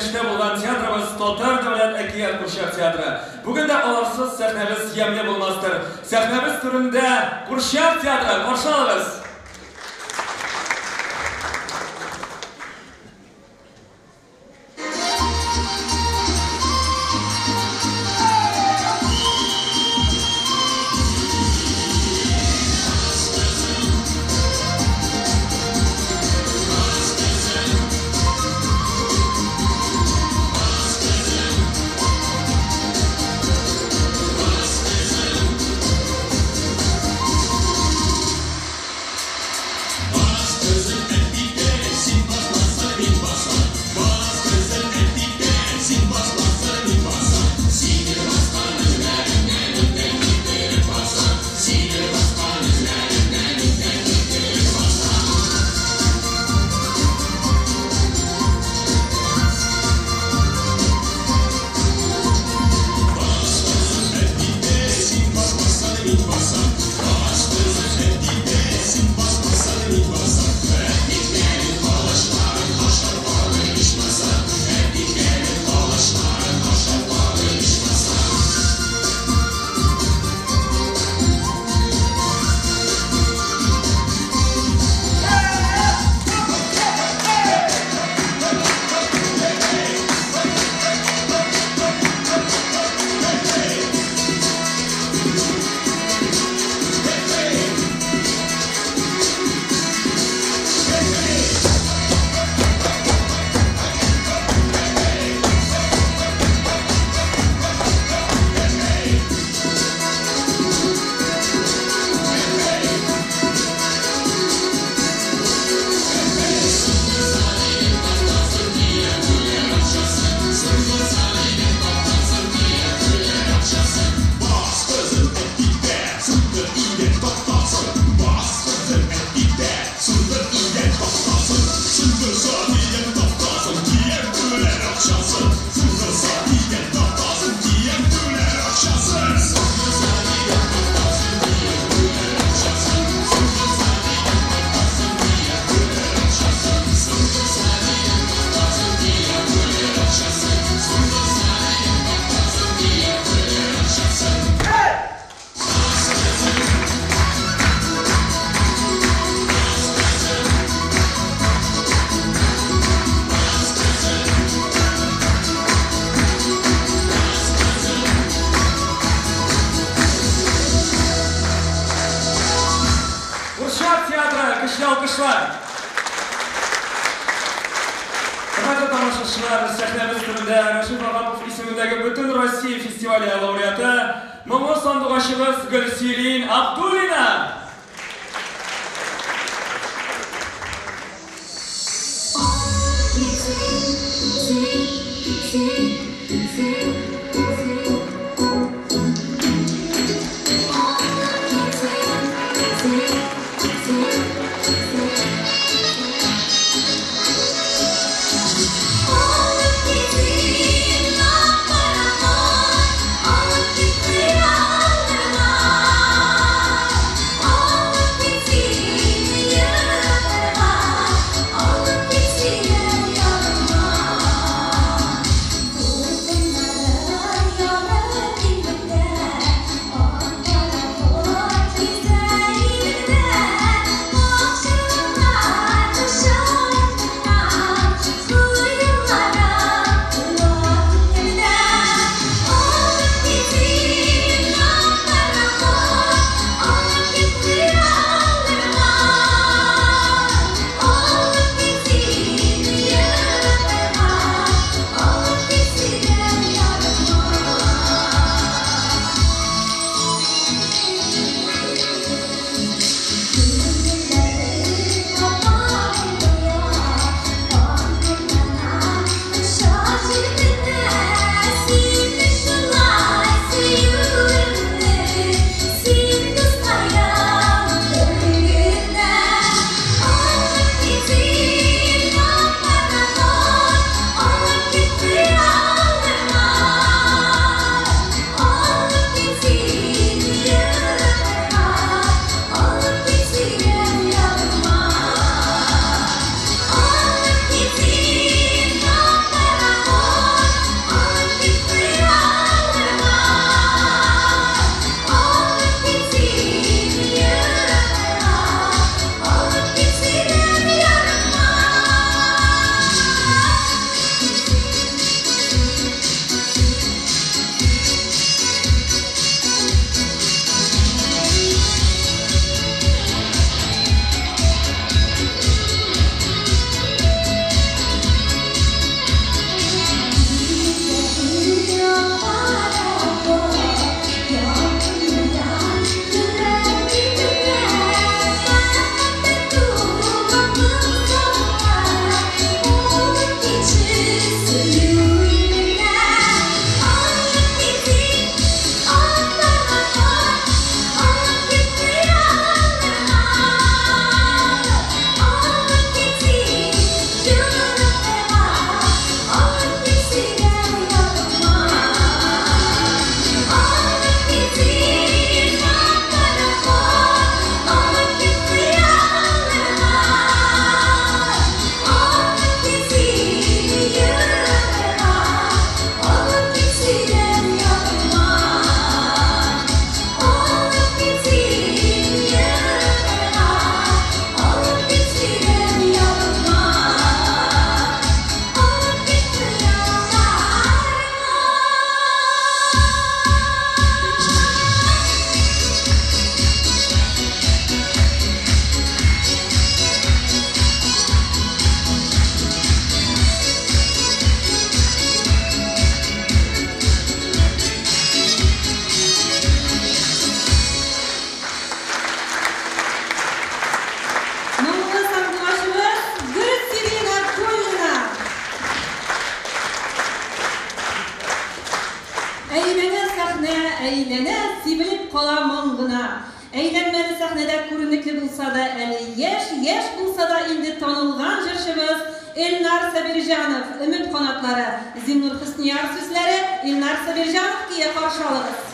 эштә булган театрыбыз Татар дәүләт әкият курчак театры. Бүген дә аларсыз сәхнәбез ямьле булмастыр. Сәхнәбез түрендә курчак театры, каршы алыгыз! Курчак театры, көчле алкышлар! Хөрмәтле тамашачылар, сәхнәбез түрендә Рәшит Ваһапов исемендәге Бөтен Россия фестивале лауреаты, моңлы сандугачыбыз Гөлсирин Абдуллина! Алып китсен ярыма. Әйләнә сәхнә, әйләнә, сибелеп кала моң гына. Әйләнмәле сәхнәдә күренекле булса да, әле яшь, яшь булса да инде танылган җырчыбыз Эльнар Сабирҗанов, Өмет канатлары, Зиннур Хөснияр сүзләре, Илнар Сабирҗанов көе каршы алыгыз.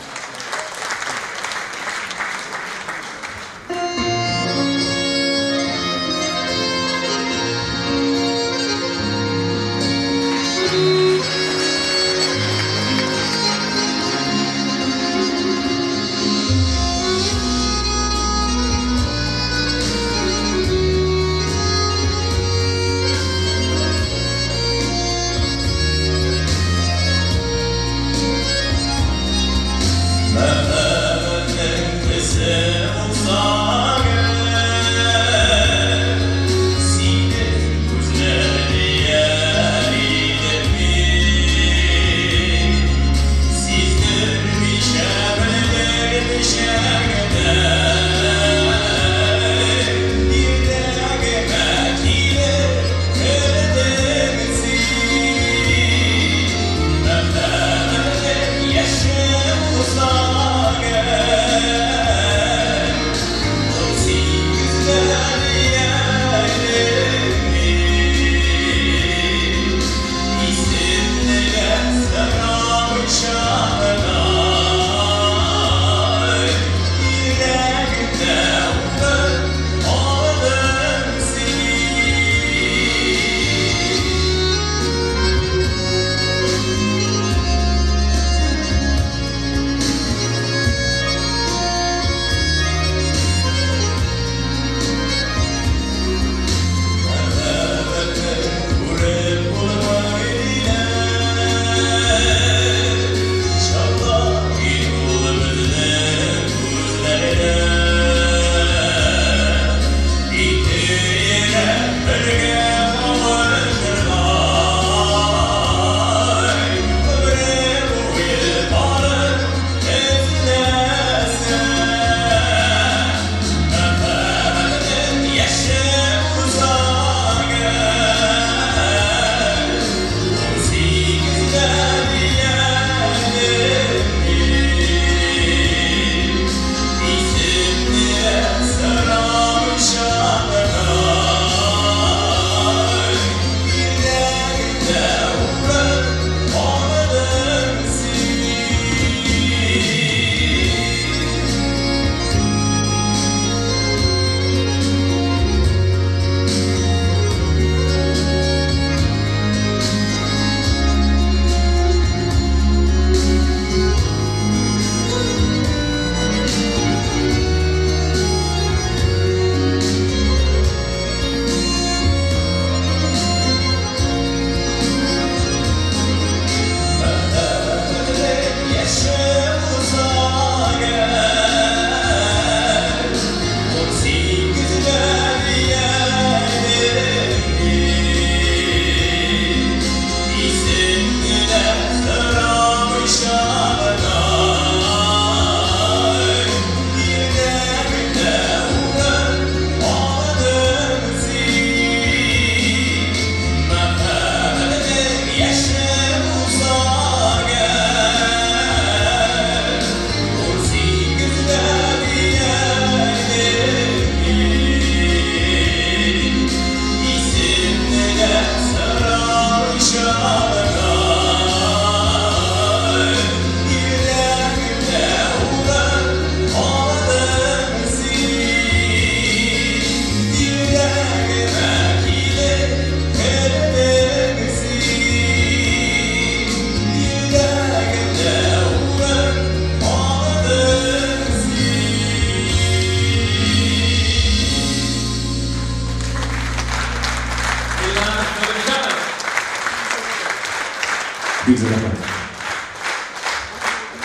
Бик зур рәхмәт.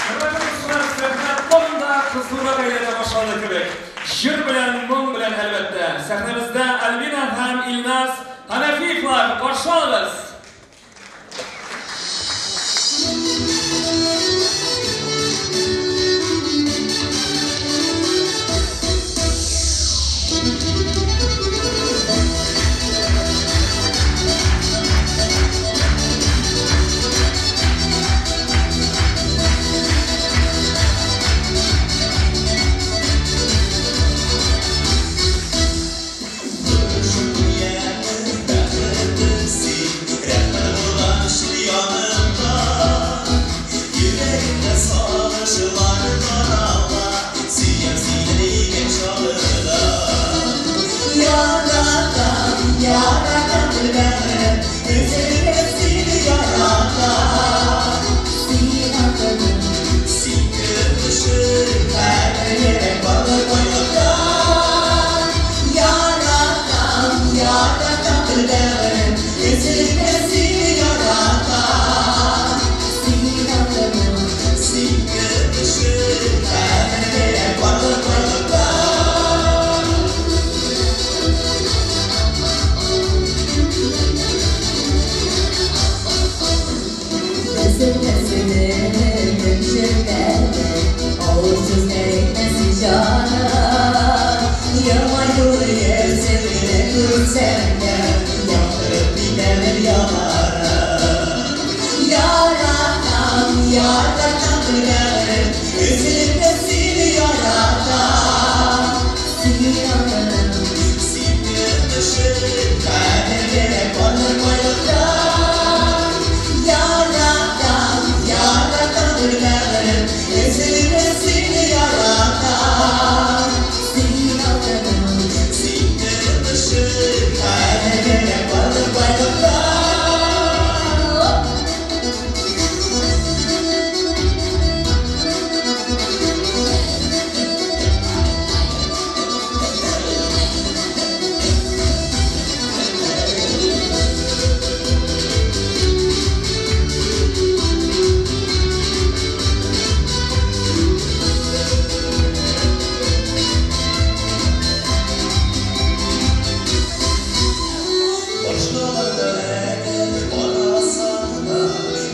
Хөрмәтле дуслар, сәхнә тагын да кызурак әйләнә башлады кебек. Җыр белән, моң белән, әлбәттә. Сәхнәбездә Альбина һәм Илназ Ханафиевлар, каршы алыгыз! Яратам бәгырем, өзелеп тә сине яратам. Син алтыным, син көмешем, кадерлерәк барлык байлыктан. Яратам, яратам бәгырем, өзелеп тә сине яратам. Син алтыным, син көмешем, кадерлерәк барлык байлыктан. Башкалардан әгәр карасаң да,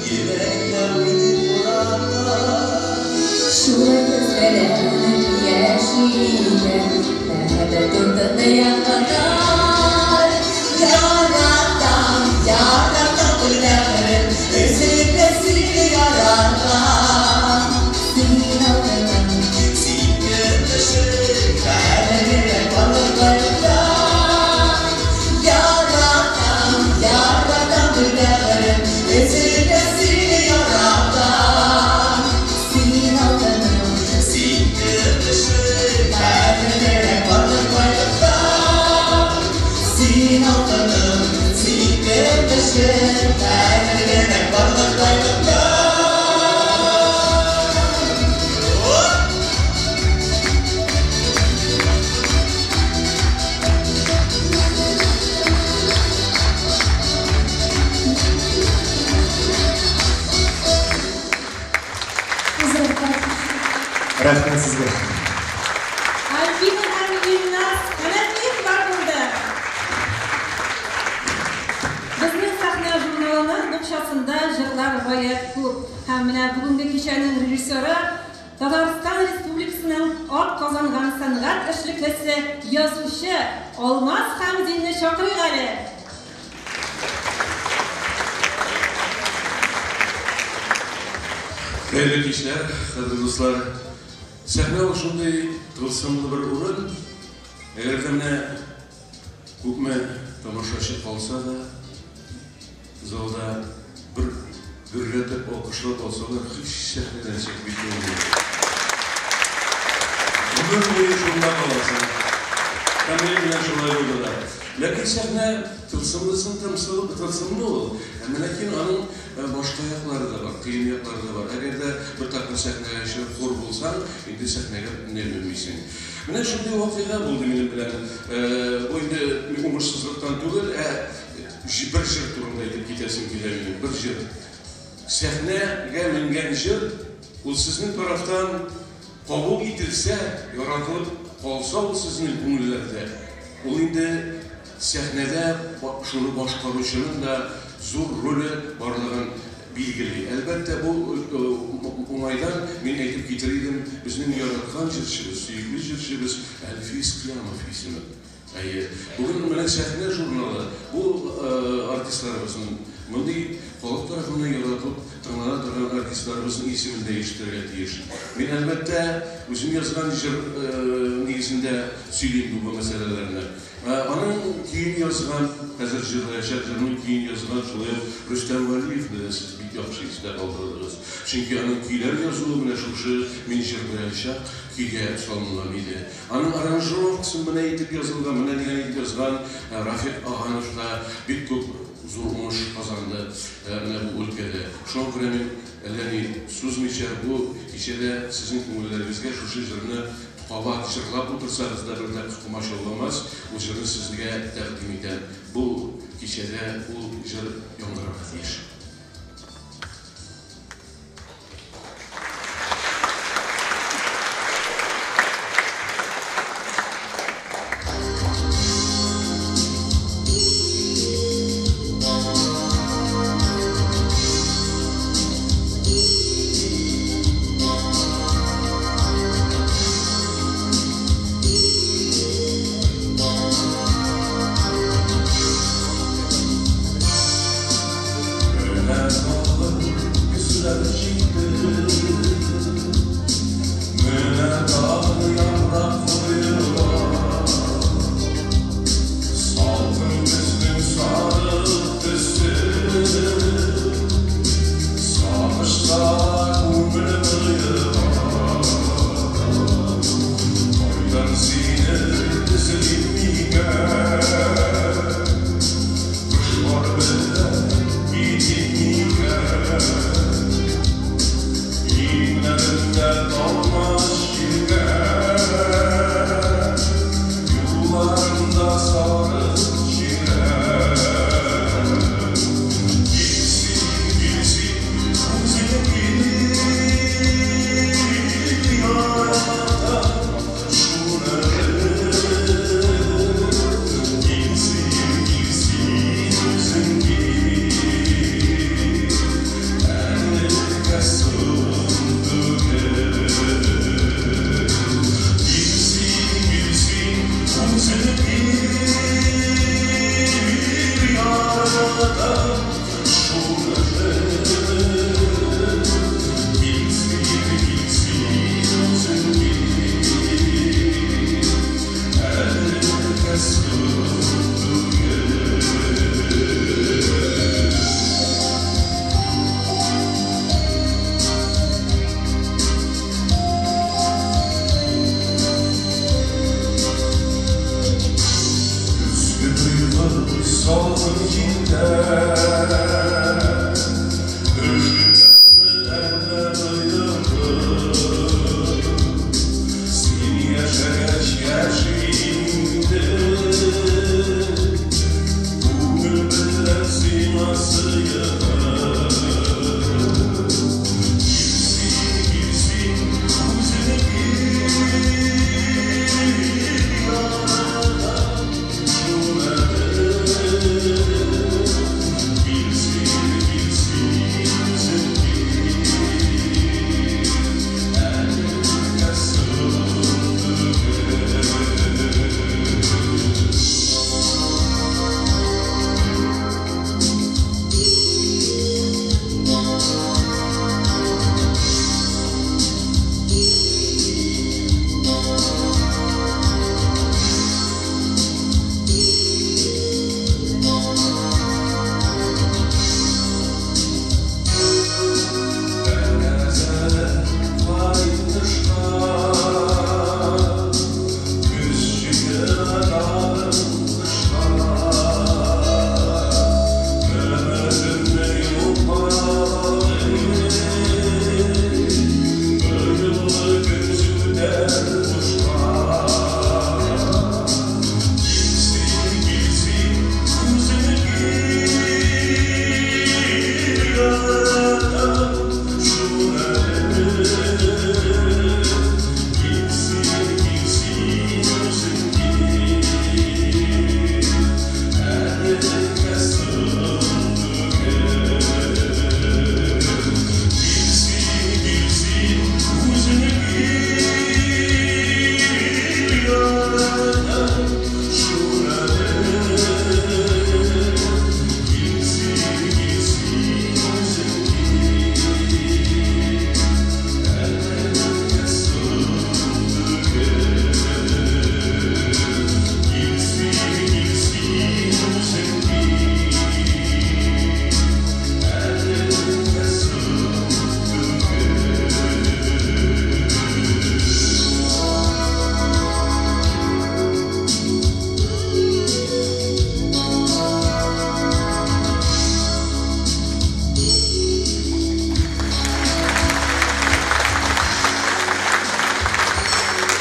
йөрәктә уйный буранда. Шулай тезгәләнеп яши икән, мәхәббәт утында янганнар. Яратам, яратам бәгырем, өзелеп тә сине яратам. Син алтыным, син көмешем, кадерлерәк барлык байлыктан. Яратам, яратам бәгырем, өзелеп тә сине яратам. Син алтыным, син көмешем, кадерлерәк барлык байлыктан. Син алтыным, син көмешем, кадерлерәк барлык байлыктан. Рәхмәт сезгә. Альбина һәм Илназ Хәнәфиевлар булды. Безнең сәхнә журналының букчасында җырлар гаять күп. Һәм менә бүгенге кичәнең режиссеры Татарстан Республикасының ат казанган сәнгать эшлеклесе, язучы Алмаз Хәмзинне чакырыйк әле. Хәерле кичләр, кадерле дуслар. Сәхнә ул шундый тылсымлы бер урын. Әгәр дә менә күпме тамашачы калса да, залда бер гөрләтеп алкышлап алсалар, һич сәхнәдән чыгып китмәү. Гомер буе шунда каласың. Һәм минем белән шулай булды да. Ләкин сәхнә тылсымлысын тылсымлы ул. Әмма ләкин аның башка яклары да бар, кыен яклары да бар. Әгәр дә бер тапкыр сәхнәгә чыгып хур булсаң, инде сәхнәгә менә белмисең. Менә шундый вакыйга булды минем белән. Бу инде уңышсызлыктан түгел, ә бер җыр турында әйтеп китәсем килә минем. Бер җыр. Сәхнәгә менгән җыр, ул сезнең тарафтан кабул ителсә, яратылып калса ул сезнең күңелләрдә. Ул инде сәхнәдә шуны башкаручының да зур роле барлыгын билгели. Әлбәттә, бу уңайдан мин әйтеп китер идем, безнең яраткан җырчыбыз, сөекле җырчыбыз Әлфис Кыямов исеме. Әйе, бүген менә сәхнә журналы бу артистларыбызның мондый халык тарафыннан яратылып тыңлана торган артистларыбызның исемен дә ишетергә тиеш. Мин әлбәттә үзем язган җыр нигезендә сөйлим бу мәсьәләләрне. Аның көен язган, хәзер җырлаячак җырның көен язган шулай ук Рөстәм Вәлиевне дә сез бик яхшы истә калдырдыгыз. Чөнки аның көйләр язуы менә шушы мин җырлаячак көйгә салынган иде. Аның аранжировкасын менә итеп язылган, менә дигән итеп язган Рафик Аганов та бик күп зур уңыш казанды менә бу өлкәдә. Шуңа күрә мин әллә ни сузмыйча бу кичәдә сезнең күңелләрегезгә шушы җырны кабат җырлап утырсагыз да бер дә комачауламас, ул җырны сезгә тәкъдим итәм. Бу кичәдә ул җыр яңгырарга тиеш. Менә тагын көзләр җитте. Менә тагын яфрак коела. Салкын көзнең сары төсе. Сагыш сала күңел коела. Кайдан сине эзлим микән? Кошлар белән китим микән? Иңнәремдә талмас җилгән, юлларымда сары чирәм. Кил син, кил син, үзең кил, яратам шуны бел. Кил син, кил син, үзең кил, әлегә соң түгел. Кил син, кил син, үзең кил, яратам шуны бел. Кил син, кил син, үзең кил, әлегә соң түгел. Көзге тойгы салкын җилдә, өшеткәнме әллә быелгы? Син яшәгәч яши инде, күңел белән сиңа сыенып. Кил син, кил син, үзең кил, яратам шуны бел. Кил син, кил син, үзең кил, әлегә соң түгел.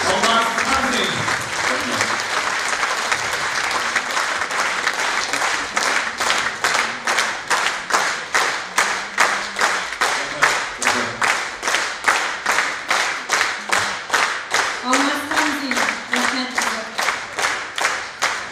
Алмаз Хәмзин. Алмаз Хәмзин, рәхмәт сезгә.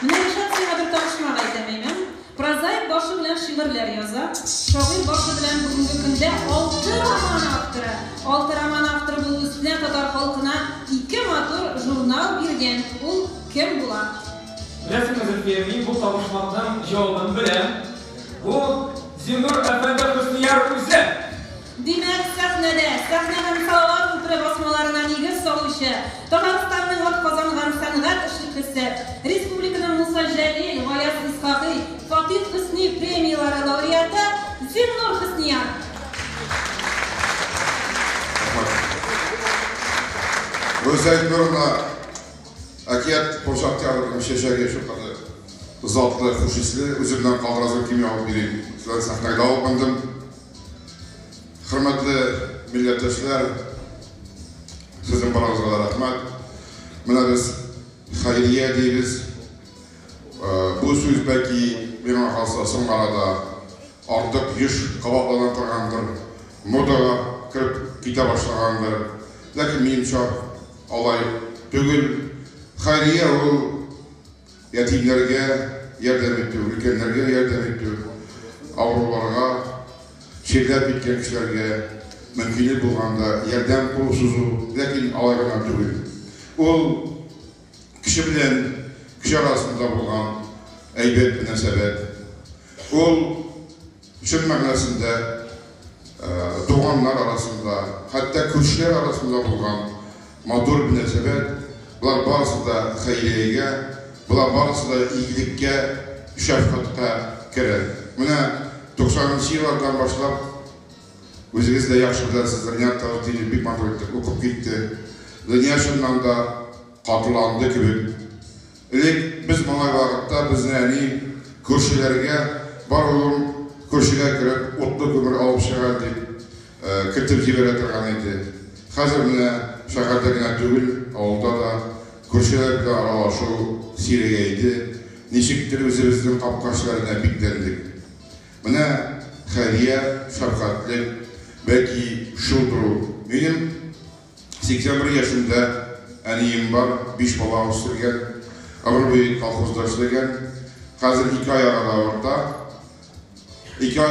Менә Ришат сиңа бер табышмак әйтәм, әйме? Прозаик башы белән шигырьләр яза, шагыйрь башы белән бүгенге көндә алты роман авторы. Алты роман авторы булу өстенә татар халкына ике матур журнал биргән. Ул кем була? Беләсеңме, Зөлфия, мин бу табышмакның җавабын беләм. Бу Зиннур әфәнде Хөснияр үзе. Димәк, сәхнә сәхнәдә Сәхнә һәм Салават күпере басмаларына нигез салучы, Татарстанның атказанган сәнгать эшлеклесе, республиканың Муса Җәлил, Гаяз Исхакый, Фатих Хөсни премияләре лауреаты Зиннур Хөснияр. Роза Илнуровна, Әкият курчак театрының чәчәге шулкадәр затлы, хуш исле. Үземнән калдырасым килми, алып йөрим. Шулай сәхнәгә алып мендем. Хөрмәтле милләттәшләр, сезнең барыгызга да рәхмәт. Менә без хәйрия дибез. Бу сүз бәлки миңа калса соңгы арада артык еш кабатлана торгандыр, модага кереп китә башлагандыр. Ләкин минемчә алай түгел. Хәйрия ул ятимнәргә ярдәм итү, өлкәннәргә ярдәм итү, авыруларга, чирләп киткән кешеләргә мөмкинлек булганда ярдәм кулы сузу, ләкин алай гына түгел. Ул кеше белән кеше арасында булган әйбәт мөнәсәбәт. Ул чын мәгънәсендә туганнар арасында, хәтта күршеләр арасында булган матур мөнәсәбәт. Болар барысы да хәйриягә, болар барысы да игелеккә, шәфкатькә керә. Менә 90 нчы еллардан башлап, үзегез дә яхшы беләсез, Ринат Таҗетдинов бик матур итеп укып китте. Дөнья чыннан да катыланды кебек. Элек без малай вакытта безне әни күршеләргә, бар улым, күршегә кереп утлы күмер алып чык әле дип кертеп җибәрә торган иде. Хәзер менә шәһәрдә генә түгел, авылда да күршеләр белән аралашу сирәгәйде, ничектер үзебезнең капка эчләренә бикләндек. Менә хәйрия, шәфкатьлек, бәлки шулдыр ул. Минем 81 яшендә әнием бар, биш бала үстергән, гомер буе колхозда эшләгән. Хәзер ике аягы да авырта. Ике,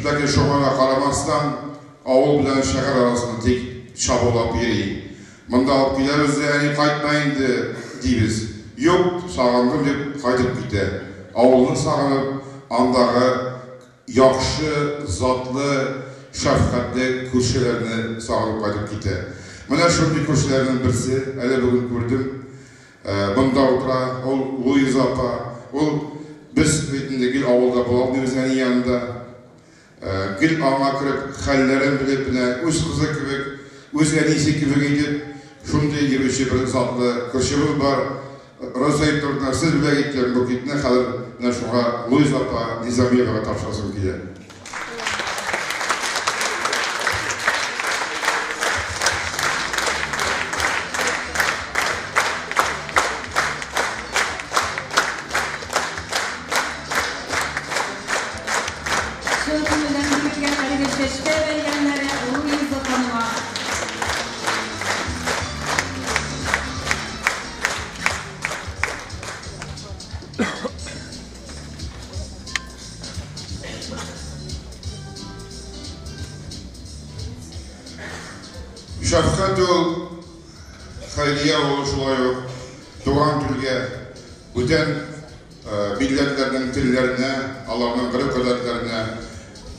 ләкин шуңа да карамастан, авыл белән шәһәр арасында тик чабулап йөри. Монда алып киләбез дә, әни, кайтма инде, дибез. Юк, сагындым, дип кайтып китә. Авылны сагынып, андагы Яхшы, затлы, шәфкатьле күршеләрне сагынып кайтып китә. Менә шундый күршеләрнең берсе, әле бүген күрдем, монда утыра, ул Луиза апа. Ул, без бит инде гел авылда була алмыйбыз әни янында. Гел аңа кереп, хәлләрен белеп, менә үз кызы кебек, үз әнисе кебек итеп, шундый йөрүче бер затлы күршебез бар. Роза Викторовна, сез бүләк иткән букетны хәзер менә шуңа Луиза апа Низамиевага тапшырасым килә. Чын күңелдән бирелгән әлеге чәчкә бәйләмнәре Луиза ханыма. Шәфкать ул, хәйрия ул шулай ук туган телгә, бүтән милләтләрнең телләренә, аларның гореф-гадәтләренә,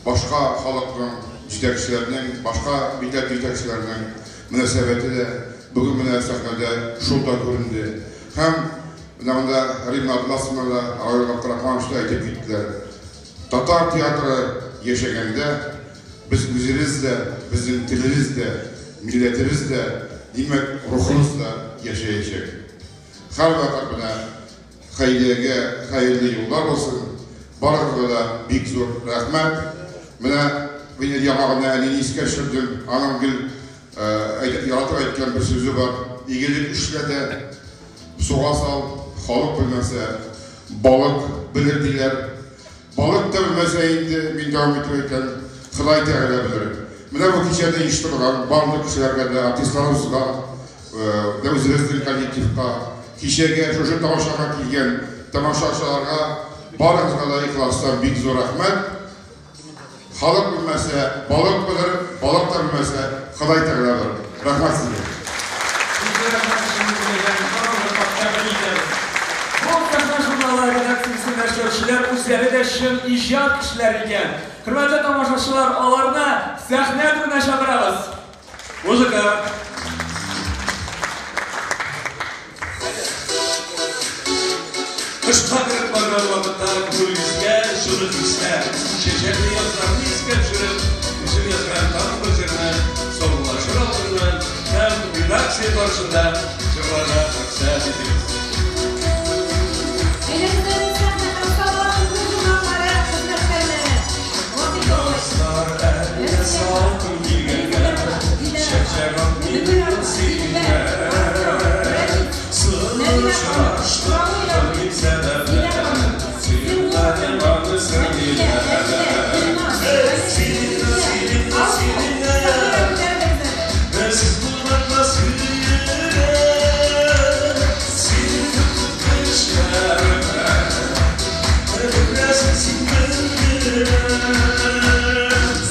башка халыкның җитәкчеләренең, башка милләт җитәкчеләренең мөнәсәбәте дә бүген менә сәхнәдә шул да күренде. Һәм менә монда Римма Атласовна да, Равил Габдрахманович та әйтеп киттеләр. Татар театры яшәгәндә без үзебез дә, безнең телебез дә, милләтебез дә, димәк, рухыбыз да яшәячәк. Һәрвакыт менә Хәйриягә хәерле юллар булсын. Барыгызга да бик зур рәхмәт. Менә мин яңа гына әнине искә төшердем. Аның гел яратып әйткән бер сүзе бар. Игелек эшлә дә суга сал, халык белмәсә, балык белер диләр. Балык та белмәсә инде, мин дәвам итеп әйтәм, Ходай Тәгалә белер. Менә бу кичәне оештырган барлык кешеләргә дә, артистларыбызга, дә үзебезнең коллективка, кичәгә, шушы тамашага килгән тамашачыларга барыгызга да ихластан бик зур рәхмәт. Халык белмәсә, балык белер, балык та белмәсә, Ходай Тәгалә белер. Рәхмәт сезгә. Бу Сәхнә журналы редакциясендә эшләүчеләр үзләре дә чын иҗат кешеләре икән. Хөрмәтле тамашачылар, аларны сәхнә түренә чакырабыз. Музыка! Кышка кереп барган вакытта күңелегезгә җылы хисләр, чәчәкле язларны искә төшереп, үзем язган тагын бер җырны саубуллашыр алдыннан һәм редакция каршында җырларга рөхсәт итегез. Әйдәгез, сәхнә һәм Салават күпере журналлары хезмәткәрләре. Вахит абый. Язлар әллә салкын килгәнгә, чәчәк атмый синдә. Сызлашты кылмыйм сәбәпләр, Сириннәр аны серлиләр. Сириннәр, сириннәр, сириннәр, Сез булганга сөйләр, Сине көтеп төшләрмә, Беләсең син белгән.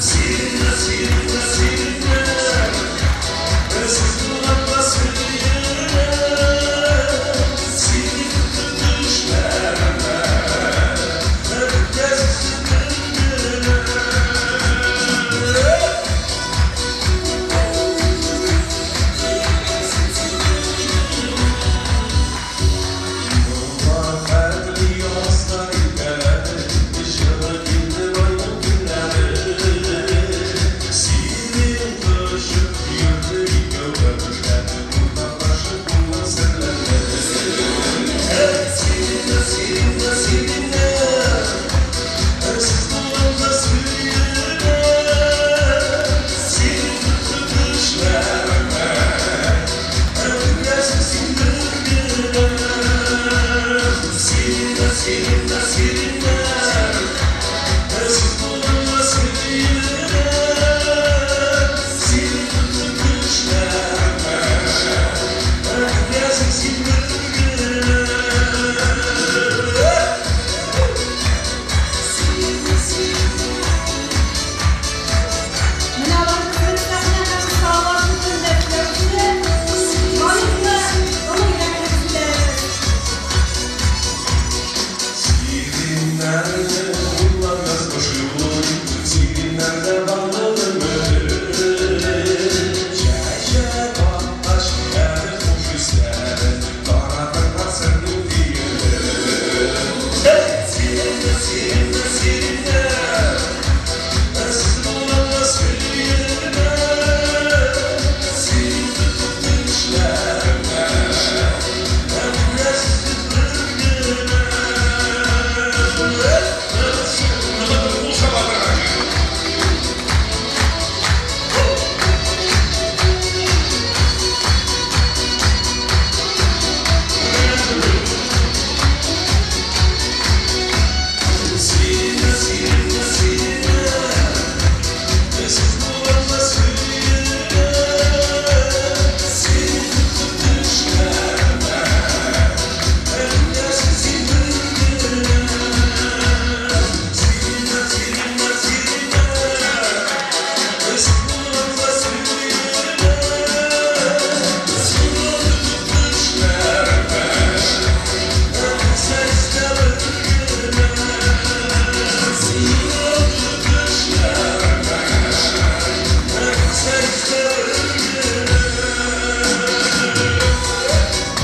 Сириннәр, сириннәр, сириннәр, Сез булганга сөйләр, Сине көтеп төшләрмә, Беләсең син белгән. Хәтле язлар иркәләде, Җылы килде байның көннәре. Синең кочып йөрде икәү берләп, Уртаклашып күңел серләре. Сириннәр, сириннәр, сириннәр, Сез булганда сөйләр, Сине көтеп төшләрмә, Беләсең син белгән. Сириннәр, сириннәр, сириннәр, Сез булганда сөйләр, Сине көтеп төшләрмә, Беләсең син белгән. Менә алар безнең сәхнә һәм Салават күперендә эшләүче лаеклы олы йөрәкле кешеләребез. Сириннәрне уйлап язмыш юлын, Сириннәрдә барлык өмет. Чәчәк аткач, әле хуш исләрен Таратырлар сернең төенен. Сириннәр, сириннәр, сириннәр, Сез булганга сөйләр, Сине көтеп төшләрмә, Беләсең син белгән. Кул чабарга. Сириннәр, сириннәр, сириннәр, Сез булганга сөйләр, Сине көтеп төшләрмә, Беләсең син белгән. Сириннәр, сириннәр, сириннәр, Сез булганга сөйләр, Сине көтеп төшләрмә, Беләсең белгән. Сине көтеп төшләрмә, Беләсең белгән.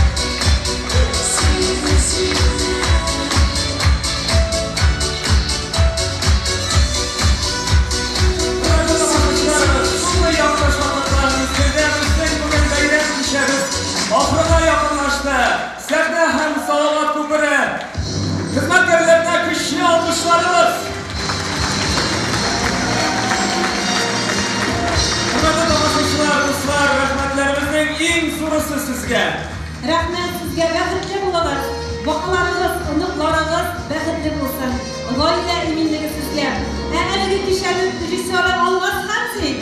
Шундый якты шатлыклар мизгелдә безнең бүген бәйрәм кичәбез ахырына якынлашты. Сәхнә һәм Салават күпере хезмәткәрләренә көчле алкышларыбыз. Хөрмәтле тамашачылар, дуслар, рәхмәтләребезнең иң зурысы сезгә. Рәхмәт сезгә, бәхетле булыгыз. Балаларыгыз, оныкларыгыз бәхетле булсын. Гаилә иминлеге сезгә. Ә әлеге кичәнең режиссеры Алмаз Хәмзин.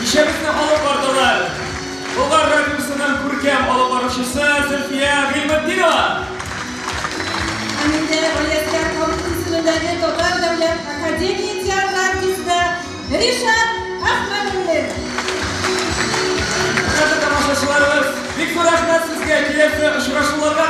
Кичәбезне алып бардылар. Болгар радиосының күркәм алып баручысы Зөлфия Гыйльметдинова. Һәм инде Галиәсгар Камал исемендәге Татар дәүләт академия театры артисты Ришат Әхмәдуллин. Хөрмәтле тамашачыларыбыз, бик зур рәхмәт сезгә. Киләсе очрашуларга